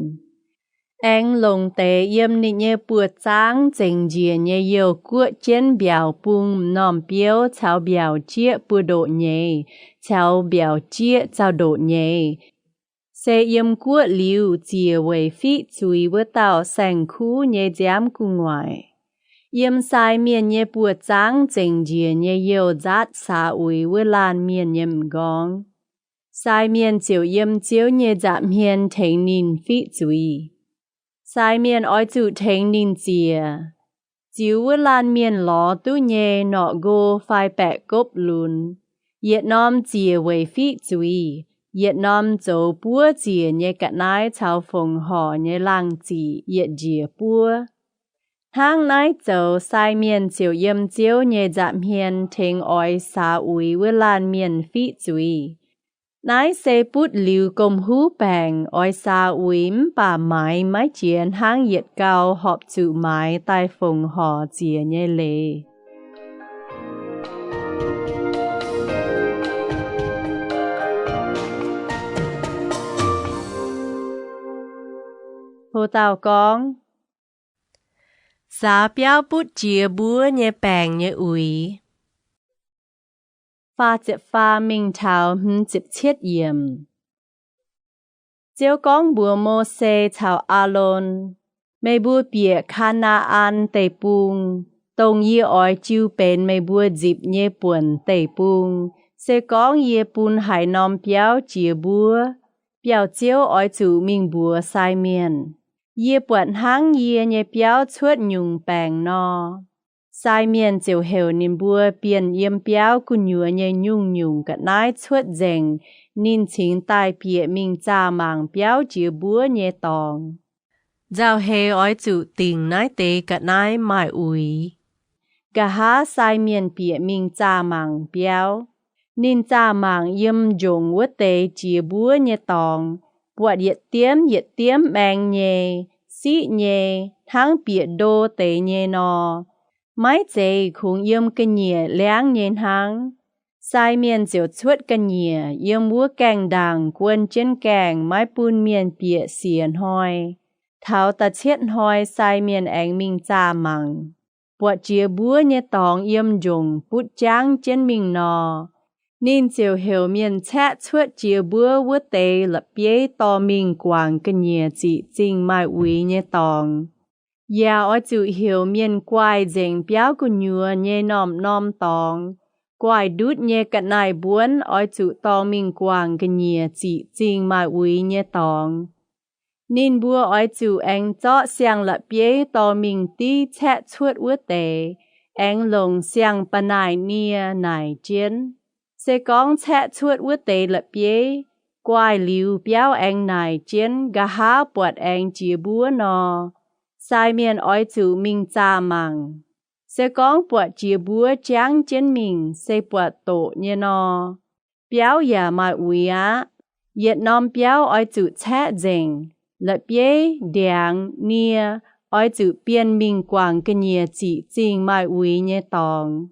Aengx longc deix yiem ninh nyei buoz-zaangv zengc njiec nyei youh guoqv jienv mbiaauc bung m'normh biouv caux mbiaauc jieqv buoz-ndoqv nyeiz caux mbiaauc jieqv zaux-ndoqv nyeiz, se yiem guoqv liuz ziec weic fiqv zuiz wuov dauh saeng-kuv nyei nziaamv gu'nguaaic. Yiem sai mienh nyei buoz-zaangv zengc njiec nyei youh nzaatv saax uix wuov laanh mienh nyei m'nqorngv. Sai mienh ziouc yiem Ziouv nyei nza'hmien tengx ninh fiqv zuiz. Sai mienh oix zuqc tengx ninh ziec. Ziux wuov laanh mienh lorz duqv nyei norqc nqo fai baeqc gopv lunx, yietc norm ziec weic fiqv zuiz, yietc norm zoux buov ziec nyei ga'naaiv caux fongc horc nyei laangh ziqc yietc njiec buov. Hnangv naaiv zoux sai mienh ziouc yiem Ziouv nyei nza'hmien tengx oix saax uix wuov laanh mienh fiqv zuiz. Naaiv se butv liuz gomh huv baengc oix saa uix mv baac maaiz maiv jiex hnangv yietc gau horpc zuqc maaiz daaih fongc horc ziex nyei leiz. Ho dauh gorngv, Saax biauv butv jiex mbuov nyei baengc nyei uix. Faah ziepc faam mingh taux hmz ziepc cietv yiemc. Ziouv gorngv mbuox Mose caux Aalon, Meih mbuo bieqc Kaa^naa^an Deic-Bung, dongh yie oix jiu benx meih mbuo nzipc nyei buonc deic-bung, se gorngv yie bun haaix norm biauv jiex mbuov, biauv-ziouv oix zuqc mingh mbuox sai mienh, Yie buatc hnangv yie nyei biauv cuotv nyungc baengc nor. Sai mienh ziouc heuc ninh mbuo bienh yiem biauv gu'nyuoz nyei nyungc-nyungc ga'naaiv cuotv nzengc, ninh cingx daaih bieqc mingh zaah mangc biauv jiex mbuov nyei dorngx. Nzauh heix oix zuqc dingc naaiv deix ga'naaiv maaih uix. Nqa'haav sai mienh bieqc mingh zaah mangc biauv. Ninh zaah mangc yiem njongc wuov deix jiex mbuov nyei dorngx, buatc yietc diemv yietc diemv maeng nyei, siqv nyei, hnangv bieqc ndo deix nyei nor. Maiv zeiz kungx yiem ga'nyiec liangv nyei hnangv. Sai mienh ziouc cuotv ga'nyiec yiem wuov gaengh ndaangc guon jienv gaengh maiv bun mienh bieqc siec hnoi. Taux da'cietv hnoi sai mienh aengx mingh zaah mangc, buatc jiex mbuov nyei dorngx yiem njongc butv jangv jienv mingh nor. Ninh ziouc heuc mienh caeqv cuotv jiex mbuov wuov deix la'bieiv dorh mingh guangc ga'nyiec ziqc zingh maaih uix nyei dorngx. Yaac oix zuqc heuc mienh guaaih nzengc biauv gu'nyuoz nyei norm-norm dorngx. Guaaih ndutv nyei ga'naaiv-mbuonv oix zuqc dorh mingh guangc ga'nyiec ziqc zingh maaih uix nyei dorngx. Ninh mbuo oix zuqc aengx zorqv siang-la'bieiv dorh mingh div caeqv cuotv wuov deix, aengx longc siang-ba'naaih nie naaic jienv. Se gorngv caeqv cuotv wuov deix la'bieiv, guaaih liuz biauv aengx naaic jienv nqa'haav buatc aengx jiex mbuov nor, sai mienh oix zuqc mingh zaah mangc. Se gorngv buatc jiex mbuov jangv jienv mingh se buatc doqc nyei nor, biauv yaac maaih uix aqv. Yietc norm biauv oix zuqc caeqv nzengc. La'bieiv, ndiangx, nie oix zuqc bienh mingh guangc ga'nyiec ziqc zingh maaih uix nyei dorngx.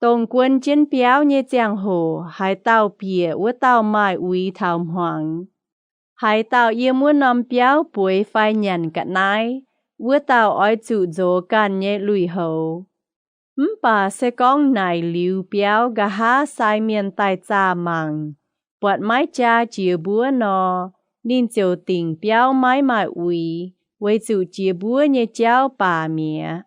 Dongh guon jienv biauv nyei ziangh hoc haaix dauh bieqc, wuov dauh maaih uix taux hmuangx. Haaix dauh yiem wuov norm biauv bueix fai nyanc ga'naaiv, wuov dauh oix zuqc nzox ganh nyei lui-houx. Mv baac se gorngv naaic liuz biauv nqa'haav sai mienh daaih zaah mangc, buatc maiv jaa jiex mbuov nor, ninh ziouc dingc biauv maiv maaih uix, weic zuqc jiex mbuov nyei jauv baac mi'aqv.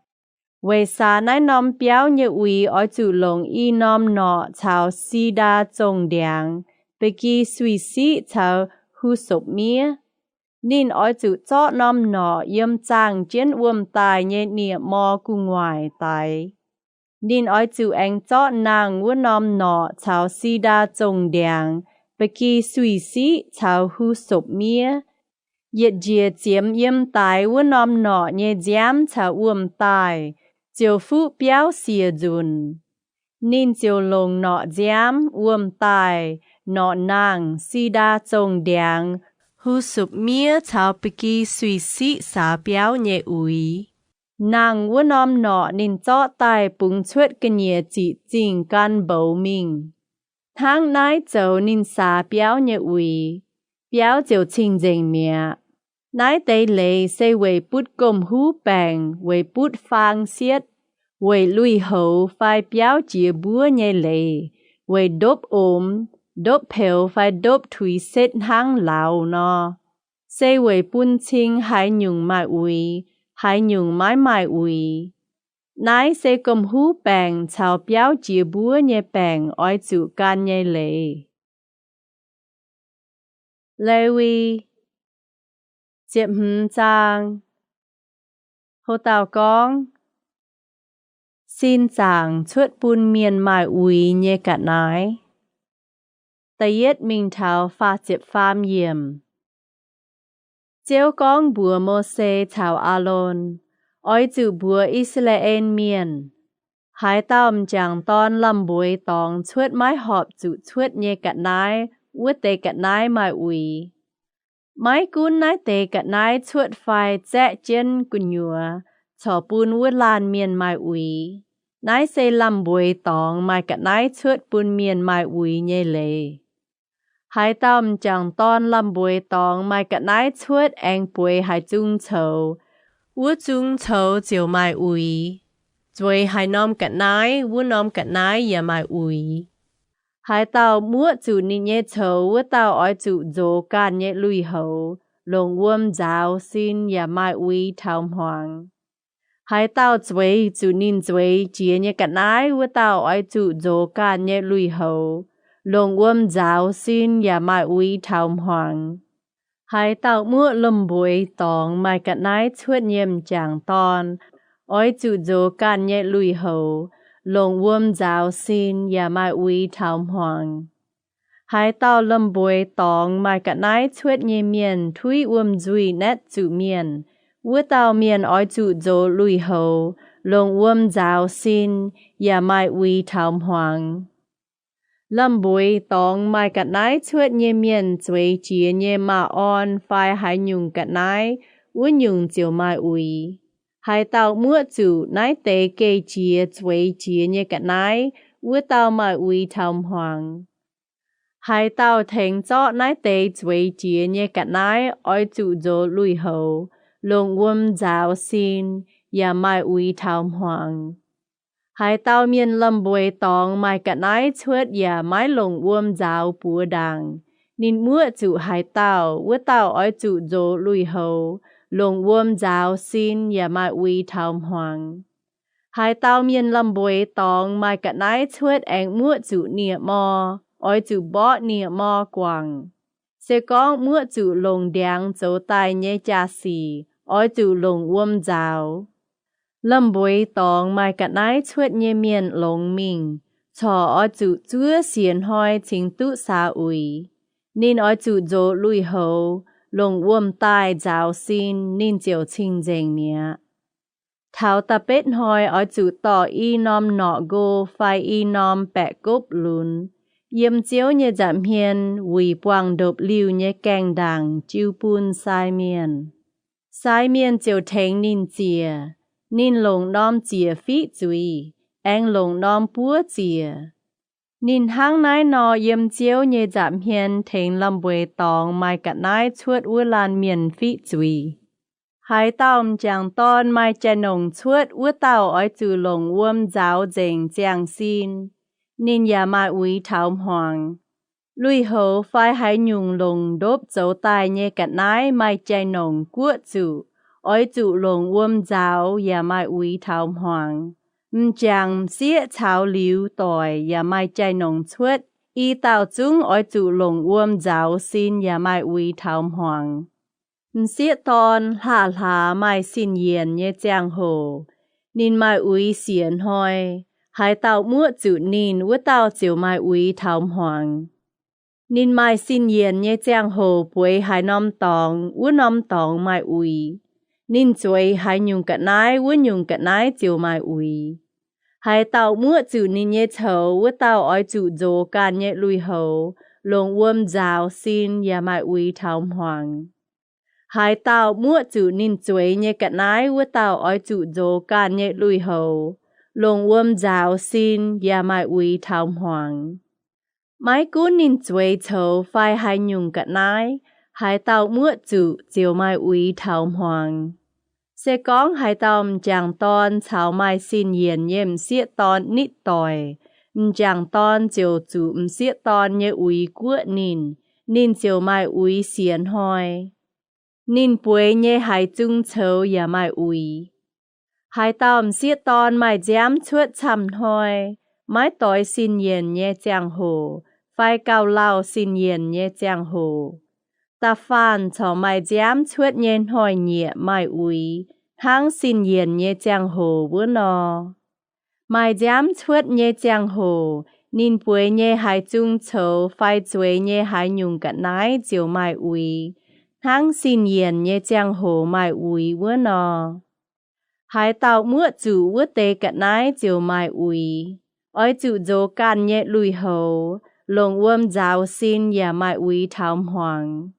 Weic saax naaiv norm biauv nyei uix oix zuqc longc i norm norqc caux si^ndaa zongh ndiangx, ba'gi sui-siqv caux hu^sopc-miev. Ninh oix zuqc zorqv norm norqc yiem zaangh jienv wuom-daaih nyei nie-mor gu'nguaaic daix. Ninh oix zuqc aengx zorqv nangh wuov norm norqc caux si^ndaa zongh ndiangx, ba'gi sui-siqv caux hu^sopc-miev, yietc njiec ziemx yiem daix wuov norm norqc nyei nziaamv caux wuom-daaih, ziouc fuqv biauv siec nzunc. Ninh ziouc longc norqc nziaamv, wuom-daaih, norqc nangh, si^ndaa zongh ndiangx, hu^sopc-miev caux ba'gi sui-siqv saax biauv nyei uix. Nangh wuov norm norqc ninh zorqv daaih bungx cuotv ga'nyiec ziqc zingh gan mboux mingh. Hnangv naaiv zoux ninh saax biauv nyei uix, biauv ziouc cing-nzengc mi'aqv. Naaiv deix leiz se weic butv gomh huv baengc, weic butv faang sietv, weic lui-houx fai biauv jiex mbuov nyei leiz, weic ndopv omx, ndopv peux fai ndopv tuix setv hnangv lauz nor, se weic bun cing haaix nyungc maaih uix, haaix nyungc maiv maaih uix. Naaiv se gomh huv baengc caux biauv jiex mbuov nyei baengc oix zuqc gan nyei leiz. Lewi, ziepc hmz zaang. Ho dauh gorngv, Sin zaangc cuotv bun mienh maaih uix nyei ga'naaiv. Da'yietv mingh taux faah ziepc faam yiemc. Ziouv gorngv mbuox Mose caux Aalon, Oix zuqc mbuox I^saa^laa^en Mienh, haaix dauh m'jangc dorn lamh mbueiz dorngx cuotv maiv horpc zuqc cuotv nyei ga'naaiv wuov deix ga'naaiv maaih uix. Maiv gunv naaiv deix ga'naaiv cuotv fai zaeqv jienv gu'nyuoz corc bun wuov laanh mienh maaih uix, naaiv se lamh mbueiz dorngx maaih ga'naaiv cuotv bun mienh maaih uix nyei leiz. Haaix dauh m'jangc dorn lamh mbueiz dorngx maaih ga'naaiv cuotv aengx bueix haaix zung coux, wuov zung coux ziouc maaih uix. Zueiz haaix norm ga'naaiv, wuov norm ga'naaiv yaac maaih uix. Haaix dauh muoqv zuqc ninh nyei coux, wuov dauh oix zuqc nzox ganh nyei lui-houx, longc wuom nzaaux sin yaac maaih uix taux hmuangx. Haaix dauh zueiz zuqc ninh zueiz jiex nyei ga'naaiv, wuov dauh oix zuqc nzox ganh nyei lui-houx, longc wuom nzaaux sin yaac maaih uix taux hmuangx. Haaix dauh muoqv lomh mbueiz dorngx maaih ga'naaiv cuotv nyei m'jangc dorn oix zuqc nzox ganh nyei lui-houx, longc wuom nzaaux sin yaac maaih uix taux hmuangx. Haaix dauh lomh mbueiz dorngx maaih ga'naaiv cuotv nyei mienh tuiv wuom-nzuih naetv zuqc mienh, wuov dauh mienh oix zuqc nzox lui-houx, longc wuom nzaaux sin yaac maaih uix taux hmuangx. Lamh mbueiz dorngx maaih ga'naaiv cuotv nyei mienh zueiz jiex nyei maa-orn fai haaix nyungc ga'naaiv, wuov nyungc ziouc maaih uix. Haaix dauh muoqv zuqc naaiv deix geh jiex zueiz jiex nyei ga'naaiv, wuov dauh maaih uix taux hmuangx. Haaix dauh tengx zorqv naaiv deix zueiz jiex nyei ga'naaiv oix zuqc nzox lui-houx, longc wuom nzaaux sin yaac maaih uix taux hmuangx. Haaix dauh mienh lamh mbueiz dorngx maaih ga'naaiv cuotv yaac maiv longc wuom nzaaux buoz ndaangc, ninh muoqv zuqc haaix dauh, wuov dauh oix zuqc nzox lui-houx, longc wuom nzaaux sin yaac maaih uix taux hmuangx. Haaix dauh mienh lamh mbueiz dorngx maaih ga'naaiv cuotv aengx muoqv zuqc nie-mor, oix zuqc mborqv nie-mor guangc. Se gorngv muoqv zuqc longc ndiangx zoux daaih nyei jaa-sic, oix zuqc longc wuom nzaaux. Lamh mbueiz dorngx maaih ga'naaiv cuotv nyei mienh longx mingh, corc oix zuqc zuov siec hnoi cingx duqv saax uix. Ninh oix zuqc nzox lui-houx, longc wuom-daaih nzaaux sin, ninh ziouc cing-nzengc mi'aqv. Taux da'betv hnoi oix zuqc dorh i norm norqc nqo fai i norm baeqc gopv lunx, yiem Ziouv nyei nza'hmien wuic buangh ndopv-liuh nyei gaengh ndaangc jiu bun sai mienh. Sai mienh ziouc tengx ninh ziec. Ninh longc norm ziec fiqv zuiz, aengx longc norm buov ziec. Ninh hnangv naaiv nor yiem Ziouv nyei nza'hmien tengx lamh mbueiz dorngx maaih ga'naaiv cuotv wuov laanh mienh fiqv zuiz. Haaix dauh m'jangc dorn maaih jai-nongc cuotv, wuov dauh oix zuqc longc wuom nzaaux nzengc ziangh sin, ninh yaac maaih uix taux hmuangx. Lui-houx fai haaix nyungc longc ndopv zoux daaih nyei ga'naaiv maaih jai-nongc guoqv zuqc, oix zuqc longc wuom nzaaux yaac maaih uix taux hmuangx. M'jangc, m'sieqv caux liuz doic yaac maaih jai-nongc cuotv, i dauh zungv oix zuqc longc wuom nzaaux sin yaac maaih uix taux hmuangx. M'sieqv dorn hlaax-hlaax maaih sin yienc nyei ziangh hoc, ninh maaih uix siec hnoi. Haaix dauh muoqv zuqc ninh, wuov dauh ziouc maaih uix taux hmuangx. Ninh maaih sin yienc nyei ziangh hoc bueix haaix norm dorngx, wuov norm dorngx maaih uix. Ninh zueiz haaix nyungc ga'naaiv, wuov nyungc ga'naaiv ziouc maaih uix. Haaix dauh muoqv zuqc ninh nyei coux, wuov dauh oix zuqc nzox ganh nyei lui-houx, longc wuom nzaaux sin yaac maaih uix taux hmuangx. Haaix dauh muoqv zuqc ninh zueiz nyei ga'naaiv, wuov dauh oix zuqc nzox ganh nyei lui-houx, longc wuom nzaaux sin yaac maaih uix taux hmuangx. Maiv gunv ninh zueiz coux fai haaix nyungc ga'naaiv, haaix dauh muoqv zuqc ziouc maaih uix taux hmuangx. Se gorngv haaix dauh m'jangc dorn caux maaih sin yienc nyei m'sieqv dorn nitv doic, m'jangc dorn ziouc zuqc m'sieqv dorn nyei uix guoqv ninh, ninh ziouc maaih uix siec hnoi. Ninh bueix nyei haaix zung coux yaac maaih uix. Haaix dauh m'sieqv dorn maaih nziaamv cuotv camv hnoi, maiv doix sin yienc nyei ziangh hoc fai gauh lauh sin yienc nyei ziangh hoc, da'faanh corc maaih nziaamv cuotv nyei hnoi-nyieqc maaih uix hnangv sin yienc nyei ziangh hoc wuov nor. Maaih nziaamv cuotv nyei ziangh hoc, ninh bueix nyei haaix zung coux fai zueiz nyei haaix nyungc ga'naaiv ziouc maaih uix hnangv sin yienc nyei ziangh hoc maaih uix wuov nor. Haaix dauh muoqv zuqc wuov deix ga'naaiv ziouc maaih uix. Oix zuqc nzox ganh nyei lui-houx, longc wuom nzaaux sin yaac maaih uix taux hmuangx.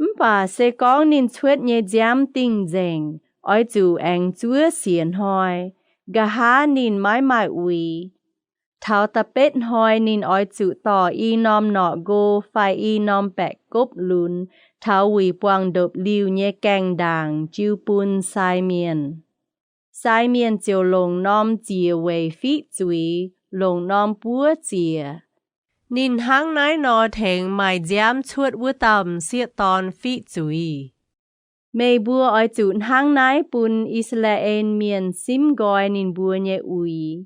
Mv baac se gorngv ninh cuotv nyei nziaamv dingh nzengc, oix zuqc aengx zuov siec hnoi, nqa'haav ninh maiv maaih uix. Taux da'betv hnoi ninh oix zuqc dorh i norm norqc nqo fai i norm baeqc gopv lunx taux wuic buangh ndopv-liuh nyei gaengh ndaangc jiu bun sai mienh. Sai mienh ziouc longc norm ziec weic fiqv zuiz, longc norm buov ziec. Ninh hnangv naaiv nor tengx maaih nziaamv cuotv wuov dauh m'sieqv dorn fiqv zuiz. Meih mbuo oix zuqc hnangv naaiv bun I^saa^laa^en Mienh simv nqoi ninh mbuo nyei uix,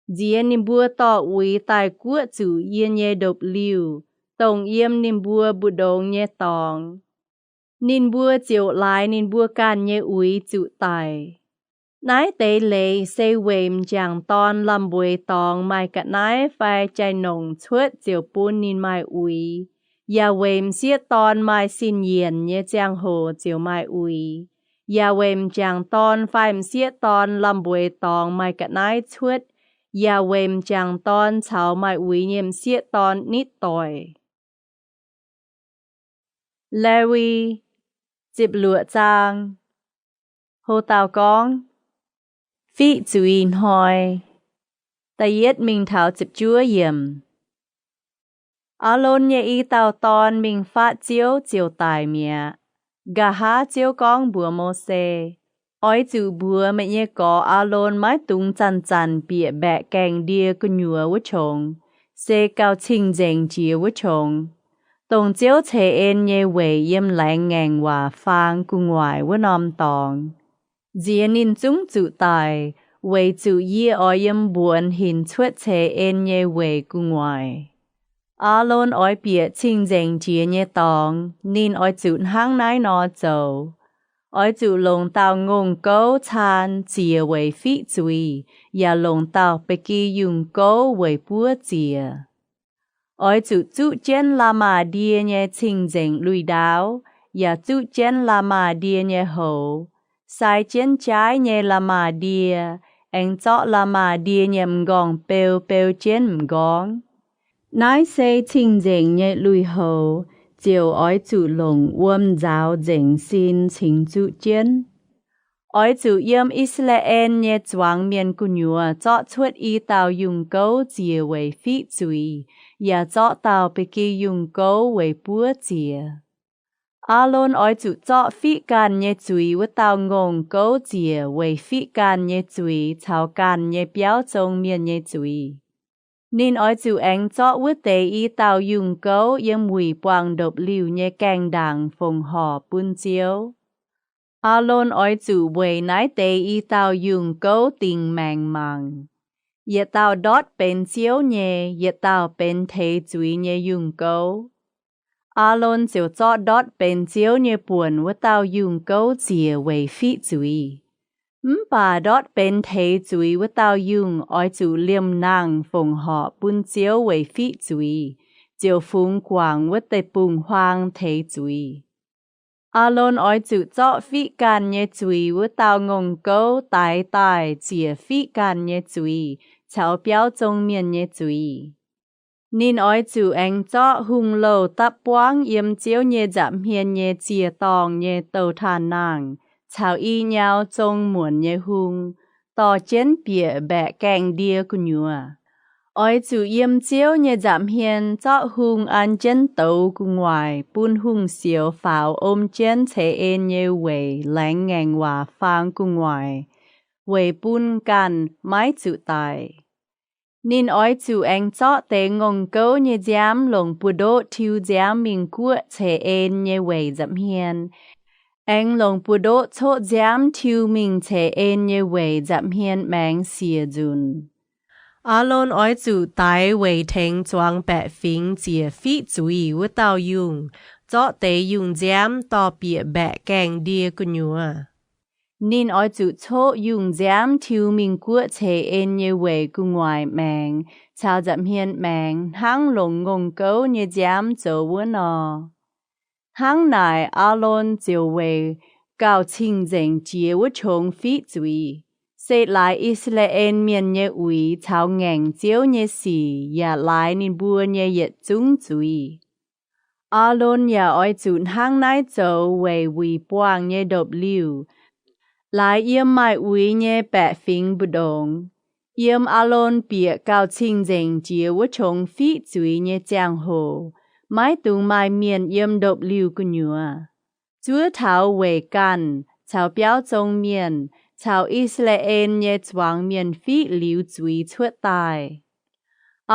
nziex ninh mbuo dorh uix daaih guoqv zuqc yie nyei ndopv-liuh, dongh yiem ninh mbuo mbu'ndongx nyei dorngx. Ninh mbuo ziouc laaix ninh mbuo ganh nyei uix zuqc daic. Naaiv deix leiz se weic m'jangc dorn lamh mbueiz dorngx maaih ga'naaiv fai jai-nongc cuotv ziouc bun ninh maaih uix, yaac weic m'sieqv dorn maaih sin yienc nyei ziangh hoc ziouc maaih uix, yaac weic m'jangc dorn fai m'sieqv dorn lamh mbueiz dorngx maaih ga'naaiv cuotv, yaac weic m'jangc dorn caux maaih uix nyei m'sieqv dorn nitv doic. Lewi, ziepc luoqc zaang. Hlo dauh gorngv, fiqv zuiz hnoi, da'yietv mingh taux ziepc juov yiemc. Aalon nyei i dauh dorn mingh fatv Ziouv ziouc daic mi'aqv. Nqa'haav Ziouv gorngv mbuox Mose, oix zuqc mbuox meih nyei gorx Aalon maiv dungx zanc-zanc bieqc mbaeqc gaengh ndie gu'nyuoz wuov qongx, se gauh cing-nzengc jiex wuov qongx, dongh Ziouv ceix en nyei weic yiem laengz ngaengc waac faang gu'nguaaic wuov norm dorngx. Nziex ninh zungv zuqc daic, weic zuqc yie oix yiem mbuonx hinc cuotv ceix en nyei weic gu'nguaaic. Aalon oix bieqc cing-nzengc jiex nyei dorngx, ninh oix zuqc hnangv naaiv nor zoux. Oix zuqc longc dauh ngongh gouv caan ziec weic fiqv zuiz, yaac longc dauh ba'gi yungh gouv weic buov ziec. Oix zuqc zuqv jienv la'maah ndie nyei cing-nzengc lui-ndaauv, yaac zuqv jienv la'maah ndie nyei houx, sai jienv jaaiv nyei la'maah ndie, aengx zorqv la'maah ndie nyei m'nqorngv-beu beu jienv m'nqorngv. Naaiv se cing-nzengc nyei lui-houx, ziouc oix zuqc longc wuom nzaaux nzengc sin cingx zuqv jienv. Oix zuqc yiem I^saa^laa^en nyei zuangx mienh gu'nyuoz zorqv cuotv i dauh yungh gouv ziec weic fiqv zuiz, yaac zorqv dauh ba'gi yungh gouv weic buov ziec. Aalon oix zuqc zorqv fiqv ganh nyei zuiz wuov dauh ngongh gouv ziec weic fiqv ganh nyei zuiz caux ganh nyei biauv zong mienh nyei zuiz. Ninh oix zuqc aengx zorqv wuov deix i dauh yungh gouv yiem wuic buangh ndopv-liuh nyei gaengh ndaangc fongc horc bun Ziouv. Aalon oix zuqc weic naaiv deix i dauh yungh gouv dingc maengc mangc. Yietc dauh ndortv benx Ziouv nyei, yietc dauh benx teix zuiz nyei yungh gouv. Aalon ziouc zorqv ndortv benx Ziouv nyei buonc wuov dauh yungh gouv ziec weic fiqv zuiz. Mv baac ndortv benx teix zuiz wuov dauh yungh oix zuqc liemh nangh fongc horc bun Ziouv weic fiqv zuiz, ziouc fungx guangc wuov deic-bung-huaang teix zuiz. Aalon oix zuqc zorqv fiqv ganh nyei zuiz wuov dauh ngongh gouv daix daaih ziec fiqv ganh nyei zuiz caux biauv zong mienh nyei zuiz. Ninh oix zuqc aengx zorqv hungh louh dapv buangv yiem Ziouv nyei nza'hmien nyei ziec-dorngh nyei douh taanh nangh caux i nyau zong muonc nyei hung, dorh jienv bieqc mbaeqc gaengh ndie gu'nyuoz. Oix zuqc yiem Ziouv nyei nza'hmien zorqv hungh an jienv douz gu'nguaaic bun hungh sioux faaux om jienv ceix en nyei weic laengz ngaengc waac faang gu'nguaaic, weic bun ganh maiv zuqc daic. Ninh oix zuqc aengx zorqv deix ngongh gouv nyei nziaamv longc buoz-ndoqv tiuv nziaamv mingh guoqv ceix en nyei weic nza'hmien, aengx longc buoz-ndoqv coqv nziaamv tiuv mingh ceix en nyei weic nza'hmien maengx siec nzunc. Aalon oix zuqc daix weic tengx zuangx baeqc fingx ziec fiqv zuiz wuov dauh yungh, zorqv deix yungh nziaamv dorh bieqc mbaeqc gaengh ndie gu'nyuoz. Ninh oix zuqc coqv yungh nziaamv tiuv mingh guoqv ceix en nyei weic gu'nguaaic maengx caux nza'hmien maengx hnangv longc ngongh gouv nyei nziaamv zoux wuov nor. Hnangv naaic, Aalon ziouc weic gauh cing-nzengc jiex wuov qongx fiqv zuiz, se laaix I^saa^laa^en Mienh nyei uix caux ngaengc Ziouv nyei sic yaac laaix ninh mbuo nyei yietc zungv zuiz. Aalon yaac oix zuqc hnangv naaiv zoux weic wuic buangh nyei ndopv-liuh, laaix yiem maaih uix nyei baeqc fingx mbu'ndongx. Yiem Aalon bieqc gauh cing-nzengc jiex wuov qongx fiqv zuiz nyei ziangh hoc, maiv dungx maaih mienh yiem ndopv-liuh gu'nyuoz. Zuov taux weic ganh caux biauv zong mienh caux I^saa^laa^en nyei zuangx mienh fiqv liuz zuiz cuotv daaih.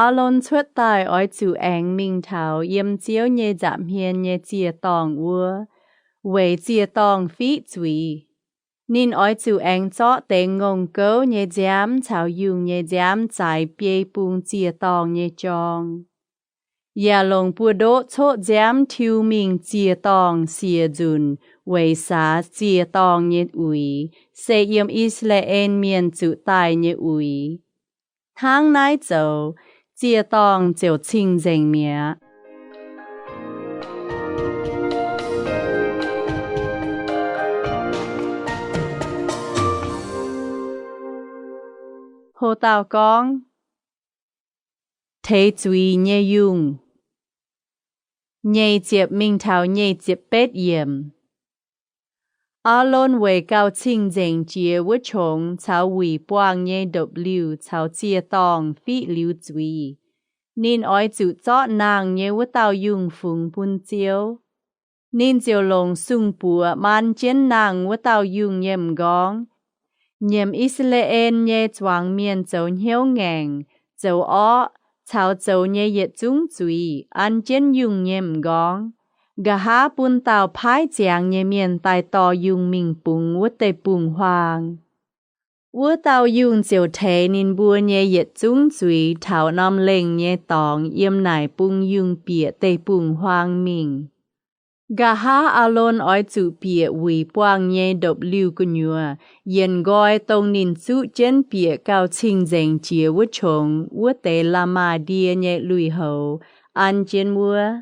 Aalon cuotv daaih oix zuqc aengx mingh taux yiem Ziouv nyei nza'hmien nyei ziec-dorngh wuov, weic ziec-dorngh fiqv zuiz. Ninh oix zuqc aengx zorqv dengx ngongh gouv nyei nziaamv caux yungh nyei nziaamv zaaix biei bung ziec-dorngh nyei jorng, yaac longc buoz-ndoqv coqv nziaamv tiuv mingh ziec-dorngh siec nzunc weic saax ziec-dorngh nyei uix, se yiem I^saa^laa^en Mienh zuqc daaih nyei uix. Hnangv naaiv zoux, ziec-dorngh ziouc cing-nzengc mi'aqv. Ho dauh gorngv, Teix Zuiz Nyei Yungh. Nyei ziepc mingh taux nyei ziepc betv yiemc. Aalon weic gauh cing-nzengc jiex wuov qongx caux wuic buangh nyei ndopv-liuh caux ziec-dorngh fiqv liuz zuiz, ninh oix zuqc zorqv nangh nyei wuov dauh yungh fungx bun Ziouv. Ninh ziouc longc sung-buoqv maan jienv nangh wuov dauh yungh nyei m'nqorngv, nyiemc I^saa^laa^en nyei zuangx mienh zoux hnyouv ngaengc, zoux orqv, caux zoux nyei yietc zungv zuiz an jienv yungh nyei m'nqorngv, nqa'haav bun dauh paaiv ziangx nyei mienh daaih dorh yungh mingh bungx wuov deic-bung-huaang. Wuov dauh yungh ziouc teix ninh mbuo nyei yietc zungv zuiz taux norm lengh nyei dorngx yiem naaic bung yungh bieqc deic-bung-huaang mingh. Nqa'haav Aalon oix zuqc bieqc wuic buangh nyei ndopv-liuh gu'nyuoz yienc nqoi dongh ninh zuqv jienv bieqc gauh cing-nzengc jiex wuov qongx wuov deix la'maah ndie nyei lui-houx an jienv wuov.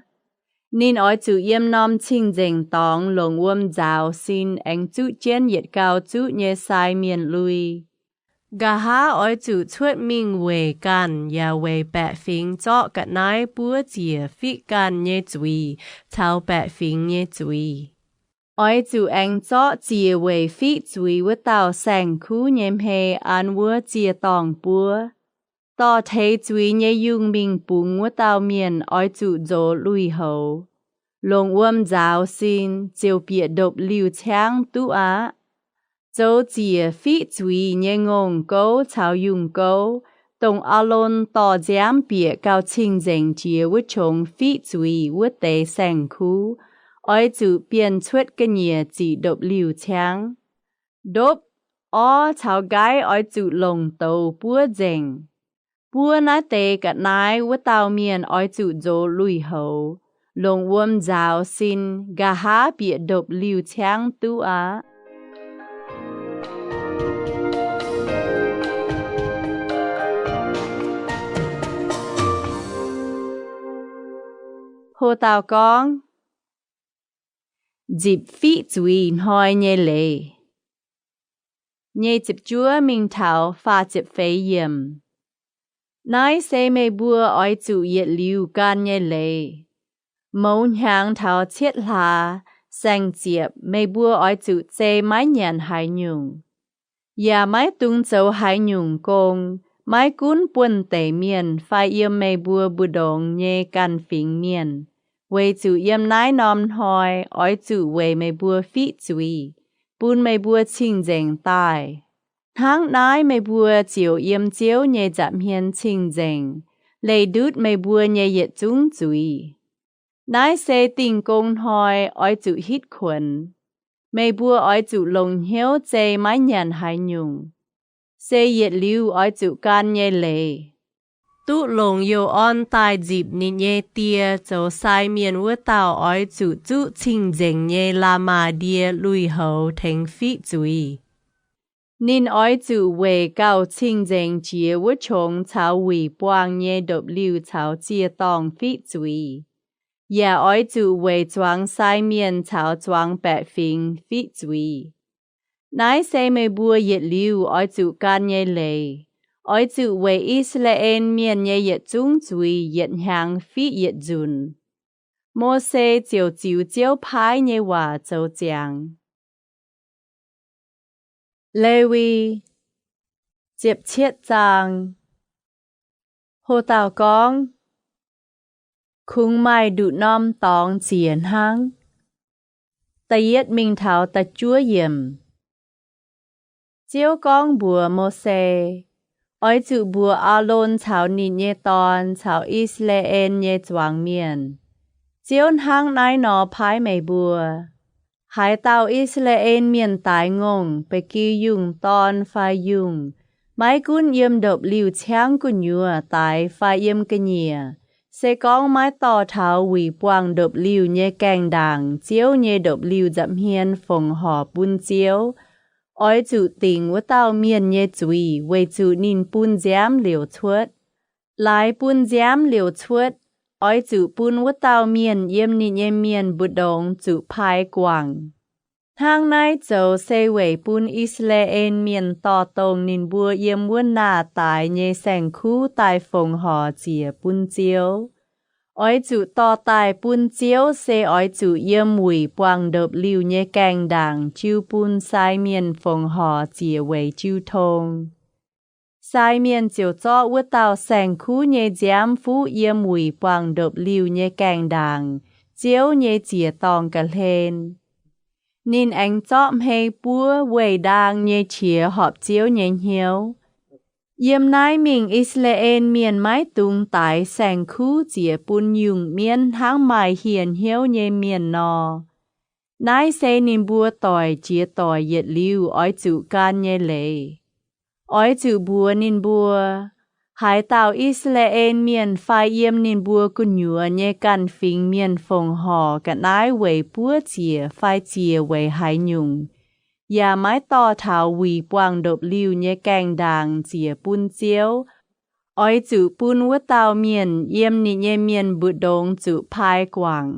Ninh oix zuqc yiem norm cing-nzengc dorngx longc wuom nzaaux sin aengx zuqv jienv yietc gauh zuqv nyei sai mienh lui. Nqa'haav oix zuqc cuotv mingh weic ganh yaac weic baeqc fingx zorqv ga'naaiv buov ziec fiqv ganh nyei zuiz caux baeqc fingx nyei zuiz. Oix zuqc aengx zorqv ziec weic fiqv zuiz wuov dauh saeng-kuv nyei hmei an wuov ziec-dorngh buov. Dorh teix zuiz nyei yungh mingh bungx wuov dauh mienh oix zuqc nzox lui-houx, longc wuom nzaaux sin, ziouc bieqc ndopv-liuh ciangv duqv aqv. Zoux ziec fiqv zuiz nyei ngongh gouv caux yungh gouv, dongh Aalon dorh nziaamv bieqc gauh cing-nzengc jiex wuov qongx fiqv zuiz wuov deix saeng-kuv, oix zuqc bienh cuotv ga'nyiec ziqc ndopv-liuh ciangv. Ndopv, orv caux nqaiv oix zuqc longc douz buov nzengc. Buov naaiv deix ga'naaiv wuov dauh mienh oix zuqc nzox lui-houx, longc wuom nzaaux sin, nqa'haav bieqc ndopv-liuh ciangv duqv aqv. Ho dauh gorngv, Nzipc Fiqv Zuiz Hnoi Nyei Leiz. Nyei ziepc juov mingh taux faah ziepc feix yiemc. Naaiv se meih mbuo oix zuqc yietc liuz gan nyei leiz. Mouz hnyangx taux cietv hlaax saeng-ziepc meih mbuo oix zuqc zei maiv nyanc haaix nyungc, yaac maiv dungx zoux haaix nyungc gong, maiv gunv buonv-deic mienh fai yiem meih mbuo mbu'ndongx nyei ganh fingx mienh, weic zuqc yiem naaiv norm hnoi oix zuqc weic meih mbuo fiqv zuiz, bun meih mbuo cing-nzengc daaih. Hnangv naaiv meih mbuo ziouc yiem Ziouv nyei nza'hmien cing-nzengc, leih ndutv meih mbuo nyei yietc zungv zuiz. Naaiv se Dingh Gong Hnoi oix zuqc hitv kuonx. Meih mbuo oix zuqc longc hnyouv zei maiv nyanc haaix nyungc, se yietc liuz oix zuqc gan nyei leiz. Duqv longc youh orn daaih nzipc ninh nyei die zoux sai mienh wuov dauh oix zuqc zuqv cing-nzengc nyei la'maah ndie lui-houx tengx fiqv zuiz. Ninh oix zuqc weic gauh cing-nzengc jiex wuov qongx caux wuic buangh nyei ndopv-liuh caux ziec-dorngh fiqv zuiz, yaac oix zuqc weic zuangx sai mienh caux zuangx baeqc fingx fiqv zuiz. Naaiv se meih mbuo yietc liuz oix zuqc gan nyei leiz. Oix zuqc weic I^saa^laa^en Mienh nyei yietc zungv zuiz yietc hnyangx fiqv yietc nzunc. Mose ziouc ziux Ziouv paaiv nyei waac zoux ziangx. Lewi, ziepc cietv zaang. Ho dauh gorngv, Kungx maaih nduqc norm dorngx ziec hnangv. Da'yietv mingh taux da'juov yiemc. Ziouv gorngv mbuox Mose, Oix zuqc mbuox Aalon caux ninh nyei dorn caux I^saa^laa^en nyei zuangx mienh, Ziouv hnangv naaiv nor paaiv meih mbuo, Haaix dauh I^saa^laa^en Mienh daix ngongh ba'gi yungh dorn fai yungh, maiv gunv yiem ndopv-liuh ciangv gu'nyuoz daix fai yiem ga'nyiec, se gorngv maiv dorh taux wuic buangh ndopv-liuh nyei gaengh ndaangc Ziouv nyei ndopv-liuh nza'hmien fongc horc bun Ziouv, oix zuqc dingc wuov dauh mienh nyei zuiz weic zuqc ninh bun nziaamv liouc cuotv. Laaix bun nziaamv liouc cuotv, oix zuqc bun wuov dauh mienh yiem ninh nyei mienh mbu'ndongx zuqc paaiv guangc. Hnangv naaiv zoux se weic bun I^saa^laa^en Mienh dorh dongh ninh mbuo yiem wuov naah daaix nyei saeng-kuv daaih fongc horc ziec bun Ziouv. Oix zuqc dorh daaih bun Ziouv se oix zuqc yiem wuic buangh ndopv-liuh nyei gaengh ndaangc jiu bun sai mienh fongc horc ziec weic jiu tong. Sai mienh ziouc zorqv wuov dauh saeng-kuv nyei nziaamv fuqv yiem wuic buangh ndopv-liuh nyei gaengh ndaangc Ziouv nyei ziec-dorngh ga'hlen. Ninh aengx zorqv hmei buov weih ndaang nyei qiex horpc Ziouv nyei hnyouv. Yiem naaiv mingh I^saa^laa^en Mienh maiv dungx daix saeng-kuv ziec bun nyungc mienv hnangv maaih hieh hnyouv nyei mienh nor. Naaiv se ninh mbuo doic jiex doic yietc liuz oix zuqc gan nyei leiz. Oix zuqc mbuox ninh mbuo, Haaix dauh I^saa^laa^en Mienh fai yiem ninh mbuo gu'nyuoz nyei ganh fingx mienh fongc horc ga'naaiv weic buov ziec fai ziec weic haaix nyungc, yaac maiv dorh taux wuic buangh ndopv-liuh nyei gaengh ndaangc ziec bun Ziouv, oix zuqc bun wuov dauh mienh yiem ninh nyei mienh mbu'ndongx zuqc paaiv guangc.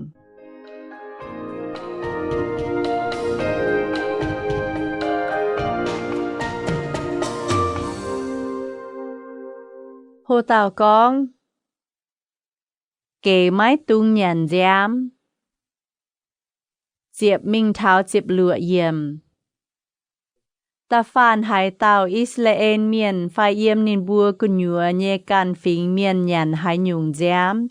Ho dauh gorngv, Gec maiv dungx nyanc nziaamv. Ziepc mingh taux ziepc luoqc yiemc. Da'faanh haaix dauh I^saa^laa^en Mienh fai yiem ninh mbuo gu'nyuoz nyei ganh fingx mienh nyanc haaix nyungc nziaamv,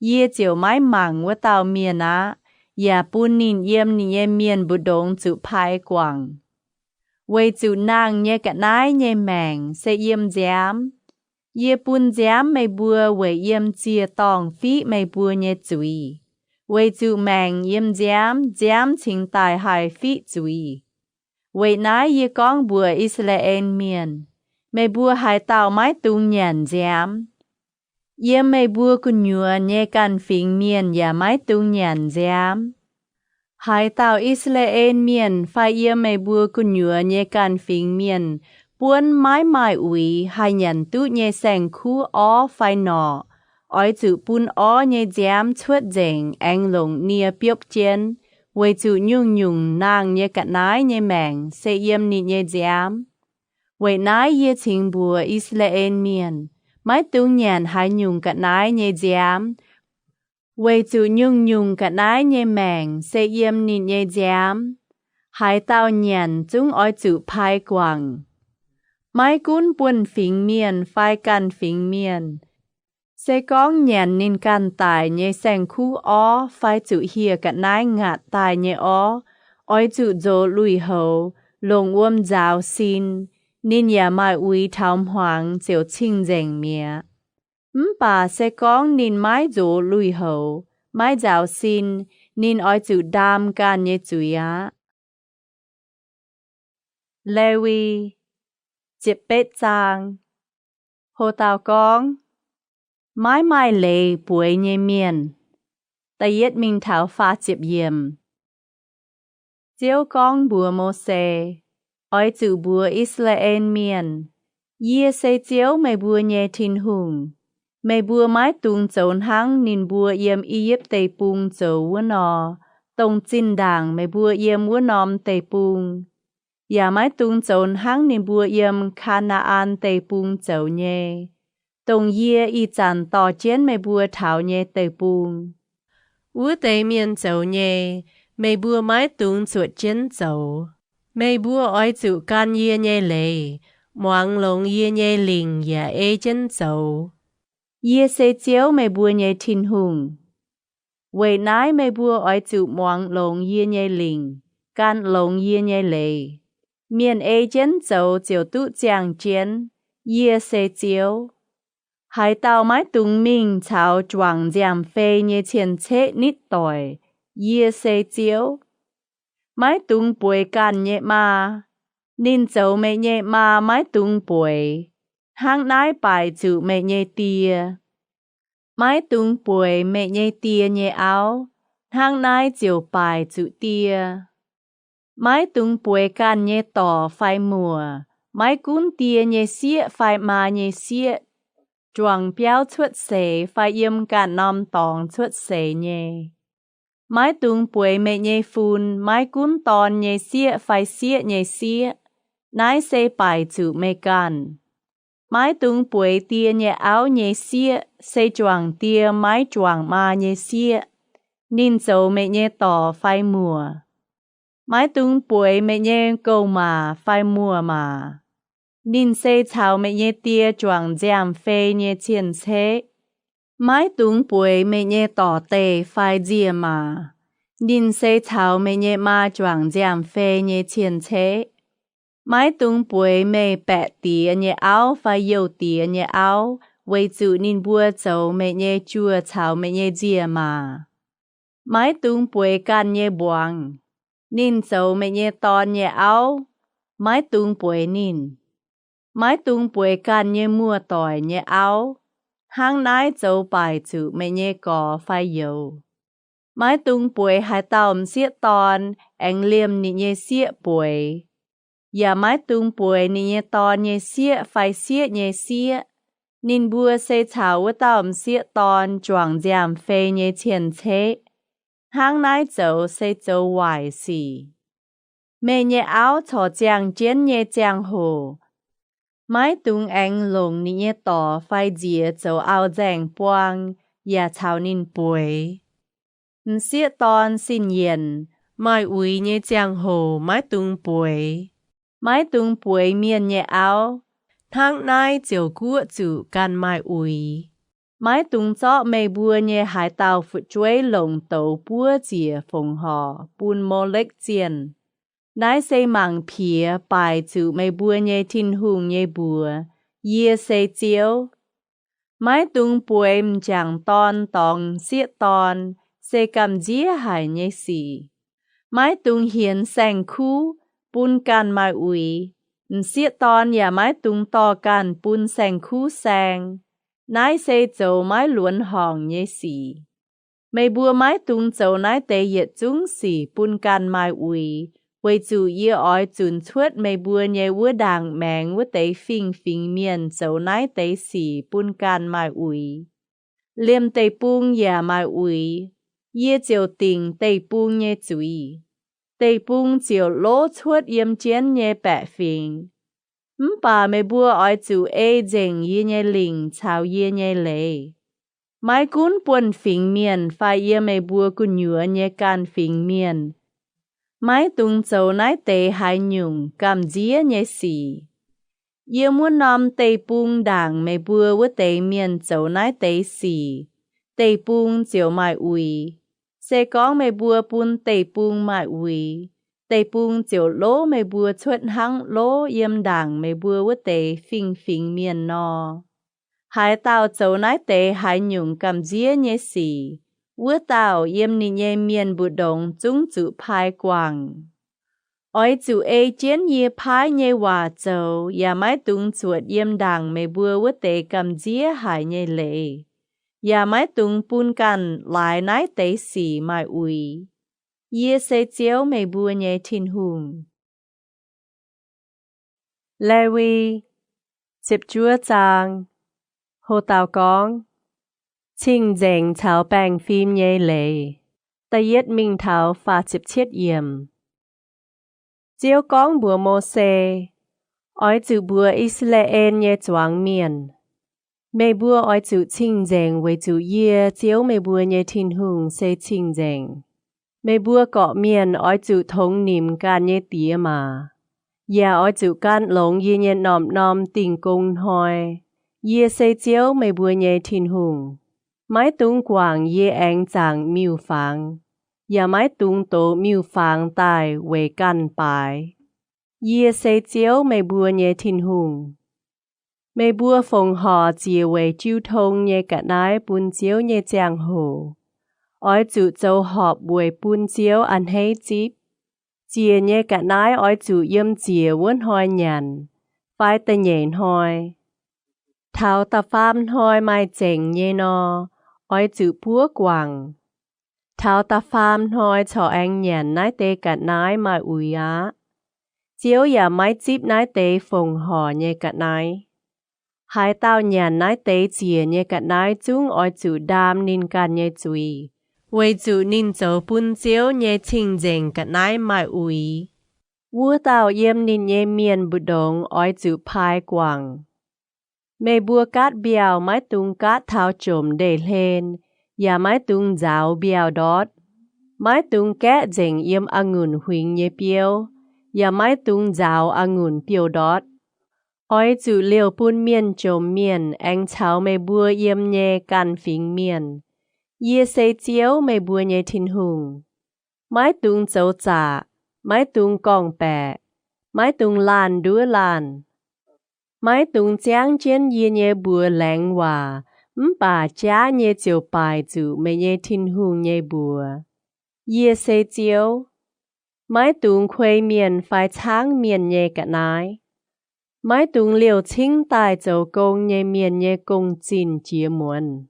yie ziouc maiv mangc wuov dauh mienh aqv, yaac bun ninh yiem ninh nyei mienh mbu'ndongx zuqc paaiv guangc. Weic zuqc nangh nyei ga'naaiv nyei maengc se yiem nziaamv. Yie bun nziaamv meih mbuo weic yiem ziec-dorngh fiqv meih mbuo nyei zuiz, weic zuqc maengc yiem nziaamv, nziaamv cingx daaih haih fiqv zuiz. Weic naaiv yie gorngv mbuox I^saa^laa^en Mienh, Meih mbuo haaix dauh maiv dungx nyanc nziaamv. Yiem meih mbuo gu'nyuoz nyei ganh fingx mienh yaac maiv dungx nyanc nziaamv. Haaix dauh I^saa^laa^en Mienh fai yiem meih mbuo gu'nyuoz nyei ganh fingx mienh buonv maiv maaih uix haih nyanc duqv nyei saeng-kuv orv fai norqc, oix zuqc bun orv nyei nziaamv cuotv nzengc aengx longc nie biopv jienv, weic zuqc nyungc-nyungc nangh nyei ga'naaiv nyei maengc se yiem ninh nyei nziaamv. Weic naaiv yie cingx mbuox I^saa^laa^en Mienh, Maiv dungx nyanc haaix nyungc ga'naaiv nyei nziaamv, weic zuqc nyungc-nyungc ga'naaiv nyei maengc se yiem ninh nyei nziaamv. Haaix dauh nyanc zungv oix zuqc paaiv guangc, maiv gunv buonv-fingx mienh fai ganh fingx mienh. Se gorngv nyanc ninh ganh daic nyei saeng-kuv orv fai zuqc hieh ga'naaiv ngaatc daaih nyei orv, oix zuqc nzox lui-houx, longc wuom nzaaux sin. Ninh yaac maaih uix taux hmuangx ziouc cing nzengc mi'aqv. Mv baac se gorngv ninh maiv nzox lui-houx, maiv nzaaux sin, ninh oix zuqc ndaam ganh nyei zuiz aqv. Lewi, ziepc betv zaang. Ho dauh gorngv, Maiv maaih leiz bueix nyei mienh. Da'yietv mingh taux faah ziepc yiemc. Ziouv gorngv mbuox Mose, Oix zuqc mbuox I^saa^laa^en Mienh, Yie se Ziouv, meih mbuo nyei Tin-Hungh. Meih mbuo maiv dungx zoux hnangv ninh mbuo yiem I^yipv Deic-Bung zoux wuov nor, dongh zinh ndaangc meih mbuo yiem wuov norm deic-bung. yaac maiv dungx zoux hnangv ninh mbuo yiem Kaa^naa^an Deic-Bung zoux nyei, dongh yie ih zanc dorh jienv meih mbuo taux nyei deic-bung. Wuov deix mienh zoux nyei, meih mbuo maiv dungx zuotc jienv zoux. Meih mbuo oix zuqc gan yie nyei leiz, muangx longx yie nyei lingc yaac ei jienv zoux. Yie se Ziouv, meih mbuo nyei Tin-Hungh. Weic naaiv meih mbuo oix zuqc muangx longx yie nyei lingc, gan longx yie nyei leiz. Mienh ei jienv zoux ziouc duqv ziangh jienv. Yie se Ziouv. Haaix dauh maiv dungx mingh caux juangc nziaamv-fei nyei cien-ceqv nitv doic. Yie se Ziouv. Maiv dungx bueix ganh nyei maa. Ninh zoux meih nyei maa maiv dungx bueix. Hnangv naaiv baaic zuqc meih nyei die. Maiv dungx bueix meih nyei die nyei auv. Hnangv naaiv ziouc baaic zuqc die. Maiv dungx bueix ganh nyei dorc fai muoc, maiv gunv die nyei sieqv fai maa nyei sieqv, juangc biauv cuotv seix fai yiem ganh norm dorngx cuotv seix nyei. Maiv dungx bueix meih nyei fun, maiv gunv dorn nyei sieqv fai sieqv nyei sieqv. Naaiv se baaic zuqc meih ganh. Maiv dungx bueix die nyei auv nyei sieqv, se juangc die maiv juangc maa nyei sieqv. Ninh zoux meih nyei dorc fai muoc. Maiv dungx bueix meih nyei gou-maac fai muoc-maac. Ninh se caux meih nyei die juangc nziaamv-fei nyei cien-ceqv. Maiv dungx bueix meih nyei dorc-deih fai nzie-maac. Ninh se caux meih nyei maa juangc nziaamv-fei nyei cien-ceqv. Maiv dungx bueix meih baeqc diex nyei auv fai youh diex nyei auv, weic zuqc ninh mbuo zoux meih nyei juoh caux meih nyei nzie-maac. Maiv dungx bueix ganh nyei mbuangz. Ninh zoux meih nyei dorn nyei auv. Maiv dungx bueix ninh. Maiv dungx bueix ganh nyei muoz-doic nyei auv. Hnangv naaiv zoux baaic zuqc meih nyei gorx fai youz. Maiv dungx bueix haaix dauh m'sieqv dorn aengx liemh ninh nyei sieqv bueix. Yaac maiv dungx bueix ninh nyei dorn nyei sieqv fai sieqv nyei sieqv. Ninh mbuo se caux wuov dauh m'sieqv dorn juangc nziaamv-fei nyei cien-ceqv. Hnangv naaiv zoux se zoux waaic sic. Meih nyei auv corc ziangh jienv nyei ziangh hoc, maiv dungx aengx longc ninh nyei dorc fai nziex zoux auv-nzaeng buang yaac caux ninh bueix. M'sieqv dorn sin-yienc, maaih uix nyei ziangh hoc maiv dungx bueix. Maiv dungx bueix mienh nyei auv. Hnangv naaiv ziouc guoqv zuqc ganh maaih uix. Maiv dungx zorqv meih mbuo nyei haaix dauh fu'jueiv longc douz buov ziec fongc horc bun Mo^lekv zienh. Naaiv se mangc piex baaic zuqc meih mbuo nyei Tin-Hungh nyei mbuox. Yie se Ziouv. Maiv dungx bueix m'jangc dorn dorngx m'sieqv dorn, se gamh nziev haic nyei sic. Maiv dungx hienx saeng-kuv bun ganh maaih uix. M'sieqv dorn yaac maiv dungx dorh ganh bun saeng-kuv saeng. Naaiv se zoux maiv luonx horngc nyei sic. Meih mbuo maiv dungx zoux naaiv deix yietc zungv sic bun ganh maaih uix, weic zuqc yie oix zunc cuotv meih mbuo nyei wuov ndaangc maengx wuov deix fingx-fingx mienh zoux naaiv deix sic bun ganh maaih uix. Liemh deic-bung yaac maaih uix. Yie ziouc dingc deic-bung nyei zuiz. Deic-bung ziouc lov cuotv yiem jienv nyei baeqc fingx. Mv baac meih mbuo oix zuqc ei nzengc yie nyei lingc caux yie nyei leiz. Maiv gunv buonv-fingx mienh fai yiem meih mbuo gu'nyuoz nyei ganh fingx mienh, maiv dungx zoux naaiv deix haaix nyungc gamh nziev nyei sic. Yiem wuov norm deic-bung ndaangc meih mbuo wuov deix mienh zoux naaiv deix sic, deic-bung ziouc maaih uix. Se gorngv meih mbuo bun deic-bung maaih uix, deic-bung ziouc lov meih mbuo cuotv hnangv lov yiem ndaangc meih mbuo wuov deix fingx-fingx mienh nor. Haaix dauh zoux naaiv deix haaix nyungc gamh nziev nyei sic, wuov dauh yiem ninh nyei mienh mbu'ndongx zungv zuqc pai guangc. Oix zuqc ei jienv yie paaiv nyei waac zoux yaac maiv dungx zuotc yiem ndaangc meih mbuo wuov deix gamh nziev haic nyei leiz, yaac maiv dungx bun ganh laaix naaiv deix sic maaih uix. Yie se Ziouv, meih mbuo nyei Tin-Hungh. Lewi, ziepc juov zaang. Ho dauh gorngv, Cing-nzengc caux baengh fim nyei leiz. Da'yietv mingh taux faah ziepc cietv yiemc. Ziouv gorngv mbuox Mose, Oix zuqc mbuox I^saa^laa^en nyei zuangx mienh, Meih mbuo oix zuqc cing-nzengc weic zuqc yie, Ziouv, meih mbuo nyei Tin-Hungh se cing-nzengc. Meih mbuo gorqv-mienh oix zuqc tongx nimc ganh nyei diex maac, yaac oix zuqc gan longx yie nyei norm-norm Dingh Gong Hnoi. Yie se Ziouv, meih mbuo nyei Tin-Hungh. Maiv dungx guangc yie aengx zaangc miuc-fangx, yaac maiv dungx dox miuc-fangx daaih weic ganh baaix. Yie se Ziouv, meih mbuo nyei Tin-Hungh. Meih mbuo fongc horc ziec weic jiu tong nyei ga'naaiv bun Ziouv nyei ziangh hoc. Oix zuqc zoux horpc weic bun Ziouv a'hneiv zipv. Ziec nyei ga'naaiv oix zuqc yiem ziec wuov hnoi nyanc fai da'nyeic hnoi. Taux da'faam hnoi maaih zengc nyei nor, oix zuqc buov guangc. Taux da'faam hnoi corc aengx nyanc naaiv deix ga'naaiv maaih uix aqv. Ziouv yaac maiv zipv naaiv deix fongc horc nyei ga'naaiv. Haaix dauh nyanc naaiv deix ziec nyei ga'naaiv zungv oix zuqc ndaam ninh ganh nyei zuiz, weic zuqc ninh zoux bun Ziouv nyei cing-nzengc ga'naaiv maaih uix. Wuov dauh yiem ninh nyei mienh mbu'ndongx oix zuqc paaiv guangc. Meih mbuo gaatv mbiauh maiv dungx gaatv taux jomc ndeic-hlen, yaac maiv dungx nzaaux mbiauh ndortv. Maiv dungx gaeqv nzengc yiem a'ngunc huingx nyei biouv, yaac maiv dungx nzaaux a'ngunc biouv-ndortv. Oix zuqc liouh bun mienh jomc mienh aengx caux meih mbuo yiem nyei ganh fingx mienh. Yie se Ziouv, meih mbuo nyei Tin-Hungh. Maiv dungx zoux zaqc. Maiv dungx gorngv-baeqc. Maiv dungx laanh nduov laanh. Maiv dungx ziangv jienv yie nyei mbuox laengz waac mv baac jaav nyei ziouc baaic zuqc meih nyei Tin-Hungh nyei mbuox. Yie se Ziouv. Maiv dungx kuei mienh fai caangv mienh nyei ga'naaiv. Maiv dungx liouh cingv daaih zoux gong nyei mienh nyei gong-zinh jiex muonz.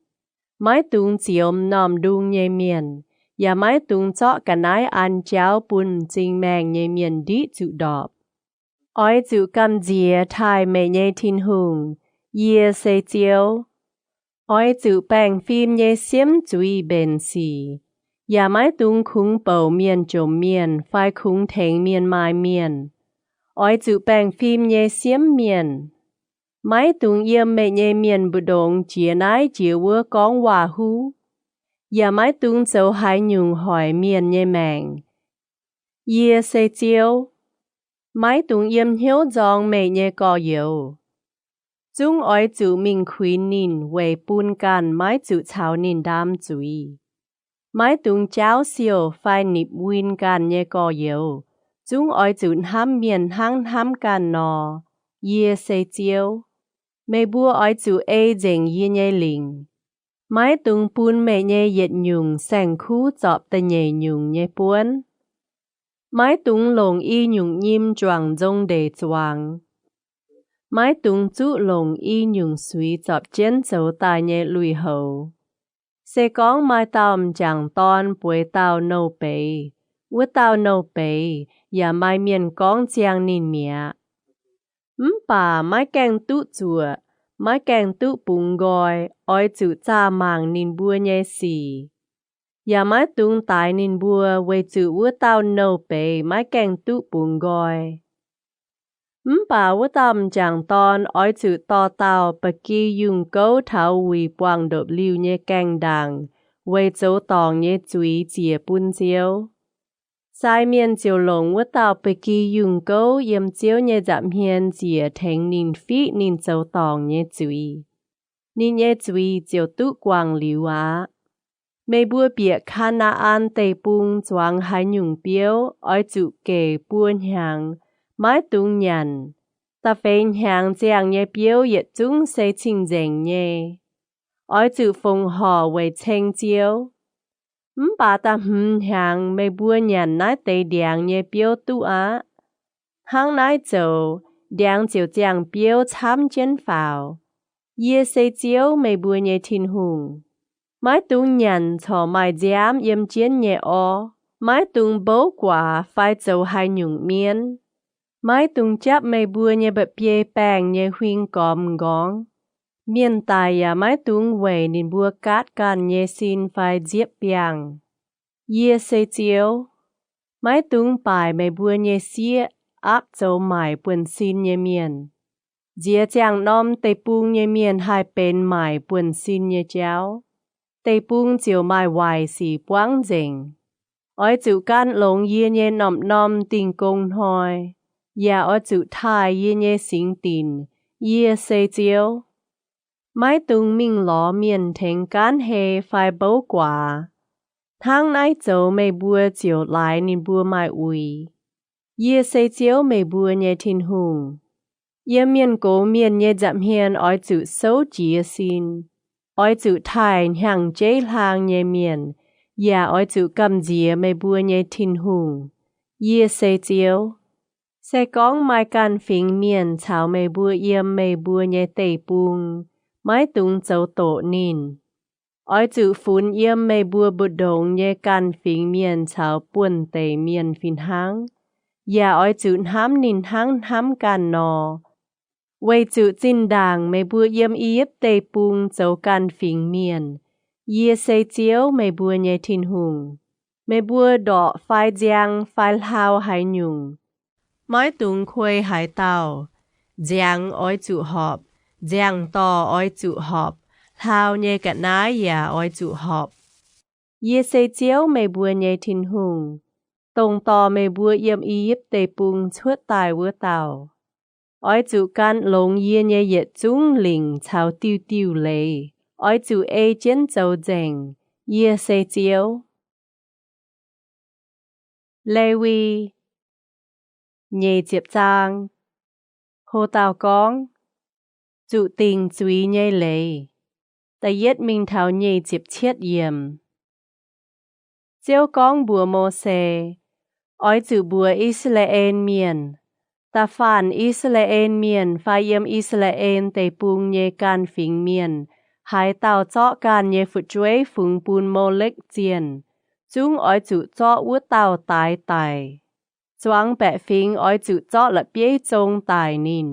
Maiv dungx zioux m'normh ndung nyei mienh, yaac maiv dungx zorqv ga'naaiv an jauv bun m'zing maengh nyei mienh ndiqv zuqc ndorpc. Oix zuqc gamh nziex taaih meih nyei Tin-Hungh. Yie se Ziouv. Oix zuqc baengh fim nyei siemv zuiz mbenc sic, yaac maiv dungx kungx bouc mienh jomc mienh fai kungx tengx mienh maaih mienh. Oix zuqc baengh fim nyei siemv mienh. Maiv dungx yiem meih nyei mienh mbu'ndongx jiex naaiv jiex wuov gorngv waac-huv, yaac maiv dungx zoux haaix nyungc hoic mienh nyei maengc. Yie se Ziouv. Maiv dungx yiem hnyouv nzorng meih nyei gorx-youz. Zungv oix zuqc mingh kuinx ninh weic bun ganh maiv zuqc caux ninh ndaam zuiz. Maiv dungx jaauv siouh fai nipc win ganh nyei gorx-youz. Zungv oix zuqc hnamv mienh hnangv hnamv ganh nor. Yie se Ziouv. Meih mbuo oix zuqc ei nzengc yie nyei lingc. Maiv dungx bun meih nyei yietc nyungc saeng-kuv zorpc da'nyeic nyungc nyei buonv. Maiv dungx longc i nyungc nyim juangc nzong ndeic zuangx. Maiv dungx zuqv longc i nyungc suiz zorpc jienv zoux daaih nyei lui-houx. Se gorngv maaih dauh m'jangc dorn bueix dauh nouh beiz, wuov dauh nouh beiz yaac maaih mienh gorngv ziangh ninh mi'aqv. Mv baac maiv gaengh duqv zuoqc, maiv gaengh duqv bungx nqoi. Oix zuqc zaah mangc ninh mbuo nyei sic, yaac maiv dungx daix ninh mbuo, weic zuqc wuov dauh nouh beiz maiv gaengh duqv bungx nqoi. Mv baac wuov dauh m'jangc dorn oix zuqc dorh dauh ba'gi yungh gouv taux wuic buangh ndopv-liuh nyei gaengh ndaangc weic zoux dorngc nyei zuiz ziec bun Ziouv. Sai mienh ziouc longc wuov dauh ba'gi yungh gouv yiem Ziouv nyei nza'hmien ziec tengx ninh fiqv ninh zoux dorngc nyei zuiz. Ninh nyei zuiz ziouc duqv guangc liuz aqv. Meih mbuo bieqc Kaa^naa^an Deic-Bung zuangx haaix nyungc biouv, oix zuqc gec buo hnyangx, maiv dungx nyanc. Da'feix hnyangx ziangh nyei biouv yietc zungv se cing-nzengc nyei. Oix zuqc fongc horc weic ceng Ziouv. Mv baac da'hmz hnyangx meih mbuo nyanc naaiv deix ndiangx nyei biouv duqv aqv. Hnangv naaiv zoux, ndiangx ziouc ziangh biouv camv jienv faaux. Yie se Ziouv, meih mbuo nyei Tin-Hungh. Maiv dungx nyanc corc maaih nziaamv yiem jienv nyei orv. Maiv dungx mbouv guaax fai zoux haaix nyungc mienv. Maiv dungx japv meih mbuo nyei mba'biei baengh nyei huing gormx m'nqorngv. Mienh daic yaac maiv dungx weic ninh mbuo gaatv ganh nyei sin fai nziepv biangh. Yie se Ziouv. Maiv dungx baaic meih mbuo nyei sieqv. aapv zoux maaic buonv-sin nyei mienh. Nziex ziangh norm deic-bung nyei mienh haih benx maaic buonv-sin nyei jauv, deic-bung ziouc maaih waaic sic buangv nzengc. Oix zuqc gan longx yie nyei norm-norm dingh gong hnoi, yaac oix zuqc taaih yie nyei singx dinc. Yie se Ziouv. Maiv dungx mingh lorz mienh tengx gaanv hei fai mbouv guaax. Hnangv naaiv zoux meih mbuo ziouc laaix ninh mbuo maaih uix. Yie se Ziouv, meih mbuo nyei Tin-Hungh. Yiem mienh gox mienh nyei nza'hmien oix zuqc souv jiez sin. Oix zuqc taaih hnyangx-jeiv hlaang nyei mienh, yaac oix zuqc gamh nziex meih mbuo nyei Tin-Hungh. Yie se Ziouv. Se gorngv maaih ganh fingx mienh caux meih mbuo yiem meih mbuo nyei deic-bung, maiv dungx zoux doqc ninh. Oix zuqc funx yiem meih mbuo mbu'ndongx nyei ganh fingx mienh caux buonv-deic mienh fih hnangv, yaac oix zuqc hnamv ninh hnangv hnamv ganh nor, weic zuqc zinh ndaangc meih mbuo yiem I^yipv Deic-Bung zoux ganh fingx mienh. Yie se Ziouv, meih mbuo nyei Tin-Hungh. Meih mbuo ndorqc fai nziang fai hlau haaix nyungc, maiv dungx kuei haaix dauh. Nziangx oix zuqc horpc, nziangh dorh oix zuqc horpc, hlau nyei ga'naaiv yaac oix zuqc horpc. Yie se Ziouv, meih mbuo nyei Tin-Hungh, dongh dorh meih mbuo yiem I^yipv Deic-Bung cuotv daaih wuov dauh. Oix zuqc gan longx yie nyei yietc zungv lingc caux diuh diuh leiz. Oix zuqc ei jienv zoux nzengc. Yie se Ziouv. Lewi, nyeic ziepc zaang. Ho dauh gorngv, zuqc dingc zuiz nyei leiz. Da'yietv mingh taux nyeic ziepc cietv yiemc. Ziouv gorngv mbuox Mose, oix zuqc mbuox I^saa^laa^en Mienh, da'faanh I^saa^laa^en Mienh fai yiem I^saa^laa^en Deic-Bung nyei ganh fingx mienh, haaix dauh zorqv ganh nyei fu'jueiv fungx bun Molekv zienh, zungv oix zuqc zorqv wuov dauh daix daic. Zuangx baeqc fingx oix zuqc zorqv la'bieiv zong daic ninh.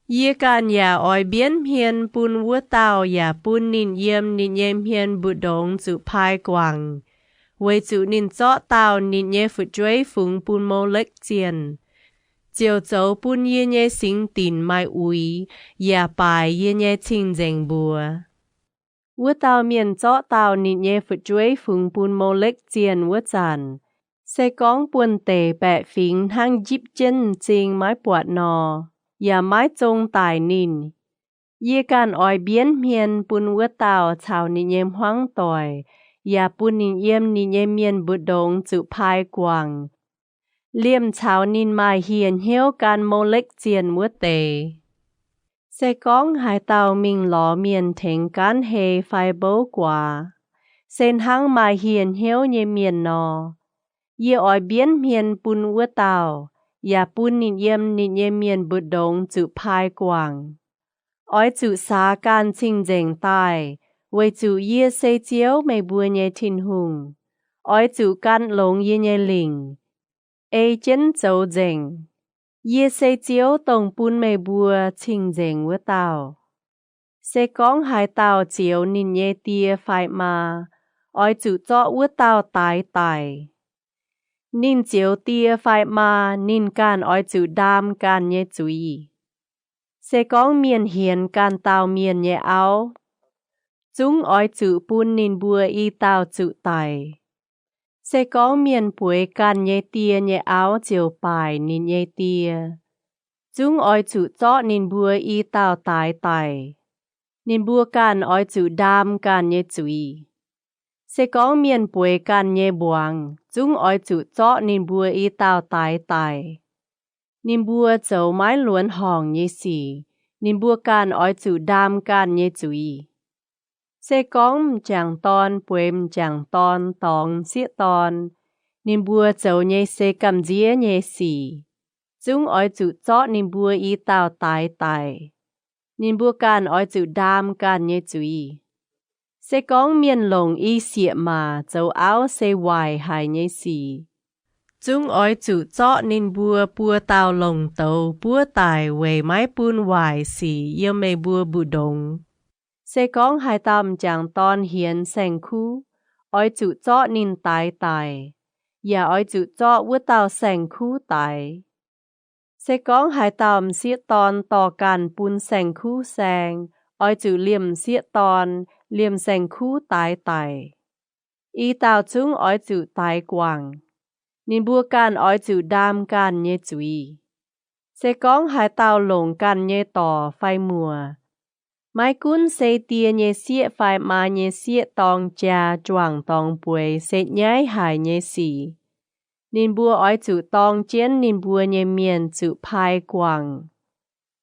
Yie ganh yaac oix mbienv hmien bun wuov dauh yaac bun ninh yiem ninh nyei hmien mbu'ndongx zuqc paaiv guangc, weic zuqc ninh zorqv dauh ninh nyei fu'jueiv fungx bun Molekv zienh, ziouc zoux bun yie nyei singx dinc maaih uix, yaac baaic yie nyei cing-nzengc mbuox. Wuov dauh mienh zorqv dauh ninh nyei fu'jueiv fungx bun Molekv zienh wuov zanc, se gorngv buonv-deic baeqc fingx hnangv njipv jienv m'zing maiv buatc nor, yaac maiv zong daic ninh, yie ganh oix mbienv hmien bun wuov dauh caux ninh nyei hmuangv doic, yaac bun ninh yiem ninh nyei mienh mbu'ndongx zuqc paaiv guangc, liemh caux ninh maaih hieh hnyouv gan Molekv zienh wuov deix. Se gorngv haaix dauh mingh lorz mienh tengx gaanv hei fai mbouv guaax, se hnangv maaih hieh hnyouv nyei mienh nor, yie oix mbienv hmien bun wuov dauh, yaac bun ninh yiem ninh nyei mienh mbu'ndongx zuqc paaiv guangc. Oix zuqc saax ganh cing-nzengc daaih, weic zuqc yie se Ziouv, meih mbuo nyei Tin-Hungh. Oix zuqc gan longx yie nyei lingc, ei jienv zoux nzengc. Yie se Ziouv, dongh bun meih mbuo cing-nzengc wuov dauh. Se gorngv haaix dauh zioux ninh nyei die fai maa, oix zuqc zorqv wuov dauh daix daic. Ninh zioux die fai maa, ninh ganh oix zuqc ndaam ganh nyei zuiz. Se gorngv mienh hienx ganh dauh mienh nyei auv, zungv oix zuqc bun ninh mbuo i dauh zuqc daic. Se gorngv mienh bueix ganh nyei die nyei auv ziouc baaic ninh nyei die, zungv oix zuqc zorqv ninh mbuo i dauh daix daic. Ninh mbuo ganh oix zuqc ndaam ganh nyei zuiz. Se gorngv mienh bueix ganh nyei mbuangz, zungv oix zuqc zorqv ninh mbuo i dauh daix daic. Ninh mbuo zoux maiv luonx horngc nyei sic, ninh mbuo ganh oix zuqc ndaam ganh nyei zuiz. Se gorngv m'jangc dorn bueix m'jangc dorn dorngx m'sieqv dorn, ninh mbuo zoux nyei se gamh nziev nyei sic, zungv oix zuqc zorqv ninh mbuo i dauh daix daic. Ninh mbuo ganh oix zuqc ndaam ganh nyei zuiz. Se gorngv mienh longc i sieqv-maac zoux auv se waaic haic nyei sic, zungv oix zuqc zorqv ninh mbuo buo dauh longc douz buov daic weic maiv bun waaic sic yiem meih mbuo mbu'ndongx. Se gorngv haaix dauh m'jangc dorn hienx saeng-kuv, oix zuqc zorqv ninh daix daic, yaac oix zuqc zorqv wuov dauh saeng-kuv daix. Se gorngv haaix dauh m'sieqv dorn dorh ganh bun saeng-kuv saeng, oix zuqc liemh m'sieqv dorn, liemh saeng-kuv daix daic. I dauh zungv oix zuqc daix guangc. Ninh mbuo ganh oix zuqc ndaam ganh nyei zuiz. Se gorngv haaix dauh longc ganh nyei dorc fai muoc, maiv gunv se die nyei sieqv fai maa nyei sieqv dorng jaa juangc dorngx bueix se nyaiv haic nyei sic, ninh mbuo oix zuqc dorng jienv ninh mbuo nyei mienh zuqc paaiv guangc.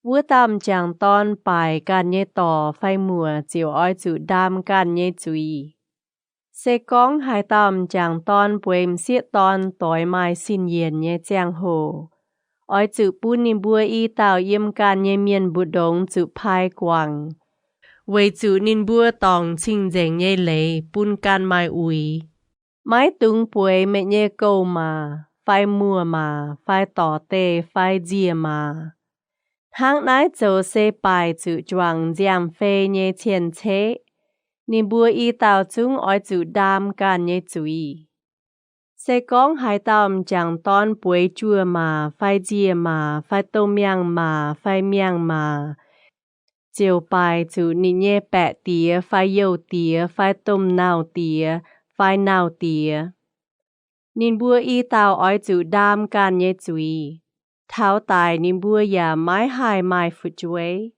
Wuov dauh m'jangc dorn baaic ganh nyei dorc fai muoc ziouc oix zuqc ndaam ganh nyei zuiz. Se gorngv haaix dauh m'jangc dorn bueix m'sieqv dorn doix maaih sin yienc nyei ziangh hoc, oix zuqc bun ninh mbuo i dauh yiem ganh nyei mienh mbu'ndongx zuqc paaiv guangc, weic zuqc ninh mbuo dorngc cing-nzengc nyei leiz bun ganh maaih uix. Maiv dungx bueix meih nyei gouv-maac fai muoc-maac fai dorc deih fai nziec-maac. Hnangv naaiv zoux se baaic zuqc juangc nziaamv-fei nyei cien-ceqv. Ninh mbuo i dauh zungv oix zuqc ndaam ganh nyei zuiz. Se gorngv haaix dauh m'jangc dorn bueix juoz-maac fai nziec-maac fai domh miangh-maac fai miangh-maac, ziouc baaic zuqc ninh nyei baeqc diex fai youh diex fai domh nauz diex fai nauz diex. Ninh mbuo i dauh oix zuqc ndaam ganh nyei zuiz. Taux daic ninh mbuo yaac maiv haih maaih fu'jueiv.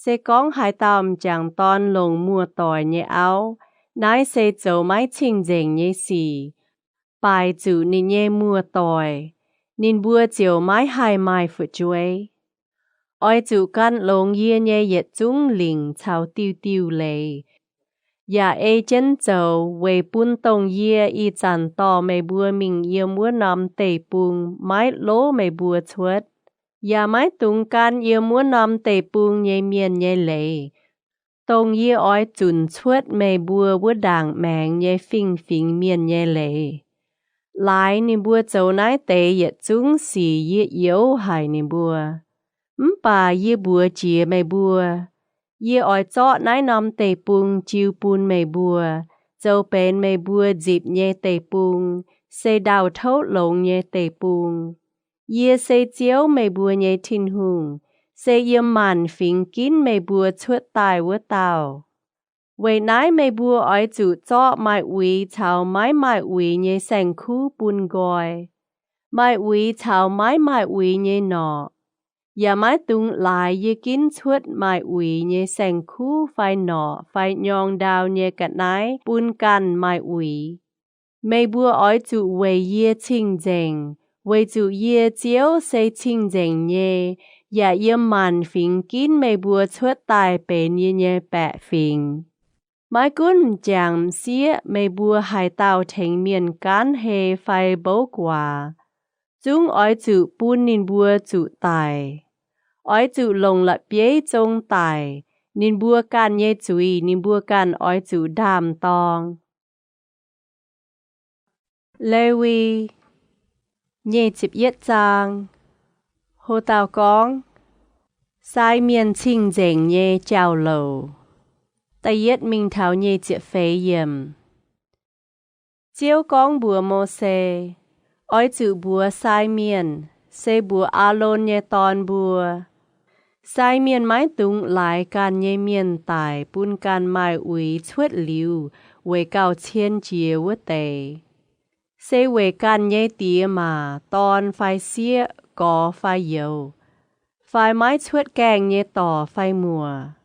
Se gorngv haaix dauh m'jangc dorn longc muoz-doic nyei auv, naaiv se zoux maiv cing-nzengc nyei sic, baaic zuqc ninh nyei muoz-doic, ninh mbuo ziouc maiv haih maaih fu'jueiv. Oix zuqc gan longx yie nyei yietc zungv lingc caux diuh diuh leiz, yaac ei jienv zoux weic bun dongh yie ih zanc dorh meih mbuo mingh yiem wuov norm deic-bung maiv lov meih mbuo cuotv, yaac maiv dungx gan yiem wuov norm deic-bung nyei mienh nyei leiz, dongh yie oix zunc cuotv meih mbuo wuov ndaangc maengx nyei fingx-fingx mienh nyei leiz. Laaix ninh mbuo zoux naaiv deix yietc zungv sic yie youx haic ninh mbuo. Mv baac yie mbuox jiex meih mbuo, yie oix zorqv naaiv norm deic-bung jiu bun meih mbuo, zoux benx meih mbuo nzipc nyei deic-bung, se ndau-touv longx nyei deic-bung. Yie se Ziouv, meih mbuo nyei Tin-Hungh, se yiem maanc fingx ginv meih mbuo cuotv daaih wuov dauh. Weic naaiv meih mbuo oix zuqc zorqv maaih uix caux maiv maaih uix nyei saeng-kuv bun nqoi, maaih uix caux maiv maaih uix nyei norqc, yaac maiv dungx laaix yie ginv cuotv maaih uix nyei saeng-kuv fai norqc fai nyorng ndau nyei ga'naaiv bun ganh maaih uix. Meih mbuo oix zuqc weic yie cing-nzengc, weic zuqc yie, Ziouv, se cing-nzengc nyei, yaac yiem maanc fingx ginv meih mbuo cuotv daaih benx yie nyei baeqc fingx. Maiv gunv m'jangc m'sieqv, meih mbuo haaix dauh tengx mienh gaanv hei fai mbouv guaax, zungv oix zuqc bun ninh mbuo zuqc daic. Oix zuqc longc la'bieiv zong daic, ninh mbuo ganh nyei zuiz ninh mbuo ganh oix zuqc ndaam-dorng. Lewi, nyic ziepc yietv zaang. Ho dauh gorngv, Sai mienh cing-nzengc nyei jauv-louc. Da'yietv mingh taux nyic ziepc feix yiemc. Ziouv gorngv mbuox Mose, Oix zuqc mbuox sai mienh, se mbuox Aalon nyei dorn mbuo, sai mienh maiv dungx laaix ganh nyei mienh daic bun ganh maaih uix cuotv liuz weic gauh cien jiex wuov deix. Se weic ganh nyei diex maac, dorn fai sieqv, gorx fai youz, fai maiv cuotv gaengh nyei dorc fai muoc.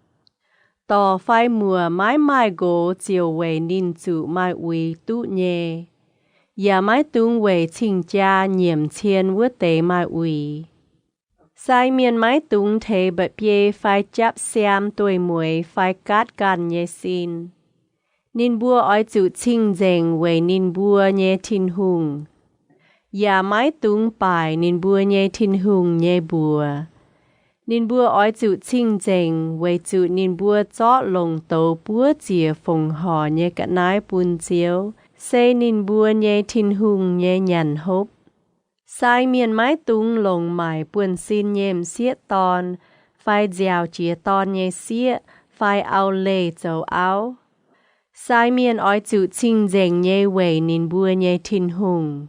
Dorc fai muoc maiv maaih nqox ziouc weic ninh zuqc maaih uix duqv nyei, yaac maiv dungx weic cing-jaa nyiemc cien wuov deix maaih uix. Sai mienh maiv dungx teix mba'biei fai japv siaam dueic mueiz fai gaatv ganh nyei sin. Ninh mbuo oix zuqc cing-nzengc weic ninh mbuo nyei Tin-Hungh, yaac maiv dungx baaic ninh mbuo nyei Tin-Hungh nyei mbuox. Ninh mbuo oix zuqc cing-nzengc weic zuqc ninh mbuo zorqv longc douz buov ziec fongc horc nyei ga'naaiv bun Ziouv, se ninh mbuo nyei Tin-Hungh, nyei nyanc hopv. Sai mienh maiv dungx longc maaic buonv-sin nyei m'sieqv dorn, fai nziaaux jiex dorn nyei sieqv, fai auv-leih zoux auv. Sai mienh oix zuqc cing-nzengc nyei weic ninh mbuo nyei Tin-Hungh.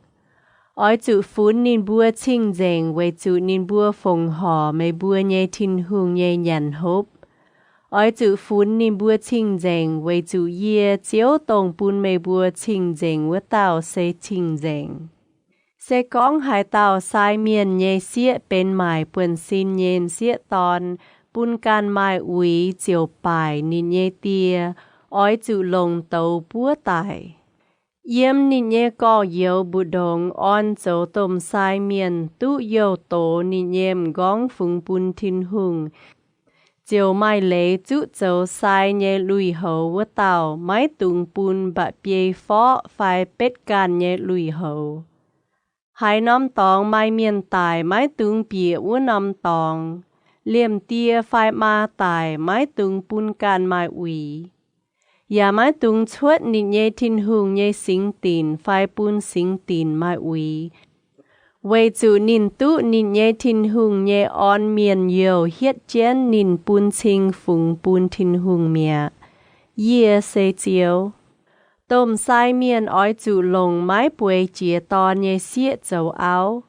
Oix zuqc funx ninh mbuo cing-nzengc weic zuqc ninh mbuo fongc horc meih mbuo nyei Tin-Hungh nyei nyanc hopv. Oix zuqc funx ninh mbuo cing-nzengc weic zuqc yie, Ziouv, dongh bun meih mbuo cing-nzengc wuov dauh se cing-nzengc. Se gorngv haaix dauh sai mienh nyei sieqv benx maaic buonv-sin nyei m'sieqv dorn bun ganh maaih uix ziouc baaic ninh nyei die, oix zuqc longc douz buov daic. Yiem ninh nyei gorx-youz mbu'ndongx orn zoux domh sai mienh duqv youh doz ninh nyei m'nqorngv fungx bun Tin-Hungh, ziouc maaih leiz zuqv zoux sai nyei lui-houx wuov dauh maiv dungx bun mba'biei forqv fai betv ganh nyei lui-houx. Haaix norm dorngx maaih mienh daic, maiv dungx bieqc wuov norm dorngx. Liemh die fai maa daic, maiv dungx bun ganh maaih uix. Yaac maiv dungx cuotv ninh nyei Tin-Hungh nyei singx dinc fai bun singx dinc maaih uix, weic zuqc ninh duqv ninh nyei Tin-Hungh nyei orn mienh youh hietv jienv ninh bun cing fungx bun Tin-Hungh mi'aqv. Yie se Ziouv. Domh sai mienh oix zuqc longc maiv bueix jiex dorn nyei sieqv zoux auv.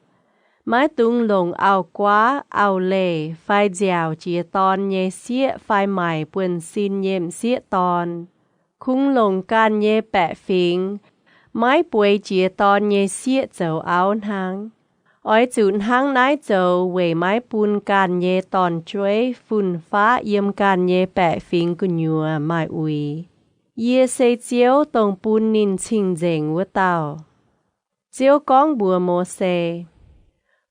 Maiv dungx longc auv-guaav, auv-leih, fai nziaauc jiex dorn nyei sieqv fai maaic buonv-sin nyei m'sieqv dorn. Kungx longc ganh nyei baeqc fingx, maiv bueix jiex dorn nyei sieqv zoux auv hnangv. Oix zuqc hnangv naaiv zoux weic maiv bun ganh nyei dorn-jueiv fun-faqv yiem ganh nyei baeqc fingx gu'nyuoz maaih uix. Yie se Ziouv, dongh bun ninh cing-nzengc wuov dauh. Ziouv gorngv mbuox Mose,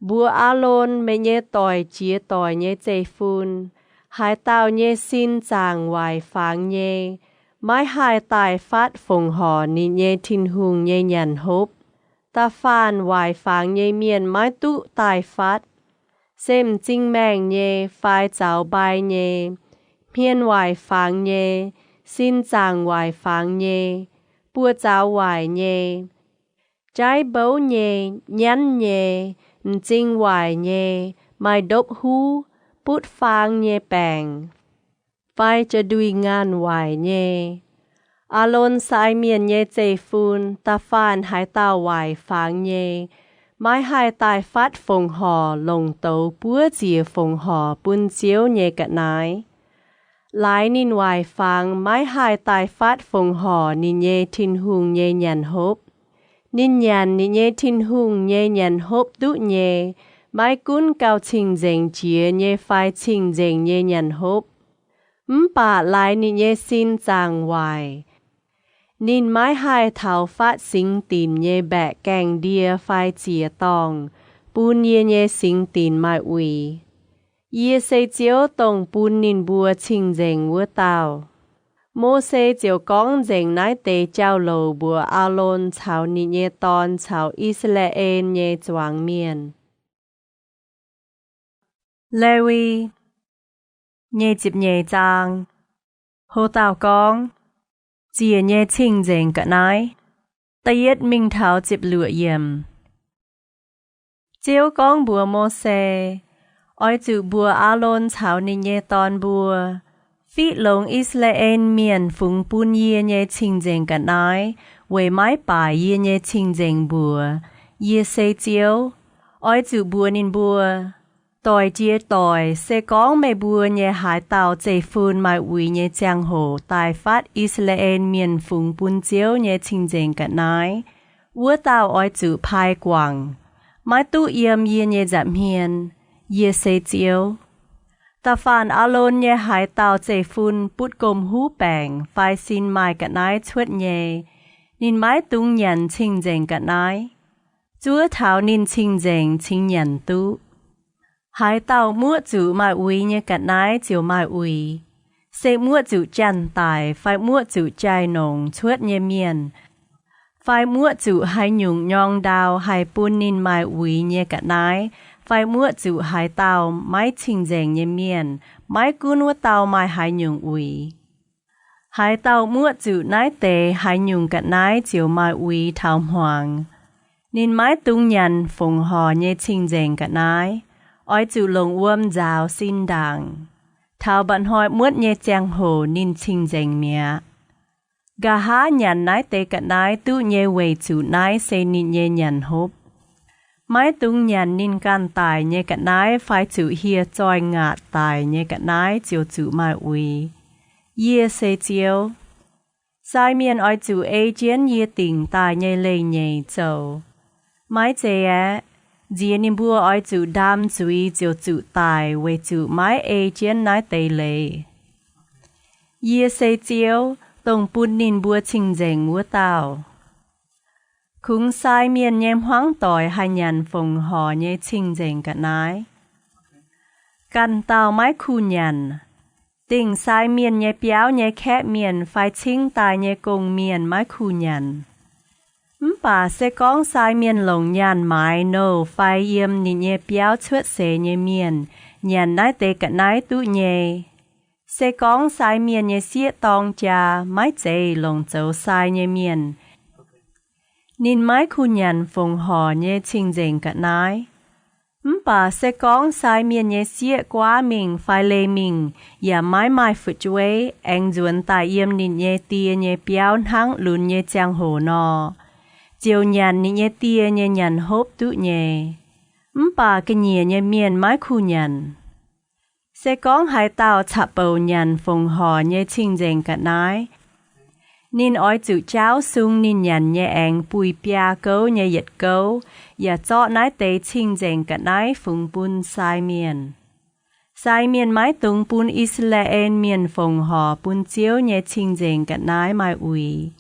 Mbuox Aalon, Meih nyei doic jiex doic nyei zeiv-fun, haaix dauh nyei sin zaangc waaic fangx nyei, maiv haih daaih fatv fongc horc ninh nyei Tin-Hungh nyei nyanc hopv. Da'faanh waaic fangx nyei mienh maiv duqv daaih fatv, se m'zing maengh nyei fai zaux mbai nyei, hmien waaic fangx nyei, sin zaangc waaic fangx nyei, buoz-zaux waaic nyei, jaaiv mbouv nyei, nyanv nyei, m'zing waaic nyei, maaih ndopv-huv, butv faang nyei baengc, fai ja'nduih ngaanh waaic nyei. Aalon sai mienh nyei zeiv-fun, da'faanh haaix dauh waaic fangx nyei, maiv haih daaih fatv fongc horc longc douz buov ziec fongc horc bun Ziouv nyei ga'naaiv. Laaix ninh waaic fangx maiv haih daaih fatv fongc horc ninh nyei Tin-Hungh nyei nyanc hopv. Ninh nyanc ninh nyei Tin-Hungh nyei nyanc hopv duqv nyei, maiv gunv gauh cing-nzengc jiex nyei fai cing-nzengc nyei nyanc hopv. Mv baac laaix ninh nyei sin zaangc waaic, ninh maiv haih taux fatv singx dinc nyei mbaeqc gaengh ndie fai ziec-dorngh bun yie nyei singx dinc maaih uix. Yie se Ziouv, dongh bun ninh mbuo cing-nzengc wuov dauh. Mose ziouc gorngv nzengc naaiv deix jauv-louc mbuox Aalon caux ninh nyei dorn caux I^saa^laa^en nyei zuangx mienh. Lewi nyei ziepc nyeic zaang. Ho dauh gorngv, Ziec nyei cing-nzengc ga'naaiv. Da'yietv mingh taux ziepc luoqc yiemc. Ziouv gorngv mbuox Mose, Oix zuqc mbuox Aalon caux ninh nyei dorn mbuo, Fiqv longx I^saa^laa^en Mienh fungx bun yie nyei cing-nzengc ga'naaiv weic maiv baaix yie nyei cing-nzengc mbuox. Yie se Ziouv. Oix zuqc mbuox ninh mbuo, Doic jiex doic, se gorngv meih mbuo nyei haaix dauh zeiv-fun maaih uix nyei ziangh hoc daaih fatv I^saa^laa^en Mienh fungx bun Ziouv nyei cing-nzengc ga'naaiv, wuov dauh oix zuqc pai guangc, maiv duqv yiem yie nyei nza'hmien. Yie se Ziouv. Da'faanh Aalon nyei haaix dauh zeiv-fun butv gomh huv baengc fai sin maaih ga'naaiv cuotv nyei, ninh maiv dungx nyanc cing-nzengc ga'naaiv. Zuov taux ninh cing-nzengc cingx nyanc duqv. Haaix dauh muoqv zuqc maaih uix nyei ga'naaiv ziouc maaih uix. Se muoqv zuqc janx-daic fai muoqv zuqc jai-nongc cuotv nyei mienh, fai muoqv zuqc haaix nyungc nyorng ndau haih bun ninh maaih uix nyei ga'naaiv, fai muoqv zuqc haaix dauh maiv cing-nzengc nyei mienh, maiv gunv wuov dauh maaih haaix nyungc uix. Haaix dauh muoqv zuqc naaiv deix haaix nyungc ga'naaiv ziouc maaih uix taux hmuangx. Ninh maiv dungx nyanc fongc horc nyei cing-nzengc ga'naaiv. Oix zuqc longc wuom nzaaux sin ndaangc. Taux mba'hnoi muotv nyei ziangh hoc ninh cing-nzengc mi'aqv. Nqa'haav nyanc naaiv deix ga'naaiv duqv nyei weic zuqc naaiv se ninh nyei nyanc hopv. Maiv dungx nyanc ninh ganh daic nyei ga'naaiv fai zuqc hieh zoih ngaatc daic nyei ga'naaiv ziouc zuqc maaih uix. Yie se Ziouv. Sai mienh oix zuqc ei jienv yie dingc daaih nyei leiz-nyeic zoux. Maiv zeiz aeqv, nziex ninh mbuo oix zuqc ndaam zuiz ziouc zuqc daic weic zuqc maiv ei jienv naaiv deix leiz. Yie se Ziouv, dongh bun ninh mbuo cing-nzengc wuov dauh. Kungx sai mienh nyei hmuangv doic haih nyanc fongc horc nyei cing-nzengc ga'naaiv. Ganh dauh maiv kuh nyanc. Dingh sai mienh nyei biauv nyei kaeqv mienh fai cingv daaih nyei gong-mienh maiv kuh nyanc. Mv baac se gorngv sai mienh longc nyaanh maaiz nouh fai yiem ninh nyei biauv cuotv seix nyei mienh nyanc naaiv deix ga'naaiv duqv nyei, se gorngv sai mienh nyei sieqv dorng jaa maiv zeiz longc zoux sai nyei mienh, ninh maiv kuh nyanc fongc horc nyei cing-nzengc ga'naaiv. Mv baac se gorngv sai mienh nyei sieqv guaav mingh fai leih mingh yaac maiv maaih fu'jueiv aengx nzuonx daaih yiem ninh nyei die nyei biauv hnangv lunx nyei ziangh hoc nor, ziouc nyanc ninh nyei die nyei nyanc hopv duqv nyei. Mv baac ga'nyiec nyei mienh maiv kuh nyanc. Se gorngv haaix dauh caqv-bouc nyanc fongc horc nyei cing-nzengc ga'naaiv, ninh oix zuqc jaauv sung ninh nyanc nyei aengx buih biaa gouv nyei yietc gouv, yaac zorqv naaiv deix cing-nzengc ga'naaiv fungx bun sai mienh. Sai mienh maiv dungx bun I^saa^laa^en Mienh fongc horc bun Ziouv nyei cing-nzengc ga'naaiv maaih uix.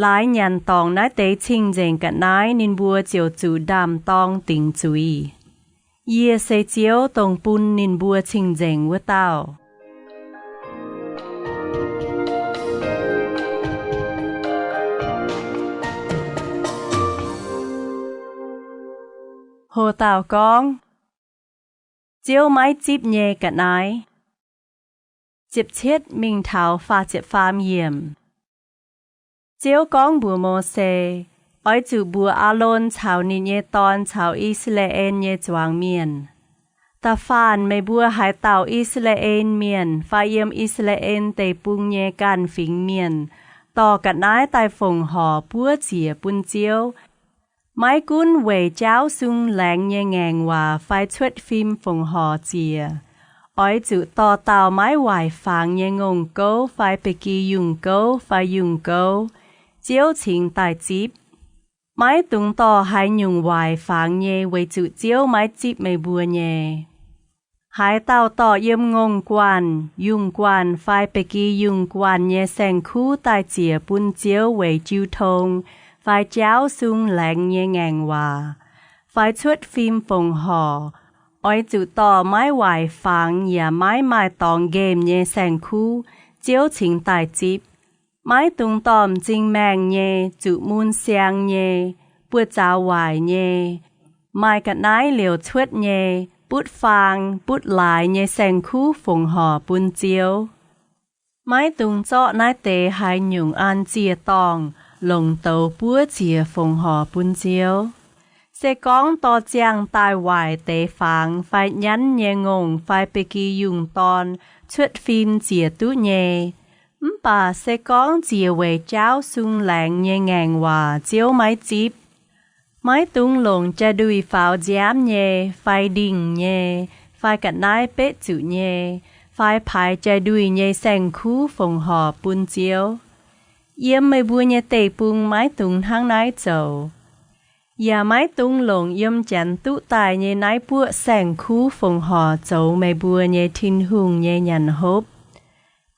Laaix nyanc dorngc naaiv deix cing-nzengc ga'naaiv ninh mbuo ziouc zuqc ndaam-dorng dingc zuiz. Yie se Ziouv, dongh bun ninh mbuo cing-nzengc wuov dauh. Ho dauh gorngv, Ziouv maiv zipv nyei ga'naaiv. Ziepc cietv mingh taux faah ziepc faam yiemc. Ziouv gorngv mbuox Mose, Oix zuqc mbuox Aalon caux ninh nyei dorn caux I^saa^laa^en nyei zuangx mienh, Da'faanh meih mbuo haaix dauh I^saa^laa^en Mienh fai yiem I^saa^laa^en Deic-Bung nyei ganh fingx mienh dorh ga'naaiv daaih fongc horc buov ziec bun Ziouv, maiv gunv weic jaauv sung laengz nyei ngaengc waac fai cuotv fim fongc horc ziec, oix zuqc dorh dauh maiv waaic fangx nyei ngongh gouv fai ba'gi yungh gouv fai yungh gouv, Ziouv cingx daaih zipv. Maiv dungx dorh haaix nyungc waaic fangx nyei, weic zuqc Ziouv maiv zipv meih mbuo nyei. Haaix dauh dorh yiem ngongh guanh, yungh guanh fai ba'gi yungh guanh nyei saeng-kuv daaih ziec bun Ziouv weic jiu tong fai jaauv sung laengz nyei ngaengc waac fai cuotv fim fongc horc, oix zuqc dorh maiv waaic fangx yaac maiv maaih dorngx nqemh nyei saeng-kuv, Ziouv cingx daaih zipv. Maiv dungx dorh m'zing maengh nyei, zuqc mun siang nyei, buoz-zaux waaic nyei, maaih ga'naaiv liouc cuotv nyei, butv faang butv laaix nyei saeng-kuv fongc horc bun Ziouv. Maiv dungx zorqv naaiv deix haaix nyungc an ziec-dorngh longc douz buov ziec fongc horc bun Ziouv. Se gorngv dorh ziangh daaih waaic deix fangx fai nyanv nyei ngongh fai ba'gi yungh dorn cuotv fim ziec duqv nyei, mv baac se gorngv ziec weic jaauv sung laengz nyei ngaengc waac, Ziouv maiv zipv. Maiv dungx longc jai-nduih faaux nziaamv nyei fai ndingh nyei fai ga'naaiv betv zuqc nyei fai paaix jai-nduih nyei saeng-kuv fongc horc bun Ziouv. Yiem meih mbuo nyei deic-bung maiv dungx hnangv naaiv zoux. Yaac maiv dungx longc yiem janx duqv daaih nyei naaiv buoqv saeng-kuv fongc horc zoux meih mbuo nyei Tin-Hungh nyei nyanc hopv.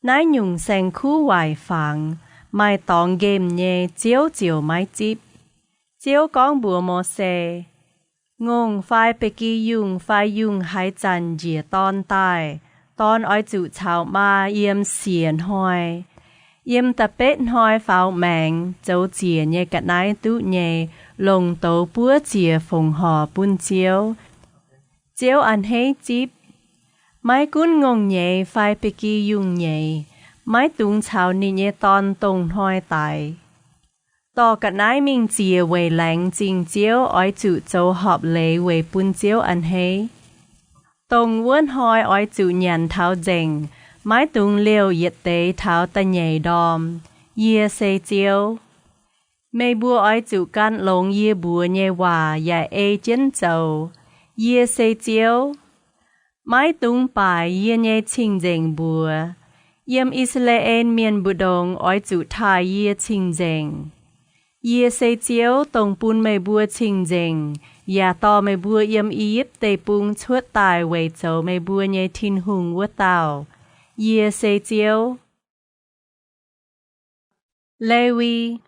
Naaiv nyungc saeng-kuv waaic fangx, maaih dorngx nqemh nyei, Ziouv ziouc maiv zipv. Ziouv gorngv mbuox Mose, Ngongh fai ba'gi yungh fai yungh haaix zanc njiec dorn daaih, dorn oix zuqc caux maa yiem siec hnoi, yiem da'betv hnoi faaux maengx zoux ziec nyei ga'naaiv duqv nyei, longc douz buov ziec fongc horc bun Ziouv. Ziouv a'hneiv zipv. Maiv gunv ngongh nyeiz fai ba'gi yungh nyeiz, maiv dungx caux ninh nyei dorn dongh hnoi daix. Dorh ga'naaiv mingh ziec weic laengz zingh Ziouv oix zuqc zoux horpc leiz weic bun Ziouv a'hneiv. Dongh wuov hnoi oix zuqc nyanc taux nzengc, maiv dungx liouh yietc deix taux da'nyeic ndorm. Yie se Ziouv. Meih mbuo oix zuqc gan longx yie mbuox nyei waac yaac ei jienv zoux. Yie se Ziouv. Maiv dungx baaic yie nyei cing-nzengc mbuox. Yiem I^saa^laa^en Mienh mbu'ndongx oix zuqc taaih yie cing-nzengc. Yie se Ziouv, dongh bun meih mbuo cing-nzengc yaac dorh meih mbuo yiem I^yipv Deic-Bung cuotv daaih weic zoux meih mbuo nyei Tin-Hungh wuov dauh. Yie se Ziouv. Lewi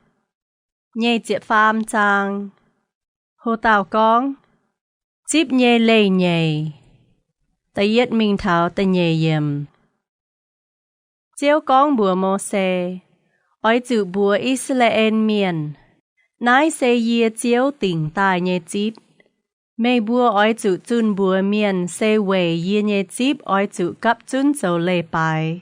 nyic ziepc faam zaang. Ho dauh gorngv, Zipv nyei Leiz-Nyeic. Da'yietv mingh taux da'nyeic yiemc. Ziouv gorngv mbuox Mose, Oix zuqc mbuox I^saa^laa^en Mienh, Naaiv se yie, Ziouv, dingc daaih nyei zipv. Meih mbuo oix zuqc zunh mbuox mienh se weic yie nyei zipv oix zuqc gapv zunv zoux leiz-baaix.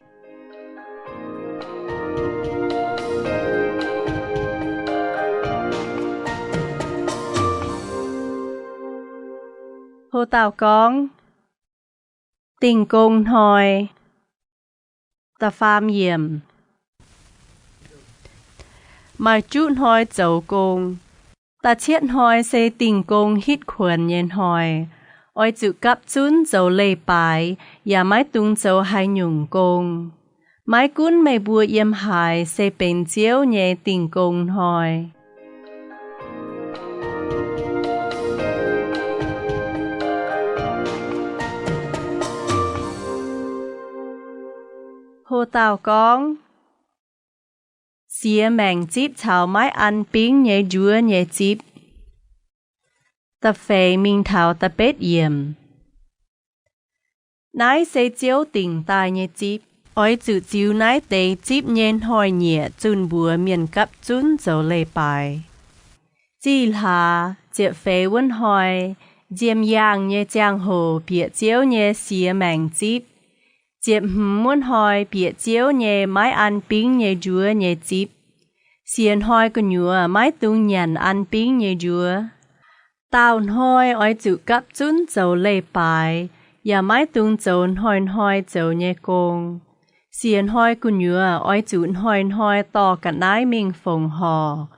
Ho dauh gorngv, Dingh Gong Hnoi. Da'faam yiemc. Maaih juqv hnoi zoux gong. Da'cietv hnoi se Dingh Gong Hitv Kuonx nyei hnoi. Oix zuqc gapv zunv zoux leiz-baaix yaac maiv dungx zoux haaix nyungc gong. Maiv gunv meih mbuo yiem haaix se benx Ziouv nyei Dingh Gong Hnoi. Ho dauh gorngv, Siex Maengc Zipv caux Maiv An Bingv Nyei Njuov Nyei Zipv. Da'feix mingh taux da'betv yiemc. Naaiv se Ziouv dingc daaih nyei zipv. Oix zuqc ziux naaiv deix zipv nyei hnoi-nyieqc zunh mbuox mienh gapv zunv zoux leiz-baaix. Zih hlaax ziepc feix wuov hnoi, nziem yaangh nyei ziangh hoc bieqc Ziouv nyei Siex Maengc Zipv. Ziepc hmz wuov hnoi bieqc Ziouv nyei Maiv An Bingv Nyei Njuov Nyei Zipv. Siec hnoi gu'nyuoz maiv dungx nyanc an bingv nyei njuov. Daauh hnoi oix zuqc gapv zunv zoux leiz-baaix, yaac maiv dungx zoux hnoi-hnoi zoux nyei gong. Siec hnoi gu'nyuoz oix zuqc hnoi-hnoi dorh ga'naaiv mingh fongc horc,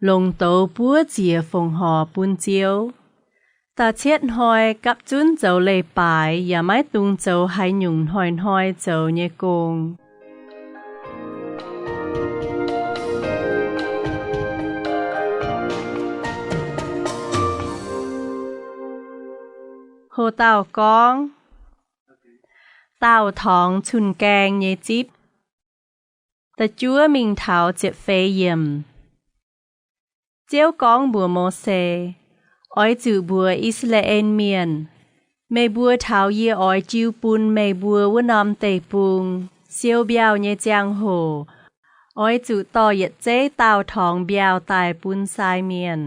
longc douz buov ziec fongc horc bun Ziouv. Da'cietv hnoi gapv zunv zoux leiz-baaix yaac maiv dungx zoux haaix nyungc hnoi-hnoi zoux nyei gong. Ho dauh gorngv, Daauh Torngx Cun-gaeng Nyei Zipv. Da'juov mingh taux ziepc feix yiemc. Ziouv gorngv mbuox Mose, Oix zuqc mbuox I^saa^laa^en Mienh, Meih mbuo taux yie oix jiu bun meih mbuo wuov norm deic-bung siou mbiauh nyei ziangh hoc, oix zuqc dorh yietc zeiv daauh torngx mbiauh daaih bun sai mienh.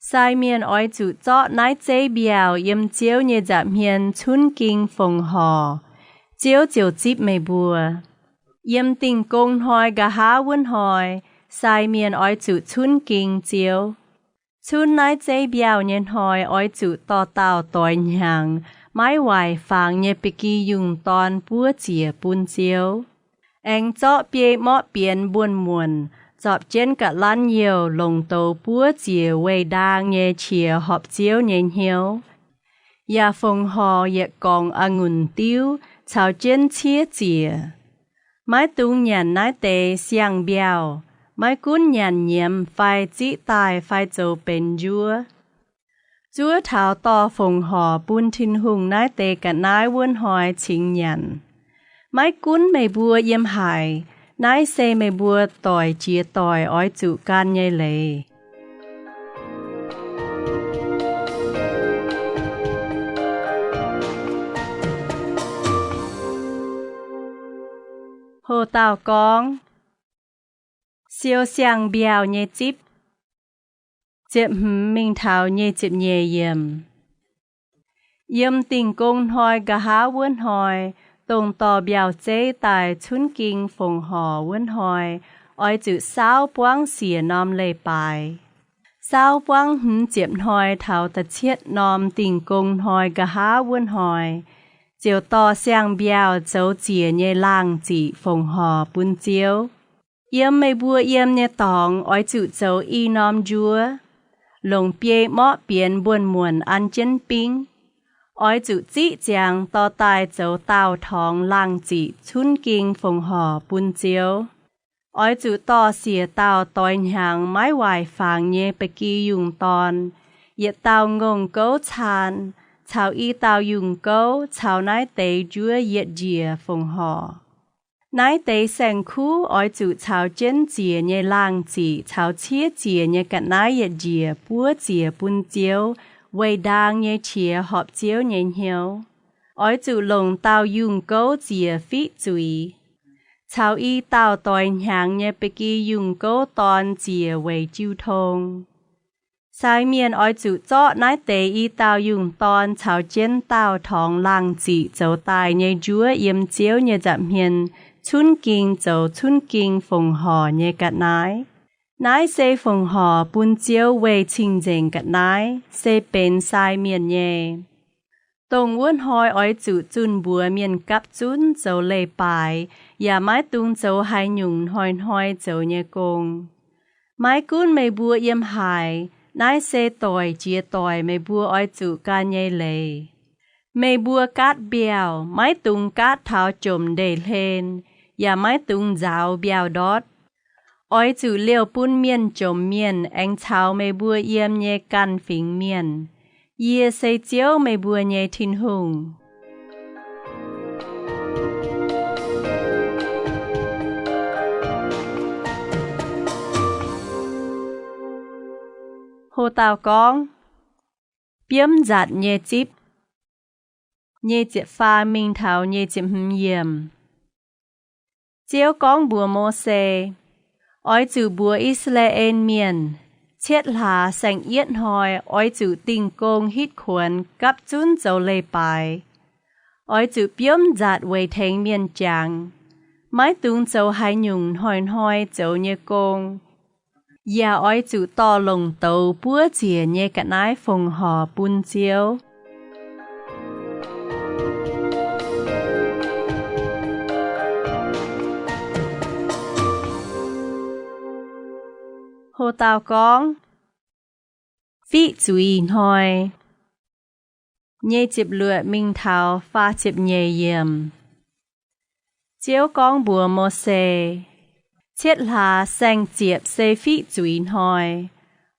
Sai mienh oix zuqc zorqv naaiv zeiv mbiauh yiem Ziouv nyei nza'hmien cunv ging fongc horc. Ziouv ziouc zipv meih mbuo. Yiem Dingh Gong Hnoi nqa'haav wuov hnoi, sai mienh oix zuqc cunv ging Ziouv. Cunv naaiv zeiv mbiauh nyei hnoi oix zuqc dorh daauh doix hnyangx, maiv waaic fangx nyei ba'gi yungh dorn buov ziec bun Ziouv. Aengx zorqv biei morqv bienx mbuonx-muonc, zorpc jienv ga'lanv youh, longc douz buov ziec weih ndaang nyei qiex horpc Ziouv nyei hnyouv. Yaac fongc horc yietc gorngc a'ngunc diuv caux jienv ciev ziec. Maiv dungx nyanc naaiv deix siang-mbiauh, maiv gunv nyanc nyiemz fai ziqv daaih fai zoux benx njuov. Zuov taux dorh fongc horc bun Tin-Hungh naaiv deix ga'naaiv wuov hnoi cingx nyanc. Maiv gunv meih mbuo yiem haaix, naaiv se meih mbuo doic jiex doic oix zuqc gan nyei leiz. Ho dauh gorngv, Siou Siang-Mbiauh Nyei Zipv. Ziepc hmz mingh taux nyic ziepc nyeic yiemc. Yiem Dingh Gong Hnoi nqa'haav wuov hnoi, dongh dorh mbiauh zeiv daaih cunv ging fongc horc wuov hnoi, oix zuqc saauv buangv siec norm leiz-baaix. Saauv buangv hmz ziepc hnoi taux da'cietv norm Dingh Gong Hnoi nqa'haav wuov hnoi, ziouc dorh siang-mbiauh zoux ziec nyei laangh ziqc fongc horc bun Ziouv. Yiem meih mbuo yiem nyei dorngx oix zuqc zoux i norm njuov, longc biei morqv bienx mbuonx-muonc an jienv bingv. Oix zuqc ziqv ziangx dorh daaih zoux daauh torngx laangh ziqc cunv ging fongc horc bun Ziouv. Oix zuqc dorh siec dauh doix hnyangx maiv waaic fangx nyei ba'gi yungh dorn, yietc dauh ngongh gouv caan, caux i dauh yungh gouv caux naaiv deix njuov yietc njiec fongc horc. Naaiv deix saeng-kuv oix zuqc caux jienv ziec nyei laangh ziqc caux ciev ziec nyei ga'naaiv yietc njiec buov ziec bun Ziouv weic ndaang nyei qiex horpc Ziouv nyei hnyouv. Oix zuqc longc dauh yungh gouv ziec fiqv zuiz, caux i dauh doix hnyangx nyei ba'gi yungh gouv dorn ziec weic jiu tong. Sai mienh oix zuqc zorqv naaiv deix i dauh yungh dorn caux jienv daauh torngx laangh ziqc zoux daaih nyei njuov yiem Ziouv nyei nza'hmien cunv ging zoux cunv ging fongc horc nyei ga'naaiv. Naaiv se fongc horc bun Ziouv weih cing-nzengc ga'naaiv, se benx sai mienh nyei. Dongh wuov hnoi oix zuqc zunh mbuox mienh gapv zunv zoux leiz-baaix yaac maiv dungx zoux haaix nyungc hnoi-hnoi zoux nyei gong. Maiv gunv meih mbuo yiem haaix, naaiv se doic jiex doic meih mbuo oix zuqc gan nyei leiz. Meih mbuo gaatv mbiauh maiv dungx gaatv taux jomc ndeic-hlen, yaac maiv dungx nzaaux mbiauh ndortv. Oix zuqc liouh bun mienh jomc mienh aengx caux meih mbuo yiem nyei ganh fingx mienh. Yie se Ziouv, meih mbuo nyei Tin-Hungh. Ho dauh gorngv, biomv nzatc nyei zipv. Nyic ziepc faam mingh taux nyic ziepc hmz yiemc. Ziouv gorngv mbuox Mose, Oix zuqc mbuox I^saa^laa^en Mienh, cietv hlaax saeng-yietv hnoi oix zuqc dingh gong hitv kuonx gapv zunv zoux leiz-baaix. Oix zuqc biomv nzatc weic tengx mienh jangx. Maiv dungx zoux haaix nyungc hnoi-hnoi zoux nyei gong. Yaac oix zuqc dorh longc douz buov ziec nyei ga'naaiv fongc horc bun Ziouv. Ho dauh gorngv, fiqv zuiz hnoi. Nyic ziepc luoqc mingh taux faah ziepc nyeic yiemc. Ziouv gorngv mbuox Mose, Cietv hlaax saeng-ziepc se fiqv zuiz hnoi.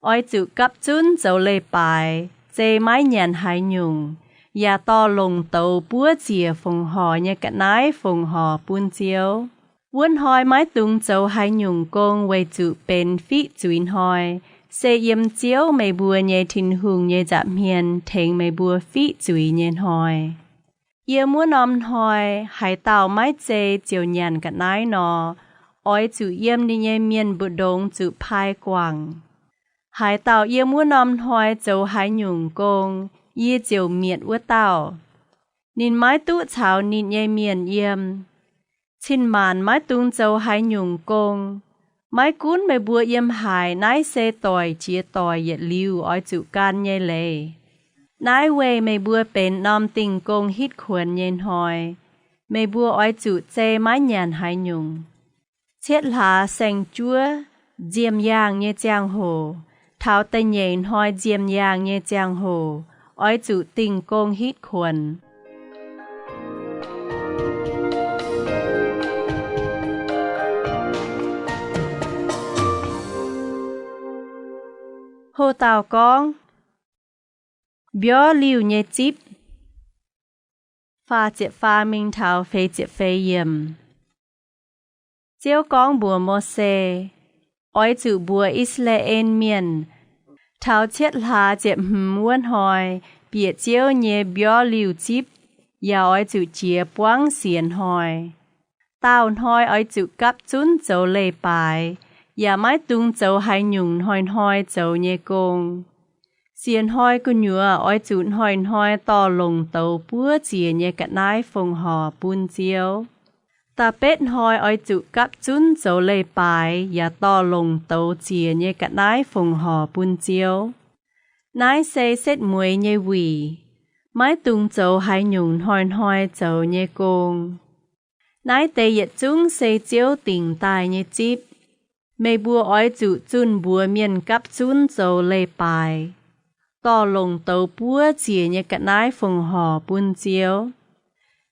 Oix zuqc gapv zunv zoux leiz-baaix, zei maiv nyanc haaix nyungc, yaac dorh longc douz buov ziec fongc horc nyei ga'naaiv fongc horc bun Ziouv. Wuov hnoi maiv dungx zoux haaix nyungc gong weic zuqc benx fiqv zuiz hnoi, se yiem Ziouv, meih mbuo nyei Tin-Hungh nyei nza'hmien tengx meih mbuo fiqv zuiz nyei hnoi. Yiem wuov norm hnoi haaix dauh maiv zei ziouc nyanc ga'naaiv nor, oix zuqc yiem ninh nyei mienh mbu'ndongx zuqc pai guangc. Haaix dauh yiem wuov norm hnoi zoux haaix nyungc gong, yie ziouc mietc wuov dauh. Ninh maiv duqv caux ninh nyei mienh yiem. Cin-maanc maiv dungx zoux haaix nyungc gong. Maiv gunv meih mbuo yiem haaix, naaiv se doic jiex doic yietc liuz oix zuqc gan nyei leiz. Naaiv weic meih mbuo benx norm dingh gong hitv kuonx nyei hnoi. Meih mbuo oix zuqc zei maiv nyanc haaix nyungc. Cietv hlaax saeng-juov nziemh yaangh nyei ziangh hoc, taux da'nyeic hnoi nziemh yaangh nyei ziangh hoc, oix zuqc dingh gong hitv kuonx. Ho dauh gorngv, mbiorv liuh nyei zipv. Faah ziepc faam mingh taux feix ziepc feix yiemc. Ziouv gorngv mbuox Mose, Oix zuqc mbuox I^saa^laa^en Mienh, taux cietv hlaax ziepc hmz wuov hnoi bieqc Ziouv nyei mbiorv liuh zipv, yaac oix zuqc jiez buangv siec hnoi. Daauh hnoi oix zuqc gapv zunv zoux leiz-baaix, yaac maiv dungx zoux haaix nyungc hnoi-hnoi zoux nyei gong. Siec hnoi gu'nyuoz oix zuqc hnoi-hnoi dorh longc douz buov ziec nyei ga'naaiv fongc horc bun Ziouv. Da'betv hnoi oix zuqc gapv zunv zoux leiz-baaix yaac dorh longc douz ziec nyei ga'naaiv fongc horc bun Ziouv. Naaiv se setv mueiz nyei wuic. Maiv dungx zoux haaix nyungc hnoi-hnoi zoux nyei gong. Naaiv deix yietc zungv se Ziouv dingc daaih nyei zipv. Meih mbuo oix zuqc zunh mbuox mienh gapv zunv zoux leiz-baaix, dorh longc douz buov ziec nyei ga'naaiv fongc horc bun Ziouv.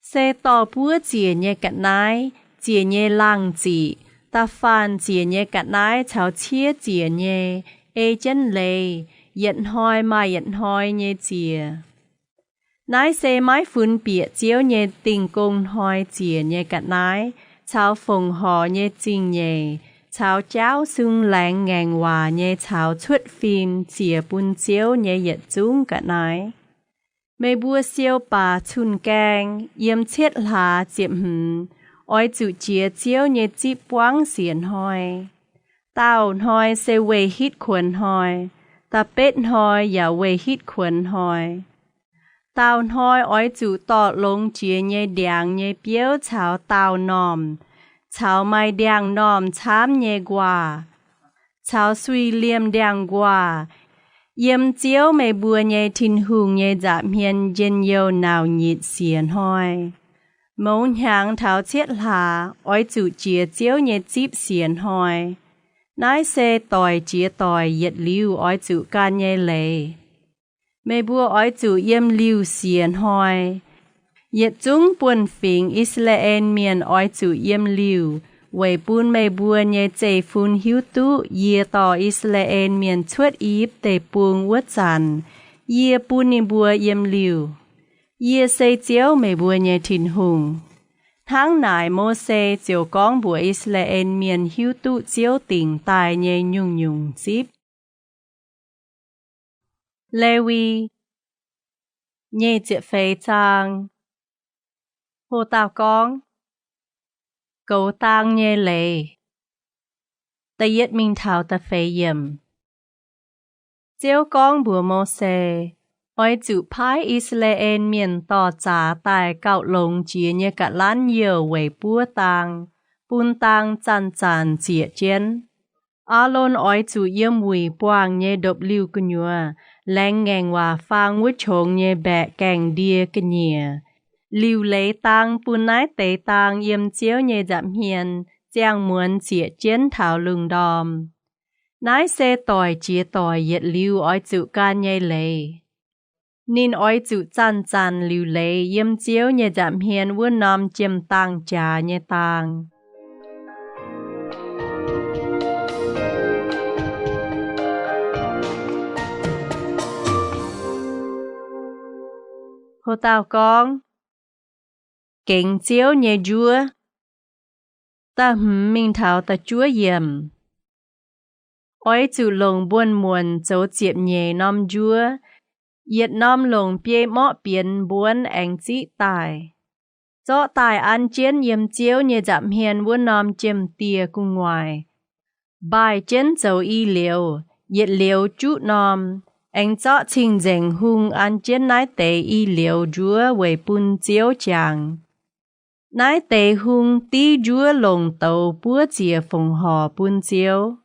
Se dorh buov ziec nyei ga'naaiv, ziec nyei laangh ziqc, da'faanh ziec nyei ga'naaiv caux ciev ziec nyei, ei jienv leiz, yietc hnoi maaih yietc hnoi nyei ziec. Naaiv se maiv funx bieqc Ziouv nyei Dingh Gong Hnoi ziec nyei ga'naaiv caux fongc horc nyei zingh nyeic caux jaauv sung laengz ngaengc waac nyei caux cuotv fim ziec bun Ziouv nyei yietc zungv ga'naaiv. Meih mbuo siou baac cun-gaeng yiem cietv hlaax ziepc hmz oix zuqc jiex Ziouv nyei zipv buangv siec hnoi. Daauh hnoi se weih hitv kuonx hnoi, da'betv hnoi yaac weih hitv kuonx hnoi. Daauh hnoi oix zuqc dorh longx jiex nyei ndiangx nyei biouv caux daauh normh, caux maaih ndiangx-normh camv nyei nquaah, caux suiv-liemh ndiangx-nquaah, yiem Ziouv, meih mbuo nyei Tin-Hungh nyei nza'hmien njien-youh nauc nyitc siec hnoi. Mouz hnyangx taux cietv hlaax oix zuqc jiex Ziouv nyei zipv siec hnoi. Naaiv se doic jiex doic yietc liuz oix zuqc gan nyei leiz. Meih mbuo oix zuqc yiem liuh siec hnoi. Yietc zungv buonv-fingx I^saa^laa^en Mienh oix zuqc yiem liuh, weic bun meih mbuo nyei zeiv-fun hiuv duqv yie dorh I^saa^laa^en Mienh cuotv I^yipv Deic-Bung wuov zanc yie bun ninh mbuo yiem liuh. Yie se Ziouv, meih mbuo nyei Tin-Hungh. Hnangv naaic, Mose ziouc gorngv mbuox I^saa^laa^en Mienh hiuv duqv Ziouv dingc daaih nyei nyungc-nyungc zipv. Lewi, nyic ziepc feix zaang. Ho dauh gorngv, Goux Dang Nyei Leiz. Da'yietv mingh taux da'feix yiemc. Ziouv gorngv mbuox Mose, Oix zuqc paaiv I^saa^laa^en Mienh dorh zaax daaih gauh longx jiex nyei ga'lanv youh weic buov dang, bun dang zanc-zanc zieqc jienv. Aalon oix zuqc yiem wuic buangh nyei ndopv-liuh gu'nyuoz laengz ngaengc waac faang wuov qongx nyei mbaeqc gaengh ndie ga'nyiec, liuc leiz dang bun naaiv deix dang yiem Ziouv nyei nza'hmien ziangh muonz zieqc jienv taux lungh ndorm. Naaiv se doic jiex doic yietc liuz oix zuqc gan nyei leiz. Ninh oix zuqc zanc-zanc liuc leiz yiem Ziouv nyei nza'hmien wuov norm jiem-dangh jaax nyei dang. Ho dauh gorngv, Gengx Ziouv Nyei Njuov. Da'hmz mingh taux da'juov yiemc. Oix zuqc longc mbuonx-muonc zoux ziepc nyeic norm njuov. Yietc norm longc biei morqv bienx mbuonx aengx ziqv daaih. Zorqv daaih an jienv yiem Ziouv nyei nza'hmien wuov norm jiem-dieh gu'nguaaic. Mbaaih jienv zoux i liouz, yietc liouz juqv norm. Aengx zorqv cing-nzengc hung an jienv naaiv deix i liouz njuov weic bun Ziouv jangx. Naaiv deix hung div njuov longc douz buov ziec fongc horc bun Ziouv.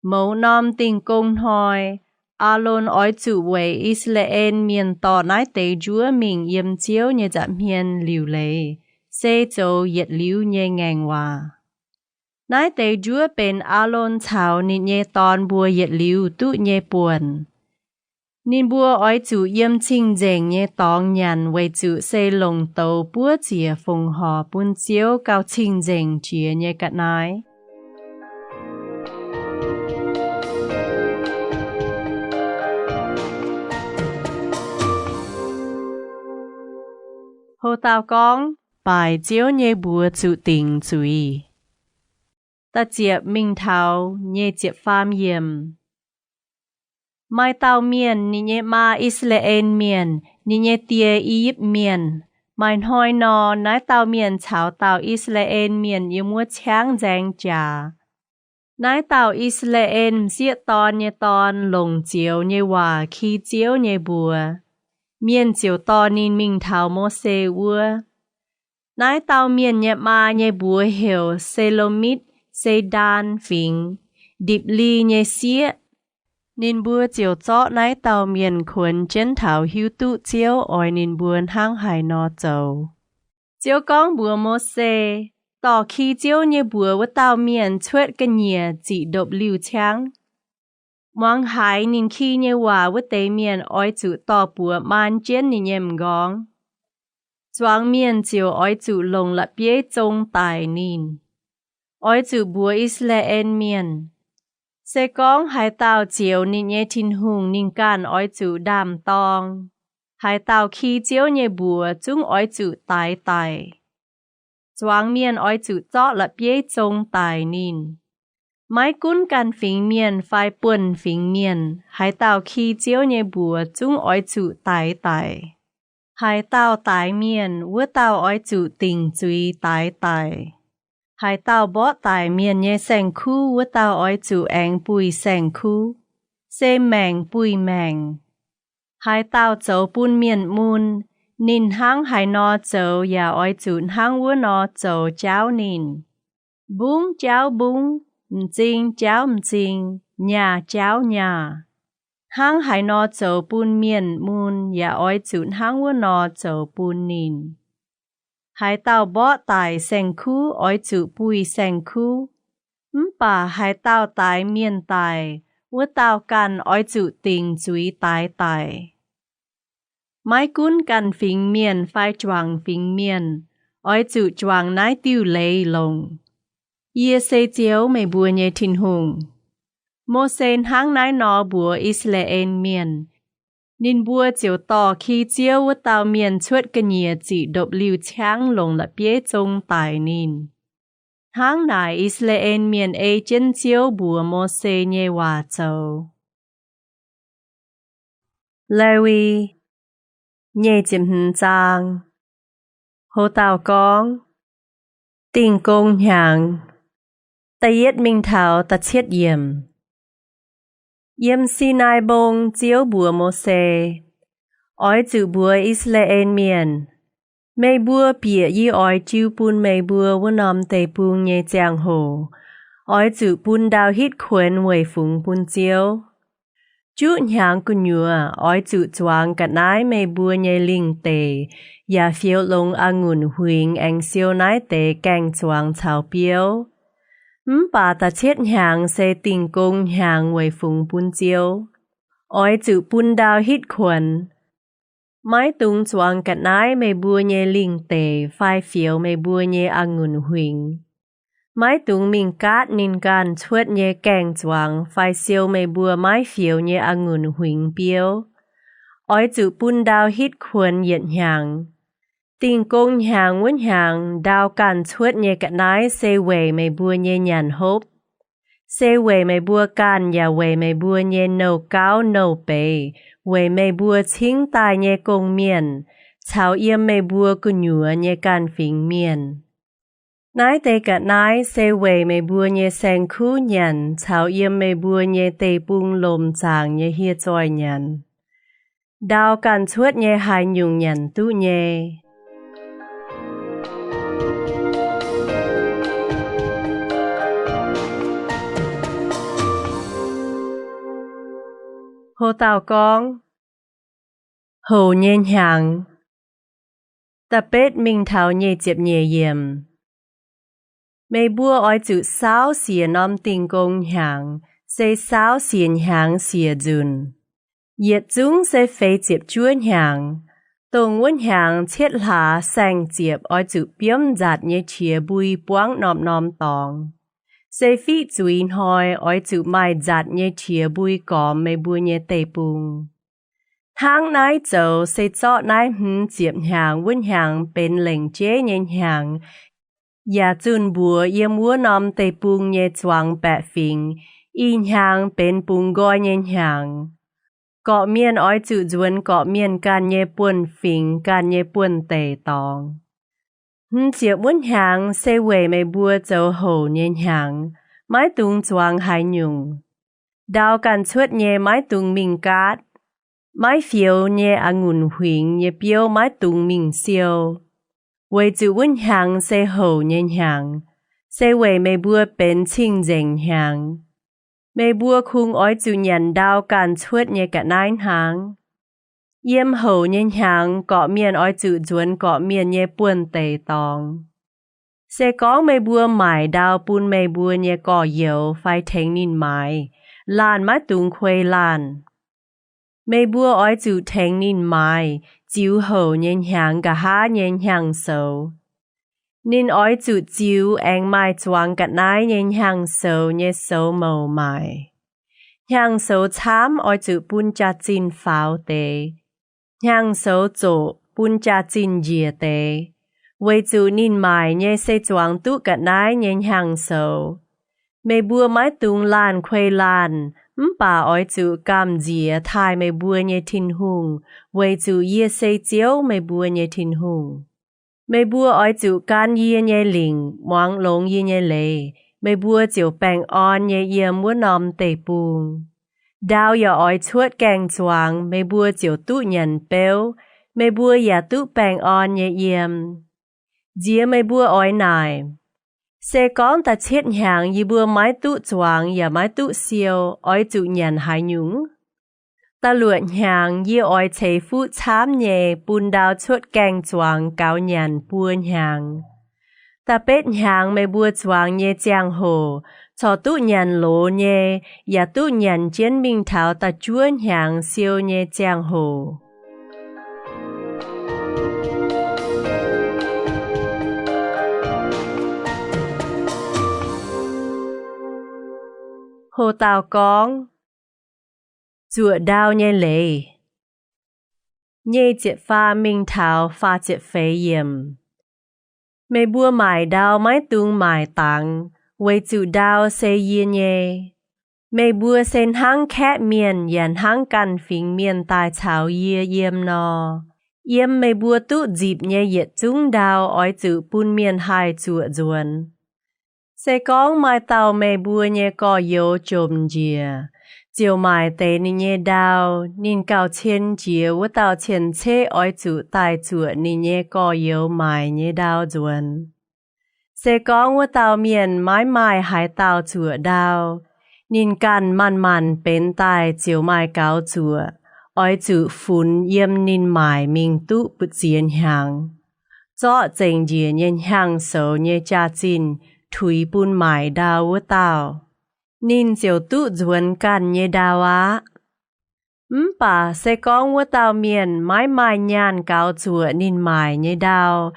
Mouz norm Dingh Gong Hnoi, Aalon oix zuqc weic I^saa^laa^en Mienh dorh naaiv deix njuov mingh yiem Ziouv nyei nza'hmien liuc leiz, se zoux yietc liuz nyei ngaengc waac. Naaiv deix njuov benx Aalon caux ninh nyei dorn mbuo yietc liuz duqv nyei buonc. Ninh mbuo oix zuqc yiem cing-nzengc nyei dorngx nyanc weic zuqc se longc douz buov ziec fongc horc bun Ziouv gauh cing-nzengc jiex nyei ga'naaiv. Ho dauh gorngv, Baaix Ziouv Nyei Mbuox Zuqc Dingc Zuiz. Da'ziepc mingh taux nyic ziepc faam yiemc. Maaih dauh mienh, ninh nyei maa I^saa^laa^en Mienh, ninh nyei die I^yipv Mienh. Maaih hnoi nor, naaiv dauh mienh caux dauh I^saa^laa^en Mienh yiem wuov ciangv nzaeng jaax. Naaiv dauh I^saa^laa^en m'sieqv dorn nyei dorn longc zioux nyei waac ki Ziouv nyei mbuox. Mienh ziouc dorh ninh mingh taux Mose wuov. Naaiv dauh mienh nyei maa nyei mbuox heuc Selomitv, se Ndaan Fingx, Ndipc^li nyei sieqv. Ninh mbuo ziouc zorqv naaiv dauh mienh kuonx jienv taux hiuv duqv Ziouv oix ninh mbuo hnangv haaix nor zoux. Ziouv gorngv mbuox Mose, Dorh ki Ziouv nyei mbuox wuov dauh mienh cuotv ga'nyiec ziqc ndopv-liuh ciangv. Muangx haiz ninh ki nyei waac wuov deix mienh oix zuqc dorh buoz maan jienv ninh nyei m'nqorngv. Zuangx mienh ziouc oix zuqc longc la'bieiv zong daic ninh. Oix zuqc mbuox I^saa^laa^en Mienh, se gorngv haaix dauh zioux ninh nyei Tin-Hungh, ninh ganh oix zuqc ndaam-dorng. Haaix dauh ki Ziouv nyei mbuox zungv oix zuqc daix daic. Zuangx mienh oix zuqc zorqv la'bieiv zong daic ninh. Maiv gunv ganh fingx mienh fai buonv-fingx mienh, haaix dauh ki Ziouv nyei mbuox zungv oix zuqc daix daic. Haaix dauh daix mienh, wuov dauh oix zuqc dingc zuiz daix daic. Haaix dauh mborqv daic mienh nyei saeng-kuv, wuov dauh oix zuqc aengx buih saeng-kuv, se maengc buih maengc. Haaix dauh zoux bun mienh mun, ninh hnangv haaix nor zoux yaac oix zuqc hnangv wuov nor zoux jaauv ninh. Mbungv jaauv mbungv, m'zing jaauv m'zing, nyaah jaauv nyaah. Hnangv haaix nor zoux bun mienh mun yaac oix zuqc hnangv wuov nor zoux bun ninh. Haaix dauh mborqv daic saeng-kuv oix zuqc buih saeng-kuv, mv baac haaix dauh daix mienh daic, wuov dauh ganh oix zuqc dingc zuiz daix daic. Maiv gunv ganh fingx mienh fai juangc fingx mienh, oix zuqc juangc naaiv diuh leiz longc. Yie se Ziouv, meih mbuo nyei Tin-Hungh. Mose hnangv naaiv nor mbuox I^saa^laa^en Mienh. Ninh mbuo ziouc dorh ki Ziouv wuov dauh mienh cuotv ga'nyiec ziqc ndopv-liuh ciangv longc la'bieiv zong daic ninh. Hnangv naaic I^saa^laa^en Mienh ei jienv Ziouv mbuox Mose nyei waac zoux. Lewi, nyic ziepc hmz zaang. Ho dauh gorngv, Dingh Gong Hnyangx, da'yietv mingh taux da'cietv yiemc. Yiem Sinaai Mbong Ziouv mbuox Mose, Oix zuqc mbuox I^saa^laa^en Mienh, Meih mbuo bieqc yie oix jiu bun meih mbuo wuov norm deic-bung nyei ziangh hoc, oix zuqc bun ndau hitv kuonx weic fungx bun Ziouv. Juqv hnyangx gu'nyuoz oix zuqc zuangx ga'naaiv meih mbuo nyei lingh deic yaac fioux longx a'ngunc huingx aengx siou naaiv deix gaeng-zuangx caux biouv. Mv baac da'cietv hnyangx se Dingh Gong Hnyangx weic fungx bun Ziouv. Oix zuqc bun ndau hitv kuonx. Maiv dungx zuangx ga'naaiv meih mbuo nyei lingh deic fai fioux meih mbuo nyei a'ngunc huingx. Maiv dungx mingh gaatv ninh ganh cuotv nyei gaeng-zuangx fai siou meih mbuo maiv fioux nyei a'ngunc huingx biouv. Oix zuqc bun ndau hitv kuonx yietc hnyangx. Dingh Gong Hnyangx wuov hnyangx ndau ganh cuotv nyei ga'naaiv se weic meih mbuo nyei nyanc hopv, se weic meih mbuo ganh yaac weic meih mbuo nyei nouh gauv nouh beiz, weic meih mbuo cingv daaih nyei gong-mienh, caux yiem meih mbuo gu'nyuoz nyei ganh fingx mienh. Naaiv deix ga'naaiv se weic meih mbuo nyei saeng-kuv nyanc caux yiem meih mbuo nyei deic-bung lomc zaangc nyei hieh zoih nyanc. Ndau ganh cuotv nyei haaix nyungc nyanc duqv nyei. Ho dauh gorngv, Houc nyei hnyangx, da'betv mingh taux nyic ziepc nyeic yiemc. Meih mbuo oix zuqc saauv siec norm Dingh Gong Hnyangx, se saauv siec hnyangx siec nzunc. Yietc zungv se feix ziepc juov hnyangx. Dongh wuov hnyangx cietv hlaax saeng-ziepc oix zuqc biomv nzatc nyei qiex mbui buangv norm-norm dorngx. Se fiqv zuiz hnoi oix zuqc maaih nzatc nyei qiex mbui gormx meih mbuo nyei deic-bung. Hnangv naaiv zoux se zorqv naaiv hmz ziepc hnyangx wuov hnyangx benx lengc jeiv nyei hnyangx, yaac zunh mbuox yiem wuov norm deic-bung nyei zuangx baeqc fingx, ih hnyangx benx bungx nqoi nyei hnyangx. Gorqv-mienh oix zuqc nzuonx gorqv-mienh ganh nyei buonv-fingx ganh nyei buonv-deic dorngx. Hmz ziepc wuov hnyangx se weic meih mbuo zoux houc nyei hnyangx, maiv dungx zuangx haaix nyungc. Ndau ganh cuotv nyei maiv dungx mingh gaatv. Maiv fioux nyei a'ngunc huingx nyei biouv maiv dungx mingh siou. Weic zuqc wuov hnyangx se houc nyei hnyangx, se weic meih mbuo benx cing-nzengc hnyangx. Meih mbuo kungx oix zuqc nyanc ndau ganh cuotv nyei ga'naaiv hnaangx. Yiem houc nyei hnyangx gorqv-mienh oix zuqc nzuonx gorqv-mienh nyei buonv-deic dorngx. Se gorngv meih mbuo maaic ndau bun meih mbuo nyei gorx-youz fai tengx ninh maaiz, laanh maiv dungx kuei laanh. Meih mbuo oix zuqc tengx ninh maaiz ziux houc nyei hnyangx nqa'haav nyei hnyangx-soux. Ninh oix zuqc ziux aengx maaih zuangx ga'naaiv nyei hnyangx-soux nyei soux mouc maaic. Hnyangx-soux camv oix zuqc bun jaax-zinh faaux deix. Hnyangx-soux zoqc bun jaax-zinh njiec deix, weic zuqc ninh maaic nyei se zuangx duqv ga'naaiv nyei hnyangx-soux. Meih mbuo maiv dungx laanh kuei laanh, mv baac oix zuqc gamh nziex taaih meih mbuo nyei Tin-Hungh, weic zuqc yie se Ziouv, meih mbuo nyei Tin-Hungh. Meih mbuo oix zuqc gan yie nyei lingc, muangx longx yie nyei leiz, meih mbuo ziouc baengh orn nyei yiem wuov norm deic-bung. Ndau yaac oix cuotv gaeng-zuangx, meih mbuo ziouc duqv nyanc beuv, meih mbuo yaac duqv baengh orn nyei yiem. Nziex meih mbuo oix naaic, se gorngv da'cietv hnyangx yie mbuo maiv duqv zuangx yaac maiv duqv siou, oix zuqc nyanc haaix nyungc? Da'luoqc hnyangx yie oix ceix fuqv camv nyei bun ndau cuotv gaeng-zuangx gaux nyanc buo hnyangx. Da'betv hnyangx meih mbuo zuangx nyei ziangh hoc corc duqv nyanc loz nyei, yaac duqv nyanc jienv mingh taux da'juov hnyangx siou nyei ziangh hoc. Ho dauh gorngv, zuoqc ndau nyei leiz. Nyei ziepc faam mingh taux faah ziepc feix yiemc. Meih mbuo maaic ndau maiv dungx maaic dangx, weic zuqc ndau se yie nyei. Meih mbuo se hnangv kaeqv mienh yaac hnangv ganh fingx mienh daaih caux yie yiem nor. Yiem meih mbuo duqv nzipc nyei yietc zungv ndau oix zuqc bun mienh haih zuoqc nzuonx. Se gorngv maaih dauh meih mbuo nyei gorx-youz jomc njiec, ziouc maaic deix ninh nyei ndau, ninh gauh cien jiex wuov dauh cien-ceqv oix zuqc daaih zuoqc ninh nyei gorx-youz maaic nyei ndau nzuonx. Se gorngv wuov dauh mienh maiv maaih haaix dauh zuoqc ndau, ninh ganh manc-manc benx daaih ziouc maaih gaux zuoqc, oix zuqc funx yiem ninh maaic mingh duqv mbu'ziex hnyangx, zorqv zengc njiec nyei hnyangx-soux nyei jaax-zinh tuix bun maaic ndau wuov dauh. Ninh ziouc duqv nzuonx ganh nyei ndau aqv. Mv baac se gorngv wuov dauh mienh maiv maaih nyaanh gaux zuoqc ninh maaic nyei ndau,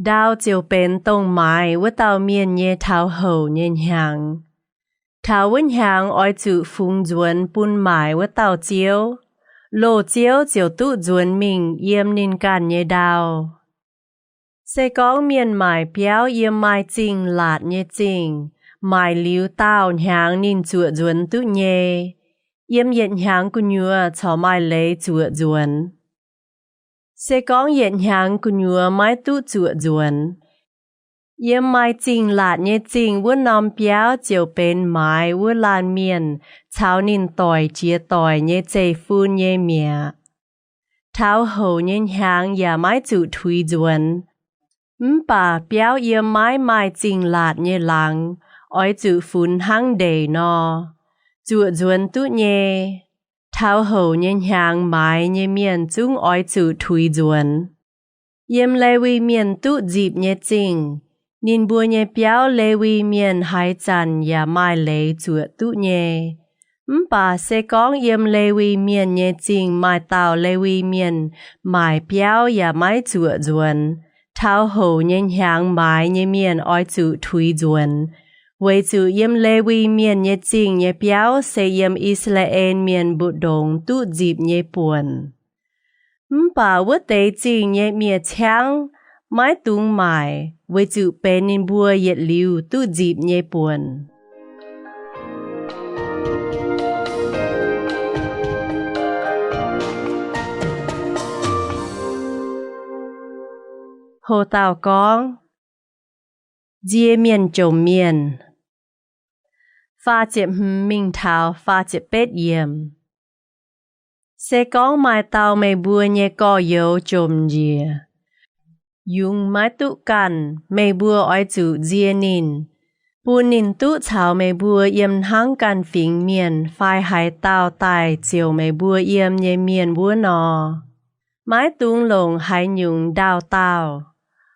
ndau ziouc benx dongh maaiz wuov dauh mienh nyei taux houc nyei hnyangx. Taux wuov hnyangx oix zuqc fungx nzuonx bun maaic wuov dauh ziouv. Loz-ziouv ziouc duqv nzuonx mingh yiem ninh ganh nyei ndau. Se gorngv mienh maaic biauv yiem maaih zingh laatc nyei zingh, maaic liuz daauh hnyangx ninh zuoqc nzuonx duqv nyei, yiem yietc hnyangx gu'nyuoz corc maaih leiz zuoqc nzuonx. Se gorngv yietc hnyangx gu'nyuoz maiv duqv zuoqc nzuonx, yiem maaih zingh laatc nyei zingh wuov norm biauv ziouc benx maaiz wuov laanh mienh caux ninh doic jiex doic nyei zeiv-fun nyei mi'aqv. Taux houc nyei hnyangx yaac maiv zuqc tuix nzuonx. Mv baac biauv yiem maiv maaih zingh laatc nyei laangz oix zuqc funx hnangv ndeic nor, zuoqc nzuonx duqv nyei. Taux houc nyei hnyangx maaiz nyei mienh zungv oix zuqc tuix nzuonx. Yiem Lewi Mienh duqv nzipc nyei zingh, ninh mbuo nyei biauv Lewi Mienh haaix zanc yaac maaih leiz zuoqc duqv nyei. Mv baac se gorngv yiem Lewi Mienh nyei zingh maaih dauh Lewi Mienh maaic biauv yaac maiv zuoqc nzuonx, taux houc nyei hnyangx maaiz nyei mienh oix zuqc tuix nzuonx, weic zuqc yiem Lewi Mienh nyei zingh nyei biauv se yiem I^saa^laa^en Mienh mbu'ndongx duqv nzipc nyei buonc. Mv baac wuov deix zingh nyei miev-ciangv maiv dungx maaic, weic zuqc benx ninh mbuo yietc liuz duqv nzipc nyei buonc. Ho dauh gorngv, nzie mienh jomc mienh. Faah ziepc hmz mingh taux faah ziepc betv yiemc. Se gorngv maaih dauh meih mbuo nyei gorx-youz jomc njiec, yungz maiv duqv ganh, meih mbuo oix zuqc nzie ninh, bun ninh duqv caux meih mbuo yiem hnangv ganh fingx mienh fai haaix dauh daaih ziouc meih mbuo yiem nyei mienh wuov nor. Maiv dungx longc haaix nyungc ndaauh dauh.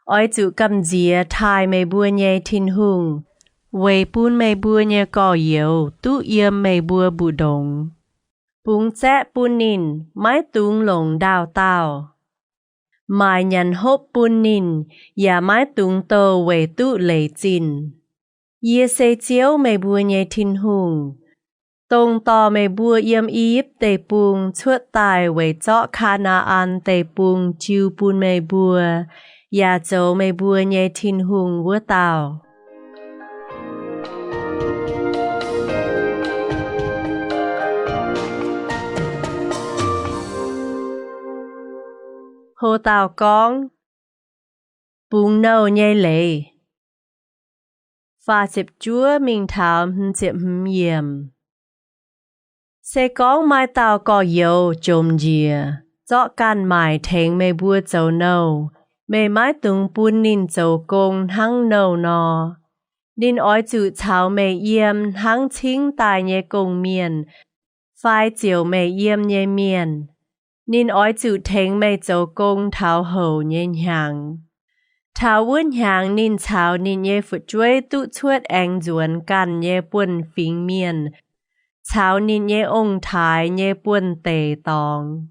Oix zuqc gamh nziex taaih meih mbuo nyei Tin-Hungh weic bun meih mbuo nyei gorx-youz duqv yiem meih mbuo mbu'ndongx. Bungx zaeqv bun ninh, maiv dungx longc ndaauh dauh. Maaic nyanc hopv bun ninh, yaac maiv dungx douh weic duqv leiz zinh. Yie se Ziouv, meih mbuo nyei Tin-Hungh, dongh dorh meih mbuo yiem I^yipv Deic-Bung cuotv daaih weic zorqv Kaa^naa^an Deic-Bung jiu bun meih mbuo, yaac zoux meih mbuo nyei Tin-Hungh wuov dauh. Hlo dauh gorngv, Bungx nouh nyei leiz. Faah ziepc juov mingh taux hmz ziepc hmz yiemc. Se gorngv maaih dauh gorx-youz jomc njiec, zorqv ganh maaic tengx meih mbuo zoux nouh, meih maiv dungx bun ninh zoux gong hnangv nouh nor. Ninh oix zuqc caux meih yiem hnangv cingv daaih nyei gong-mienh fai ziouc meih yiem nyei mienh. Ninh oix zuqc tengx meih zoux gong taux houc nyei hnyangx. Taux wuov hnyangx ninh caux ninh nyei fu'jueiv duqv cuotv aengx nzuonx ganh nyei buonv-fingx mienh caux ninh nyei ong-taaix nyei buonv-deic dorngx.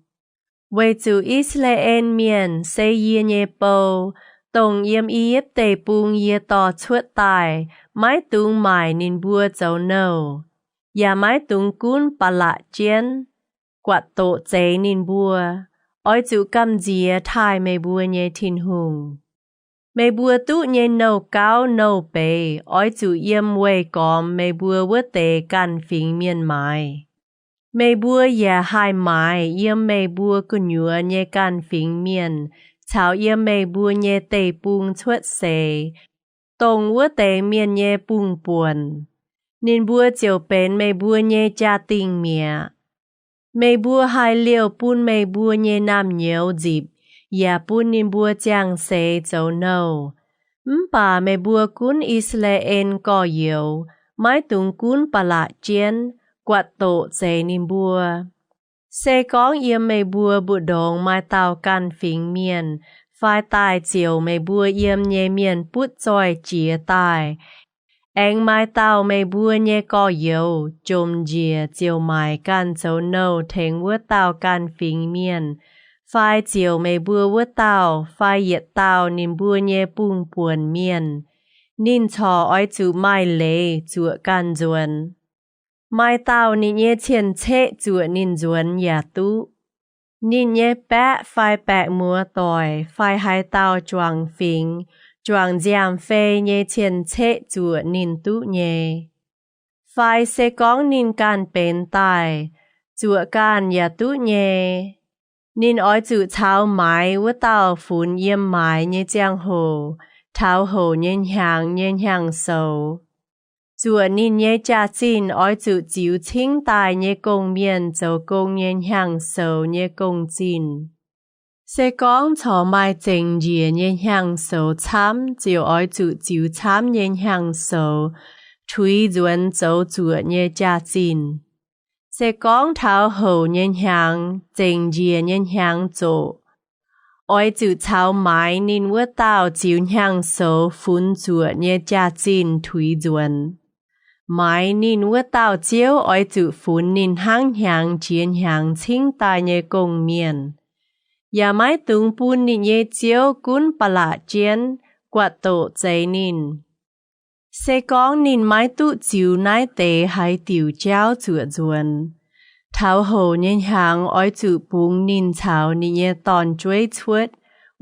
Weic zuqc I^saa^laa^en Mienh se yie nyei bou, dongh yiem I^yipv Deic-Bung yie dorh cuotv daaih. Maiv dungx maaic ninh mbuo zoux nouh, yaac maiv dungx gunv ba'laqc jienv, guatc doqc zeix ninh mbuo. Oix zuqc gamh nziex taaih meih mbuo nyei Tin-Hungh. Meih mbuo duqv nyei nouh gauv nouh beiz oix zuqc yiem weih gormx meih mbuo wuov deix ganh fingx mienh maaiz. Meih mbuo yaac haih maaiz yiem meih mbuo gu'nyuoz nyei ganh fingx mienh caux yiem meih mbuo nyei deic-bung cuotv seix, dongh wuov deix mienh nyei bungh buonc. Ninh mbuo ziouc benx meih mbuo nyei jaa-dingh mi'aqv. Meih mbuo haih liouh bun meih mbuo nyei naamh nyouz nzipc, yaac bun ninh mbuo ziangh seix zoux nouh. Mv baac meih mbuo gunv I^saa^laa^en gorx-youz maiv dungx gunv ba'laqc jienv, guatc doqc zeix ninh mbuo. Se gorngv yiem meih mbuo mbu'ndongx maaih dauh ganh fingx mienh fai daaih ziouc meih mbuo yiem nyei mienh butv zoih jiez daaih, aengx maaih dauh meih mbuo nyei gorx-youz jomc njiec ziouc maaic ganh zoux nouh tengx wuov dauh ganh fingx mienh, fai ziouc meih mbuo wuov dauh fai yietc dauh ninh mbuo nyei bungh buonc mienh, ninh corc oix zuqc maaih leiz zuoqc ganh nzuonx. Maaih dauh ninh nyei cien-ceqv zuoqc ninh nzuonx yaac duqv. Ninh nyei baeqv fai baeqc muoz-doic fai haaix dauh juangc fingx, juangc nziaamv-fei nyei cien-ceqv zuoqc ninh duqv nyei. Fai se gorngv ninh ganh benx daaih, zuoqc ganh yaac duqv nyei. Ninh oix zuqc caux maaiz wuov dauh funx yiem maaiz nyei ziangh hoc taux houc nyei hnyangx nyei hnyangx-soux. Zuoqc ninh nyei jaax-zinh oix zuqc ziux cingv daaih nyei gong-mienh zoux gong nyei hnyangx-soux nyei gong-zinh. Se gorngv corc maaih zengc njiec nyei hnyangx-soux camv, ziouc oix zuqc ziux camv nyei hnyangx-soux tuix nzuonx zoux zuoqc nyei jaax-zinh. Se gorngv taux houc nyei hnyangx, zengc njiec nyei hnyangx zoqc, oix zuqc caux maaiz ninh wuov dauh ziux hnyangx-soux funx zuoqc nyei jaax-zinh tuix nzuonx. Maaiz ninh wuov dauh ziouv oix zuqc funx ninh hnangv hnyangx jiex hnyangx cingv daaih nyei gong-mienh, yaac maiv dungx bun ninh nyei ziouv gunv ba'laqc jienv, guatc doqc zeix ninh. Se gorngv ninh maiv duqv ziux naaiv deix haaix diuc jauv zuoqc nzuonx, taux houc nyei hnyangx oix zuqc bungx ninh caux ninh nyei dorn-jueiv cuotv,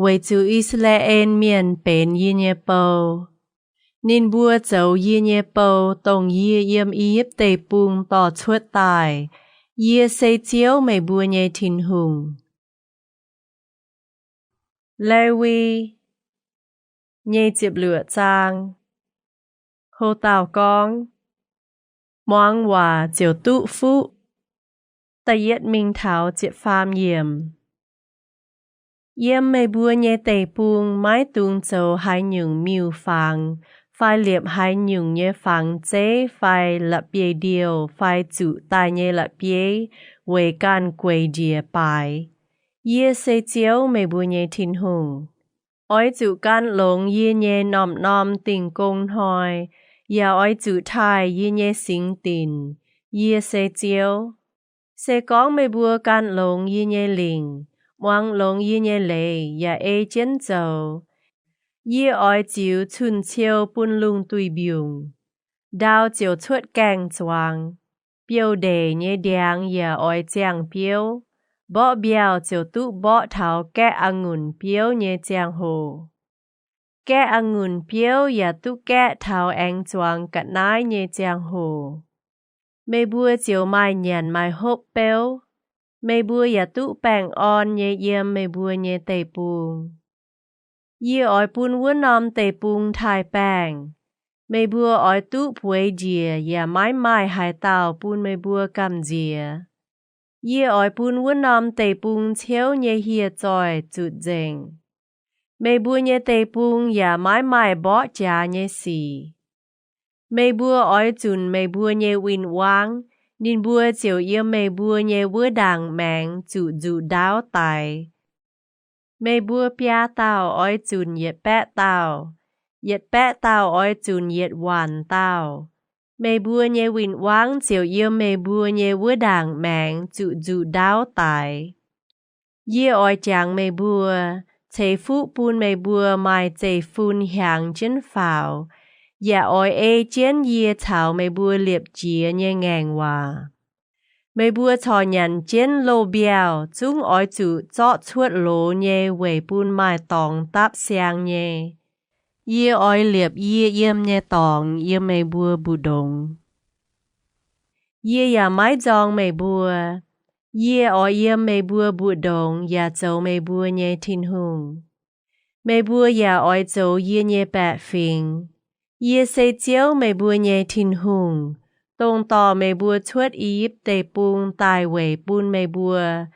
weic zuqc I^saa^laa^en Mienh benx yie nyei bou. Ninh mbuo zoux yie nyei bou, dongh yie yiem I^yipv Deic-Bung dorh cuotv daaih. Yie se Ziouv, meih mbuo nyei Tin-Hungh. Lewi nyei ziepc luoqc zaang. Hlo dauh gorngv, Muangx waac ziouc duqv fuqv. Da'yietv mingh taux ziepc faam yiemc. Yiem meih mbuo nyei deic-bung maiv dungx zoux haaix nyungc miuc-fangx fai liepc haaix nyungc nyei fangx zeiv fai la'bieiv-ndiouh fai zuqc daaih nyei la'bieiv weic ganh gueic njiec baaix. Yie se Ziouv, meih mbuo nyei Tin-Hungh. Oix zuqc gan longx yie nyei norm-norm dingh gong hnoi, yaac oix zuqc taaih yie nyei singx dinc. Yie se Ziouv. Se gorngv meih mbuo gan longx yie nyei lingc, muangx longx yie nyei leiz yaac ei jienv zoux, yie oix ziux cun-ciou bun lungh duih mbiungc. Ndau ziouc cuotv gaengh zuangx. Biouv-ndeic nyei ndiangx yaac oix ziangh biouv. Mborqv mbiauh ziouc duqv mborqv taux gaeqv a'ngunc biouv nyei ziangh hoc. Gaeqv a'ngunc biouv yaac duqv gaeqv taux aengx zuangx ga'naaiv nyei ziangh hoc. Meih mbuo ziouc maaih nyanc maaih hopv beuv. Meih mbuo yaac duqv baengh orn nyei yiem meih mbuo nyei deic-bung. Yie oix bun wuov norm deic-bung taaih-baengh. Meih mbuo oix duqv bueix njiec yaac maiv maaih haaix dauh bun meih mbuo gamh nziex. Yie oix bun wuov norm deic-bung ciouv nyei hieh zoih zutc nzengc. Meih mbuo nyei deic-bung yaac maiv maaih mborqv jaax nyei sic. Meih mbuo oix zunc meih mbuo nyei win-wangv, ninh mbuo ziouc yiem meih mbuo nyei wuov ndaangc maengx zuqc nzuqc ndaauv daix. Meih mbuo biaa dauh oix zunc yietc baeqv dauh, yietc baeqv dauh oix zunc yietc waanc dauh. Meih mbuo nyei win-wangv ziouc yiem meih mbuo nyei wuov ndaangc maengx zuqc nzuqc ndaauv daix. Yie oix jangx meih mbuo, ceix fuqv bun meih mbuo maaih zeiv-fun hiaangx jienv faaux, yaac oix ei jienv yie caux meih mbuo liepc jiez nyei ngaengc waac. Meih mbuo corc nyanc jienv loz-mbiauh zungv oix zuqc zorqv cuotv loz nyei weic bun maaih dorngx dapv siang nyei. Yie oix liepc yie yiem nyei dorngx yiem meih mbuo mbu'ndongx. Yie yaac maiv nzorng meih mbuo. Yie oix yiem meih mbuo mbu'ndongx yaac zoux meih mbuo nyei Tin-Hungh. Meih mbuo yaac oix zoux yie nyei baeqc fingx. Yie se Ziouv, meih mbuo nyei Tin-Hungh, dongh dorh meih mbuo cuotv I^yipv Deic-Bung daaih weic bun meih mbuo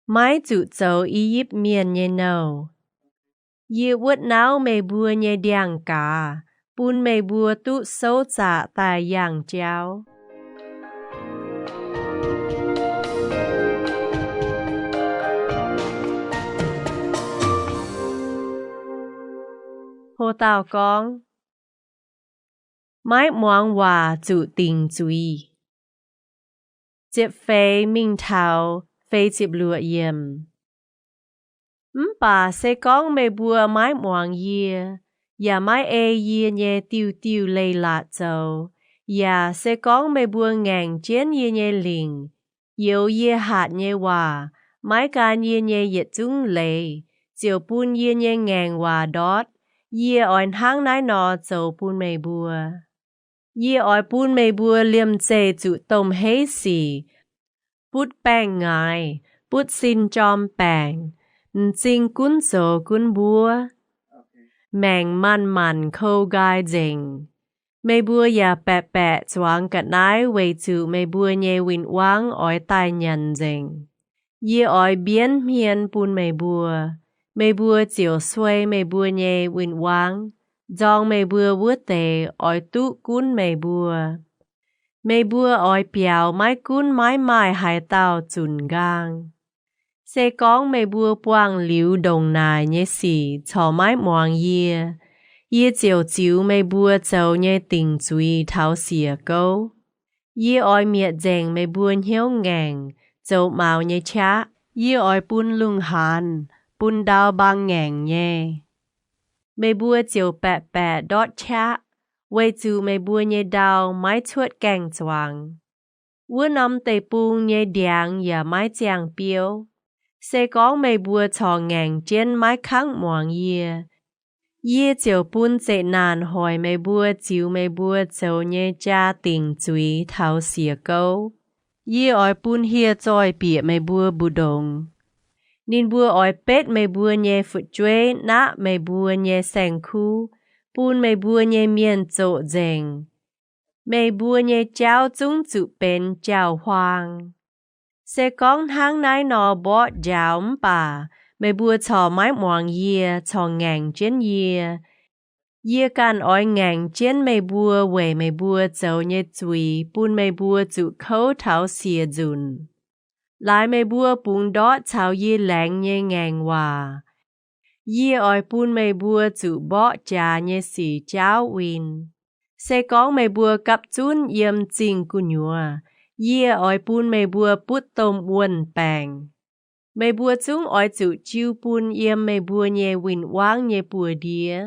maiv zuqc zoux I^yipv Mienh nyei nouh. Yie wuotv nauv meih mbuo nyei ndiangx-gaaz, bun meih mbuo duqv souv zaqc daaih yangh jauv. Hlo dauh gorngv, maiv muangx waac zuqc dingc zuiz. Ziepc feix mingh taux feix ziepc luoqc yiemc. Mv baac se gorngv meih mbuo maiv muangx yie, yaac maiv ei yie nyei diuh diuh leiz-latc zoux, yaac se gorngv meih mbuo ngaengc jienv yie nyei lingc, youx yie hatc nyei waac, maiv gan yie nyei yietc zungv leiz, ziouc bun yie nyei ngaengc waac ndortv, yie oix hnangv naaiv nor zoux bun meih mbuo. Yie oix bun meih mbuo liemh zeih zuqc domh heiv sic, butv baengh ngaix, butv sin jorm baengc, m'zing gunv zoux gunv mbuov, maengc manc-manc kou nqaai nzengc. Meih mbuo yaac baeqc baeqc zuangx ga'naaiv weic zuqc meih mbuo nyei win-wangv oix daaih nyanc nzengc. Yie oix mbienv hmien bun meih mbuo. Meih mbuo ziouc suei meih mbuo nyei win-wangv, nzorng meih mbuo wuov deix oix duqv gunv meih mbuo. Meih mbuo oix biaux maiv gunv maiv maaih haaix dauh zunc nqaang. Se gorngv meih mbuo buangh liuz ndongc naaic nyei sic corc maiv muangx yie, yie ziouc ziux meih mbuo zoux nyei dingc zuiz taux siec gouv. Yie oix mietc nzengc meih mbuo hnyouv ngaengc, zoux maux nyei qaqv. Yie oix bun lungh haanz, bun ndau mbaang ngaengc nyei. Meih mbuo ziouc baeqc baeqc ndortv qaqv, weic zuqc meih mbuo nyei ndau maiv cuotv gaengh zuangx. Wuov norm deic-bung nyei ndiangx yaac maiv ziangh biouv. Se gorngv meih mbuo corc ngaengc jienv maiv kangv muangx yie, yie ziouc bun zeqc naanc hoic meih mbuo ziux meih mbuo zoux nyei jaa dingc zuiz taux siec gouv. Yie oix bun hieh zoih bieqc meih mbuo mbu'ndongx. Ninh mbuo oix betv meih mbuo nyei fu'jueiv naqv meih mbuo nyei saeng-kuv, bun meih mbuo nyei mienh zoqc nzengc. Meih mbuo nyei jauv zungv zuqc benx jauv-huaang. Se gorngv hnangv naaiv nor mborqv njaaux mv baac meih mbuo corc maiv muangx yie, corc ngaengc jienv yie, yie ganh oix ngaengc jienv meih mbuo weic meih mbuo zoux nyei zuiz bun meih mbuo zuqc kouv taux siec nzunc. Laaix meih mbuo bungx ndortv caux yie laengz nyei ngaengc waac. Yie oix bun meih mbuo zuqc mborqv jaax nyei sic jaauv win. Se gorngv meih mbuo gapv zunv yiem zingh gu'nyuoz, yie oix bun meih mbuo butv domh wuon-baengc. Meih mbuo zungv oix zuqc jiu bun yiem meih mbuo nyei win-wangv nyei buoz-ndiev.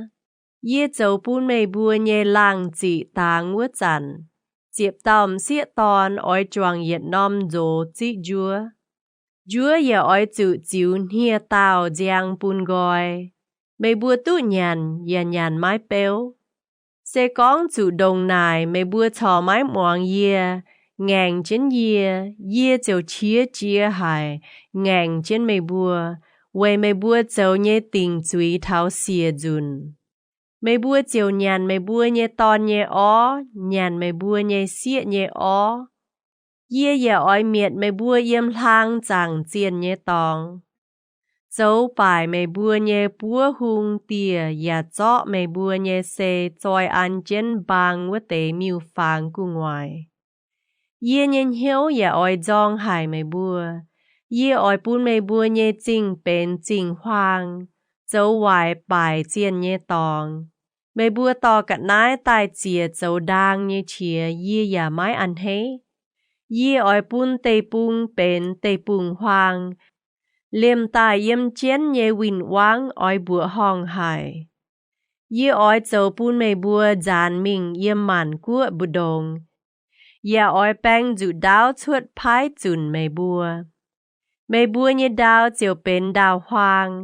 Yie zoux bun meih mbuo nyei laangh ziqc dangx wuov zanc, ziepc dauh m'sieqv dorn oix juangc yietc norm nzox ziqv njuov. Njuov yaac oix zuqc ziux hniev-daauh nziang bun nqoi. Meih mbuo duqv nyanc yaac nyanc maiv beuv. Se gorngv zuqc ndongc naaic meih mbuo corc maiv muangx yie, ngaengc jienv yie, yie ziouc qiex jiez haic ngaengc jienv meih mbuo, weic meih mbuo zoux nyei dingc zuiz taux siec nzunc. Meih mbuo ziouc nyanc meih mbuo nyei dorn nyei orv, nyanc meih mbuo nyei sieqv nyei orv. Yie yaac oix mietc meih mbuo yiem hlaang zaangc zienh nyei dorngx. Zoux baaic meih mbuo nyei buov hung dieh yaac zorqv meih mbuo nyei sei zoi an jienv mbaang wuov deix miuc-fangx gu'nguaaic. Yie nyei hnyouv yaac oix nzorng haic meih mbuo. Yie oix bun meih mbuo nyei zingh benx zingh huaang, zoux waaic baaic zienh nyei dorngx. Meih mbuo dorh ga'naaiv daaih ziec zoux ndaang nyei qiex yie yaac maiv a'hneiv. Yie oix bun deic-bung benx deic-bung-huaang, liemh daaih yiem jienv nyei win-wangv oix mbuoqc horngh haic. Yie oix zoux bun meih mbuo nzaanx mingh yiem maanc guoqv mbu'ndongx, yaac oix baeng nzuqc ndaauv cuotv paaiv zunc meih mbuo. Meih mbuo nyei ndau ziouc benx ndaauh-huaang,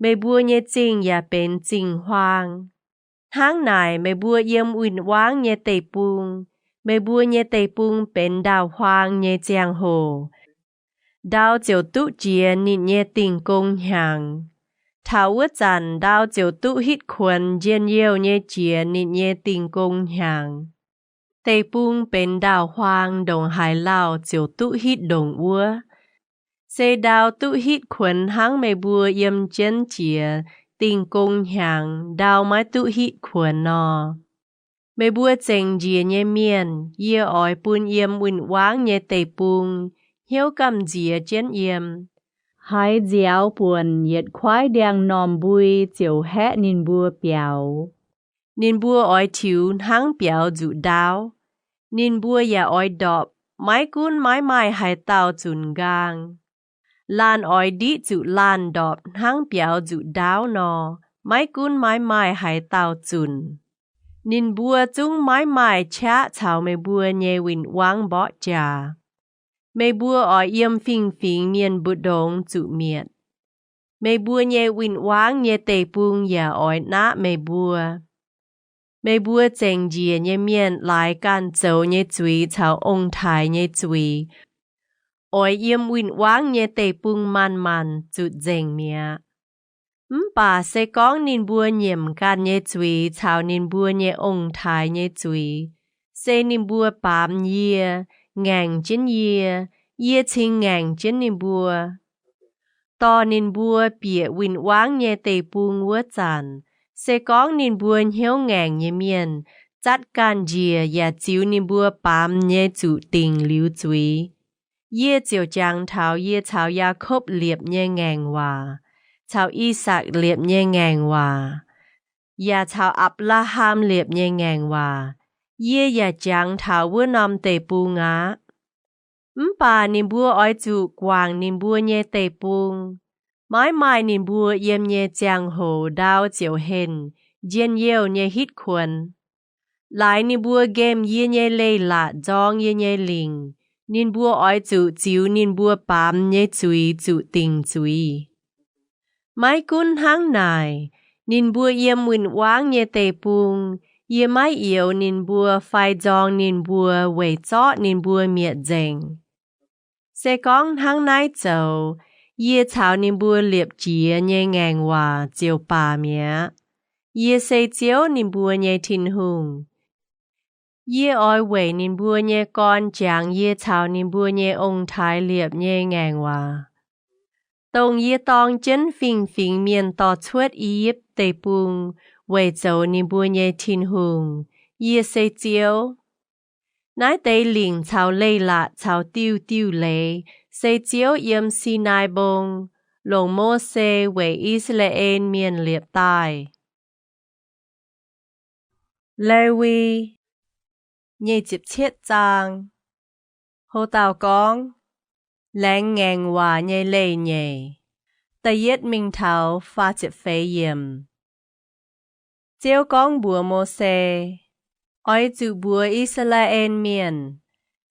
meih mbuo nyei zingh yaac benx zingh-huaang. Hnangv naaic meih mbuo yiem win-wangv nyei deic-bung, meih mbuo nyei deic-bung benx ndaauh-huaang nyei ziangh hoc, ndau ziouc duqv jiex ninh nyei Dingh Gong Hnyangx. Taux wuov zanc ndau ziouc duqv hitv kuonx njien-youh nyei jiex ninh nyei Dingh Gong Hnyangx. Deic-bung benx ndaauh-huaang ndongc haaix lauh ziouc duqv hitv ndongc wuov. Se ndau duqv hitv kuonx hnangv meih mbuo yiem jienv jiex Dingh Gong Hnyangx ndau maiv duqv hitv kuonx nor. Meih mbuo zengc njiec nyei mienh yie oix bun yiem win-wangv nyei deic-bung hnyouv gamh nziex jienv yiem. Haiz nziaaux buonc yietc kuaaiv ndiangx-normh mbui ziouc haeqv ninh mbuo biaux. Ninh mbuo oix tiux hnangv biaux nzuqc ndaauv. Ninh mbuo yaac oix ndorpc, maiv gunv maiv maaih haaix dauh zunc nqaang. Laanh oix ndiqv zuqc laanh ndorpc hnangv biaux nzuqc ndaauv nor, maiv gunv maiv maaih haaix dauh zunc. Ninh mbuo zungv maiv maaih qaqv caux meih mbuo nyei win-wangv mborqv jaax. Meih mbuo oix yiem fingx-fingx mienh mbu'ndongx zuqc mietc. Meih mbuo nyei win-wangv nyei deic-bung yaac oix naqv meih mbuo. Meih mbuo zengc njiec nyei mienh laaix ganh zoux nyei zuiz caux ong-taaix nyei zuiz, oix yiem win-wangv nyei deic-bung maanc-maanc zuqc nzengc mi'aqv. Mv baac se gorngv ninh mbuo nyiemc ganh nyei zuiz caux ninh mbuo nyei ong-taaix nyei zuiz, se ninh mbuo baamz yie, ngaengc jienv yie, yie cingx ngaengc jienv ninh mbuo. Dorh ninh mbuo bieqc win-wangv nyei deic-bung wuov zanc, se gorngv ninh mbuo hnyouv ngaengc nyei mienh zatv ganh njiec yaac ziux ninh mbuo baamz nyei zuqc dingc liuz zuiz, yie ziouc jangx taux yie caux Yaakopv liepc nyei ngaengc waac, caux I^sakc liepc nyei ngaengc waac, yaac caux Apc^laa^ham liepc nyei ngaengc waac. Yie yaac jangx taux wuov norm deic-bung aqv. Mv baac ninh mbuo oix zuqc guangc ninh mbuo nyei deic-bung. Maiv maaih ninh mbuo yiem nyei ziangh hoc ndau ziouc henh njien-youh nyei hitv kuonx. Laaix ninh mbuo nqemh yie nyei leiz-latc nzorng yie nyei lingc, ninh mbuo oix zuqc ziux ninh mbuo baamz nyei zuiz zuqc dingc zuiz. Maiv gunv hnangv naaic, ninh mbuo yiem win-wangv nyei deic-bung, yie maiv youx ninh mbuo fai nzorng ninh mbuo weic zorqv ninh mbuo mietc nzengc. Se gorngv hnangv naaiv zoux, yie caux ninh mbuo liepc jiez nyei ngaengc waac ziouc baac mi'aqv. Yie se Ziouv, ninh mbuo nyei Tin-Hungh. Yie oix weic ninh mbuo nyei gorn jangx yie caux ninh mbuo nyei ong-taaix liepc nyei ngaengc waac, dongh yie dorng jienv fingx-fingx mienh dorh cuotv I^yipv Deic-Bung weic zoux ninh mbuo nyei Tin-Hungh. Yie se Ziouv. Naaiv deix lingc caux leiz-latc caux diuh diuh leiz se Ziouv yiem Sinaai Mbong, Longc Mose weic I^saa^laa^en Mienh liepc daaih. Lewi, nyic ziepc cietv zaang. Ho dauh gorngv, Laengz Ngaengc Waac Nyei Leiz-Nyeic, da'yietv mingh taux faah ziepc feix yiemc. Ziouv gorngv mbuox Mose, Oix zuqc mbuox I^saa^laa^en Mienh,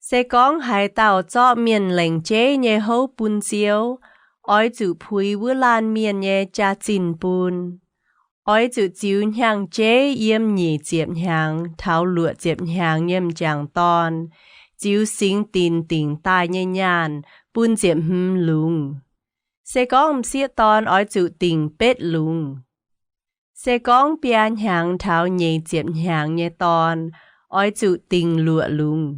Se gorngv haaix dauh zorqv mienh lengc jeiv nyei houv bun Ziouv, oix zuqc puix wuov laanh mienh nyei jaax-zinh bun. Oix zuqc ziux hnyangx-jeiv yiem nyic ziepc hnyangx taux luoqc ziepc hnyangx nyei m'jangc dorn ziux singx dinc dingc daaih nyei nyaanh bun ziepc hmz lungz. Se gorngv m'sieqv dorn oix zuqc dingc betv lungz. Se gorngv biaa hnyangx taux nyeic ziepc hnyangx nyei dorn oix zuqc dingc luoqc lungz,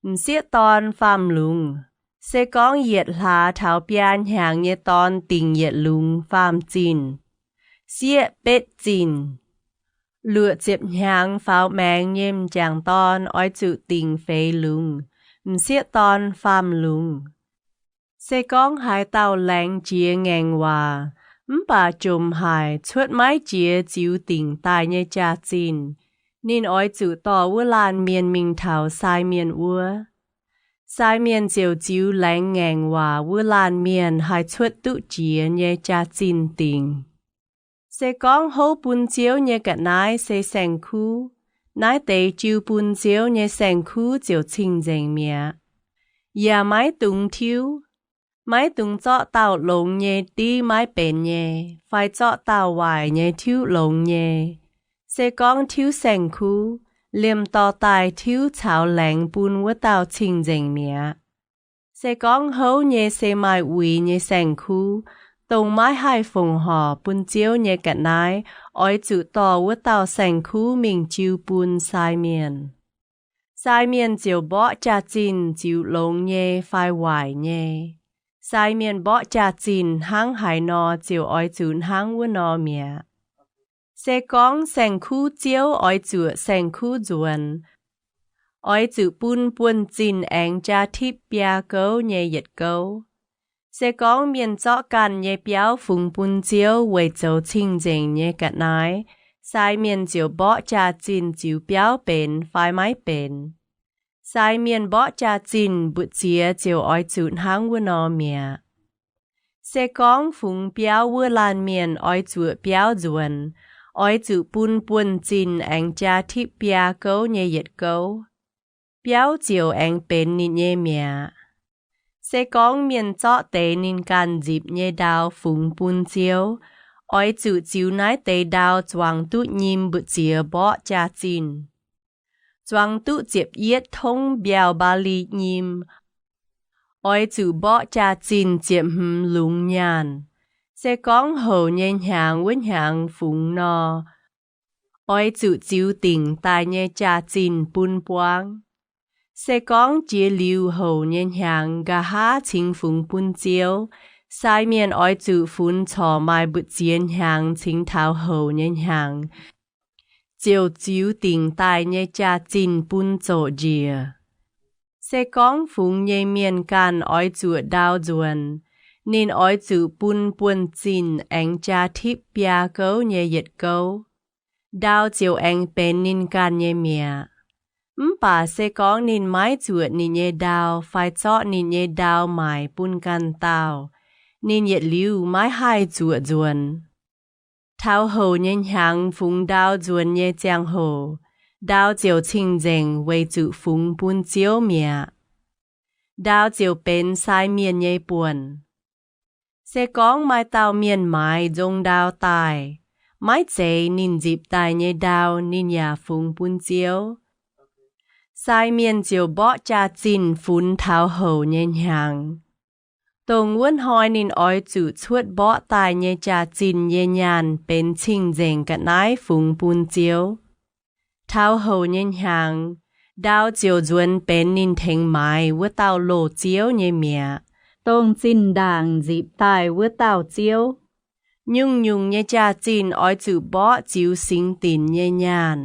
m'sieqv dorn faam lungz. Se gorngv yietc hlaax taux biaa hnyangx nyei dorn dingc yietc lungz faam zinh, sieqv betv zinh. Luoqc ziepc hnyangx faaux maengx nyei m'jangc dorn oix zuqc dingc feix lungz, m'sieqv dorn faam lungz. Se gorngv haaix dauh laengz jiex ngaengc waac mv baac jomc haic cuotv maiv jiex ziux dingc daaih nyei jaax-zinh, ninh oix zuqc dorh wuov laanh mienh mingh taux sai mienh wuov. Sai mienh ziouc ziux laengz ngaengc waac wuov laanh mienh haih cuotv duqv jiex nyei jaax-zinh dingc. Se gorngv houv bun Ziouv nyei ga'naaiv se saeng-kuv, naaiv deix jiu bun Ziouv nyei saeng-kuv ziouc cing-nzengc mi'aqv. Yaac maiv dungx tiuv. Maiv dungx zorqv dauh longx nyei div maiv benx nyei, fai zorqv dauh waaic nyei tiuv longx nyei. Se gorngv tiuv saeng-kuv, liemh dorh daaih tiuv caux laengz bun wuov dauh cing-nzengc mi'aqv. Se gorngv houv nyei se maaih uix nyei saeng-kuv, dongh maiv haih fongc horc bun Ziouv nyei ga'naaiv, oix zuqc dorh wuov dauh saeng-kuv mingh jiu bun sai mienh. Sai mienh ziouc mborqv jaax-zinh ziux longx nyei fai waaic nyei. Sai mienh mborqv jaax-zinh hnangv haaix nor ziouc oix zuqc hnangv wuov nor mi'aqv. Se gorngv saeng-kuv ziouv oix zuoqc saeng-kuv nzuonx, oix zuqc bun buonv-zinh aengx jaa tipv biaa gouv nyei yietc gouv. Se gorngv mienh zorqv ganh nyei biauv fungx bun Ziouv weic zoux cing-nzengc nyei ga'naaiv, sai mienh ziouc mborqv jaax-zinh ziux biauv benx fai maiv benx. Sai mienh mborqv jaax-zinh mbu'ziex ziouc oix zuqc hnangv wuov nor mi'aqv. Se gorngv fungx biauv wuov laanh mienh oix zuoqc biauv nzuonx, oix zuqc bun buonv-zinh aengx jaa tipv biaa gouv nyei yietc gouv. Biauv ziouc aengx benx ninh nyei mi'aqv. Se gorngv mienh zorqv deix ninh ganh nzipc nyei ndau fungx bun Ziouv, oix zuqc ziux naaiv deix ndau zuangx duqv nyim mbu'ziex mborqv jaax-zinh, zuangx duqv ziepc yietv tongv mbiauh mbaali nyim. Oix zuqc mborqv jaax-zinh ziepc hmz lungz nyaanh. Se gorngv houc nyei hnyangx wuov hnyangx fungx nor, oix zuqc ziux dingc daaih nyei jaax-zinh bun buangv. Se gorngv jiex liuz houc nyei hnyangx nqa'haav cingx fungx bun Ziouv, sai mienh oix zuqc funx corc maaih mbu'ziex hnyangx cingx taux houc nyei hnyangx, ziouc ziux dingc daaih nyei jaax-zinh bun zoqc njiec. Se gorngv fungx nyei mienh ganh oix zuoqc ndau nzuonx, ninh oix zuqc bun buonv-zinh aengx jaa tipv biaa gouv nyei yietc gouv. Ndau ziouc aengx benx ninh ganh nyei mi'aqv. Mv baac se gorngv ninh maiv zuoqc ninh nyei ndau fai zorqv ninh nyei ndau maaic bun ganh dauh, ninh yietc liuz maiv haih zuoqc nzuonx. Taux houc nyei hnyangx fungx ndau nzuonx nyei ziangh hoc, ndau ziouc cing-nzengc weic zuqc fungx bun Ziouv mi'aqv. Ndau ziouc benx sai mienh nyei buonc. Se gorngv maaih dauh mienh maaiz nzong ndau daaih, maiv zeiz ninh nzipc daaih nyei ndau ninh yaac fungx bun Ziouv, sai mienh ziouc mborqv jaax-zinh funx taux houc nyei hnyangx. Dongh wuov hnoi ninh oix zuqc cuotv mborqv daaih nyei jaax-zinh nyei nyaanh benx cing-nzengc ga'naaiv fungx bun Ziouv. Taux houc nyei hnyangx, ndau ziouc nzuonx benx ninh tengx maaiz wuov dauh loz-ziouv nyei mi'aqv, dongh zinh ndaangc nzipc daaih wuov dauh ziouv. Nyungc-nyungc nyei jaax-zinh oix zuqc mborqv ziux singx dinc nyei nyaanh.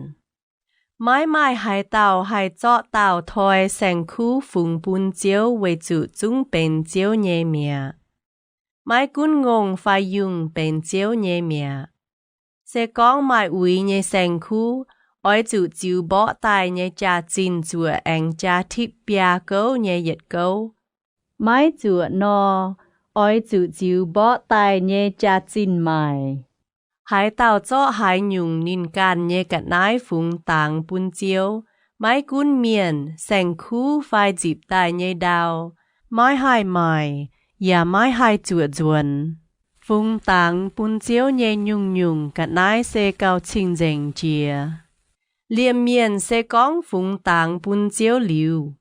Maiv maaih haaix dauh haih zorqv dauh toi saeng-kuv fungx bun Ziouv weic zuqc zungv benx Ziouv nyei mi'aqv. Maiv gunv ngongh fai yungh benx Ziouv nyei mi'aqv. Se gorngv maaih uix nyei saeng-kuv, oix zuqc ziux mborqv daaih nyei jaax-zinh zuoqc aengx jaa tipv biaa gouv nyei yietc gouv. Maiv zuoqc nor, oix zuqc ziux mborqv daaih nyei jaax-zinh maaic. Haaix dauh zorqv haaix nyungc ninh ganh nyei ga'naaiv fungx dangx bun Ziouv, maiv gunv mienh, saeng-kuv fai nzipc daaih nyei ndau, maiv haih maaic, yaac maiv haih zuoqc nzuonx. Fungx dangx bun Ziouv nyei nyungc-nyungc ga'naaiv se gauh cing-nzengc jiex. Liemh mienh se gorngv fungx dangx bun Ziouv liuz,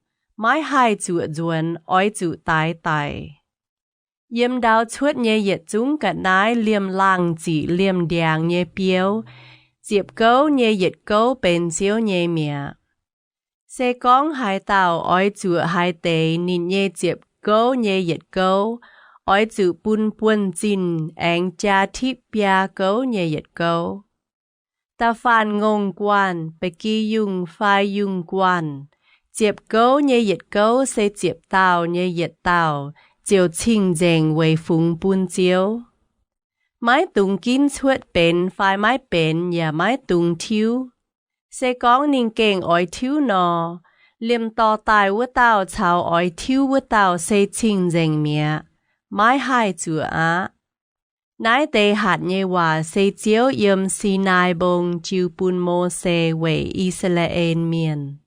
maiv haih zuoqc nzuonx, oix zuqc daix daic. Yiem ndau cuotv nyei yietc zungv ga'naaiv liemh laangh ziqc liemh ndiangx nyei biouv, ziepc gouv nyei yietc gouv benx Ziouv nyei mi'aqv. Se gorngv haaix dauh oix zuoqc haaix deix ninh nyei ziepc gouv nyei yietc gouv, oix zuqc bun buonv-zinh aengx jaa tipv biaa gouv nyei yietc gouv. Da'faanh ngongh guanh, ba'gi yungh fai yungh guanh, ziepc gouv nyei yietc gouv se ziepc dauh nyei yietc dauh ziouc cing-nzengc weic fungx bun Ziouv. Maiv dungx ginv cuotv benx fai maiv benx yaac maiv dungx tiuv. Se gorngv ninh gengh oix tiuv nor, liemh dorh daaih wuov dauh caux oix tiuv wuov dauh se cing-nzengc mi'aqv, maiv haih zuoqc aqv. Naaiv deix hatc nyei waac se Ziouv yiem Sinaai Mbong jiu bun Mose weic I^saa^laa^en Mienh.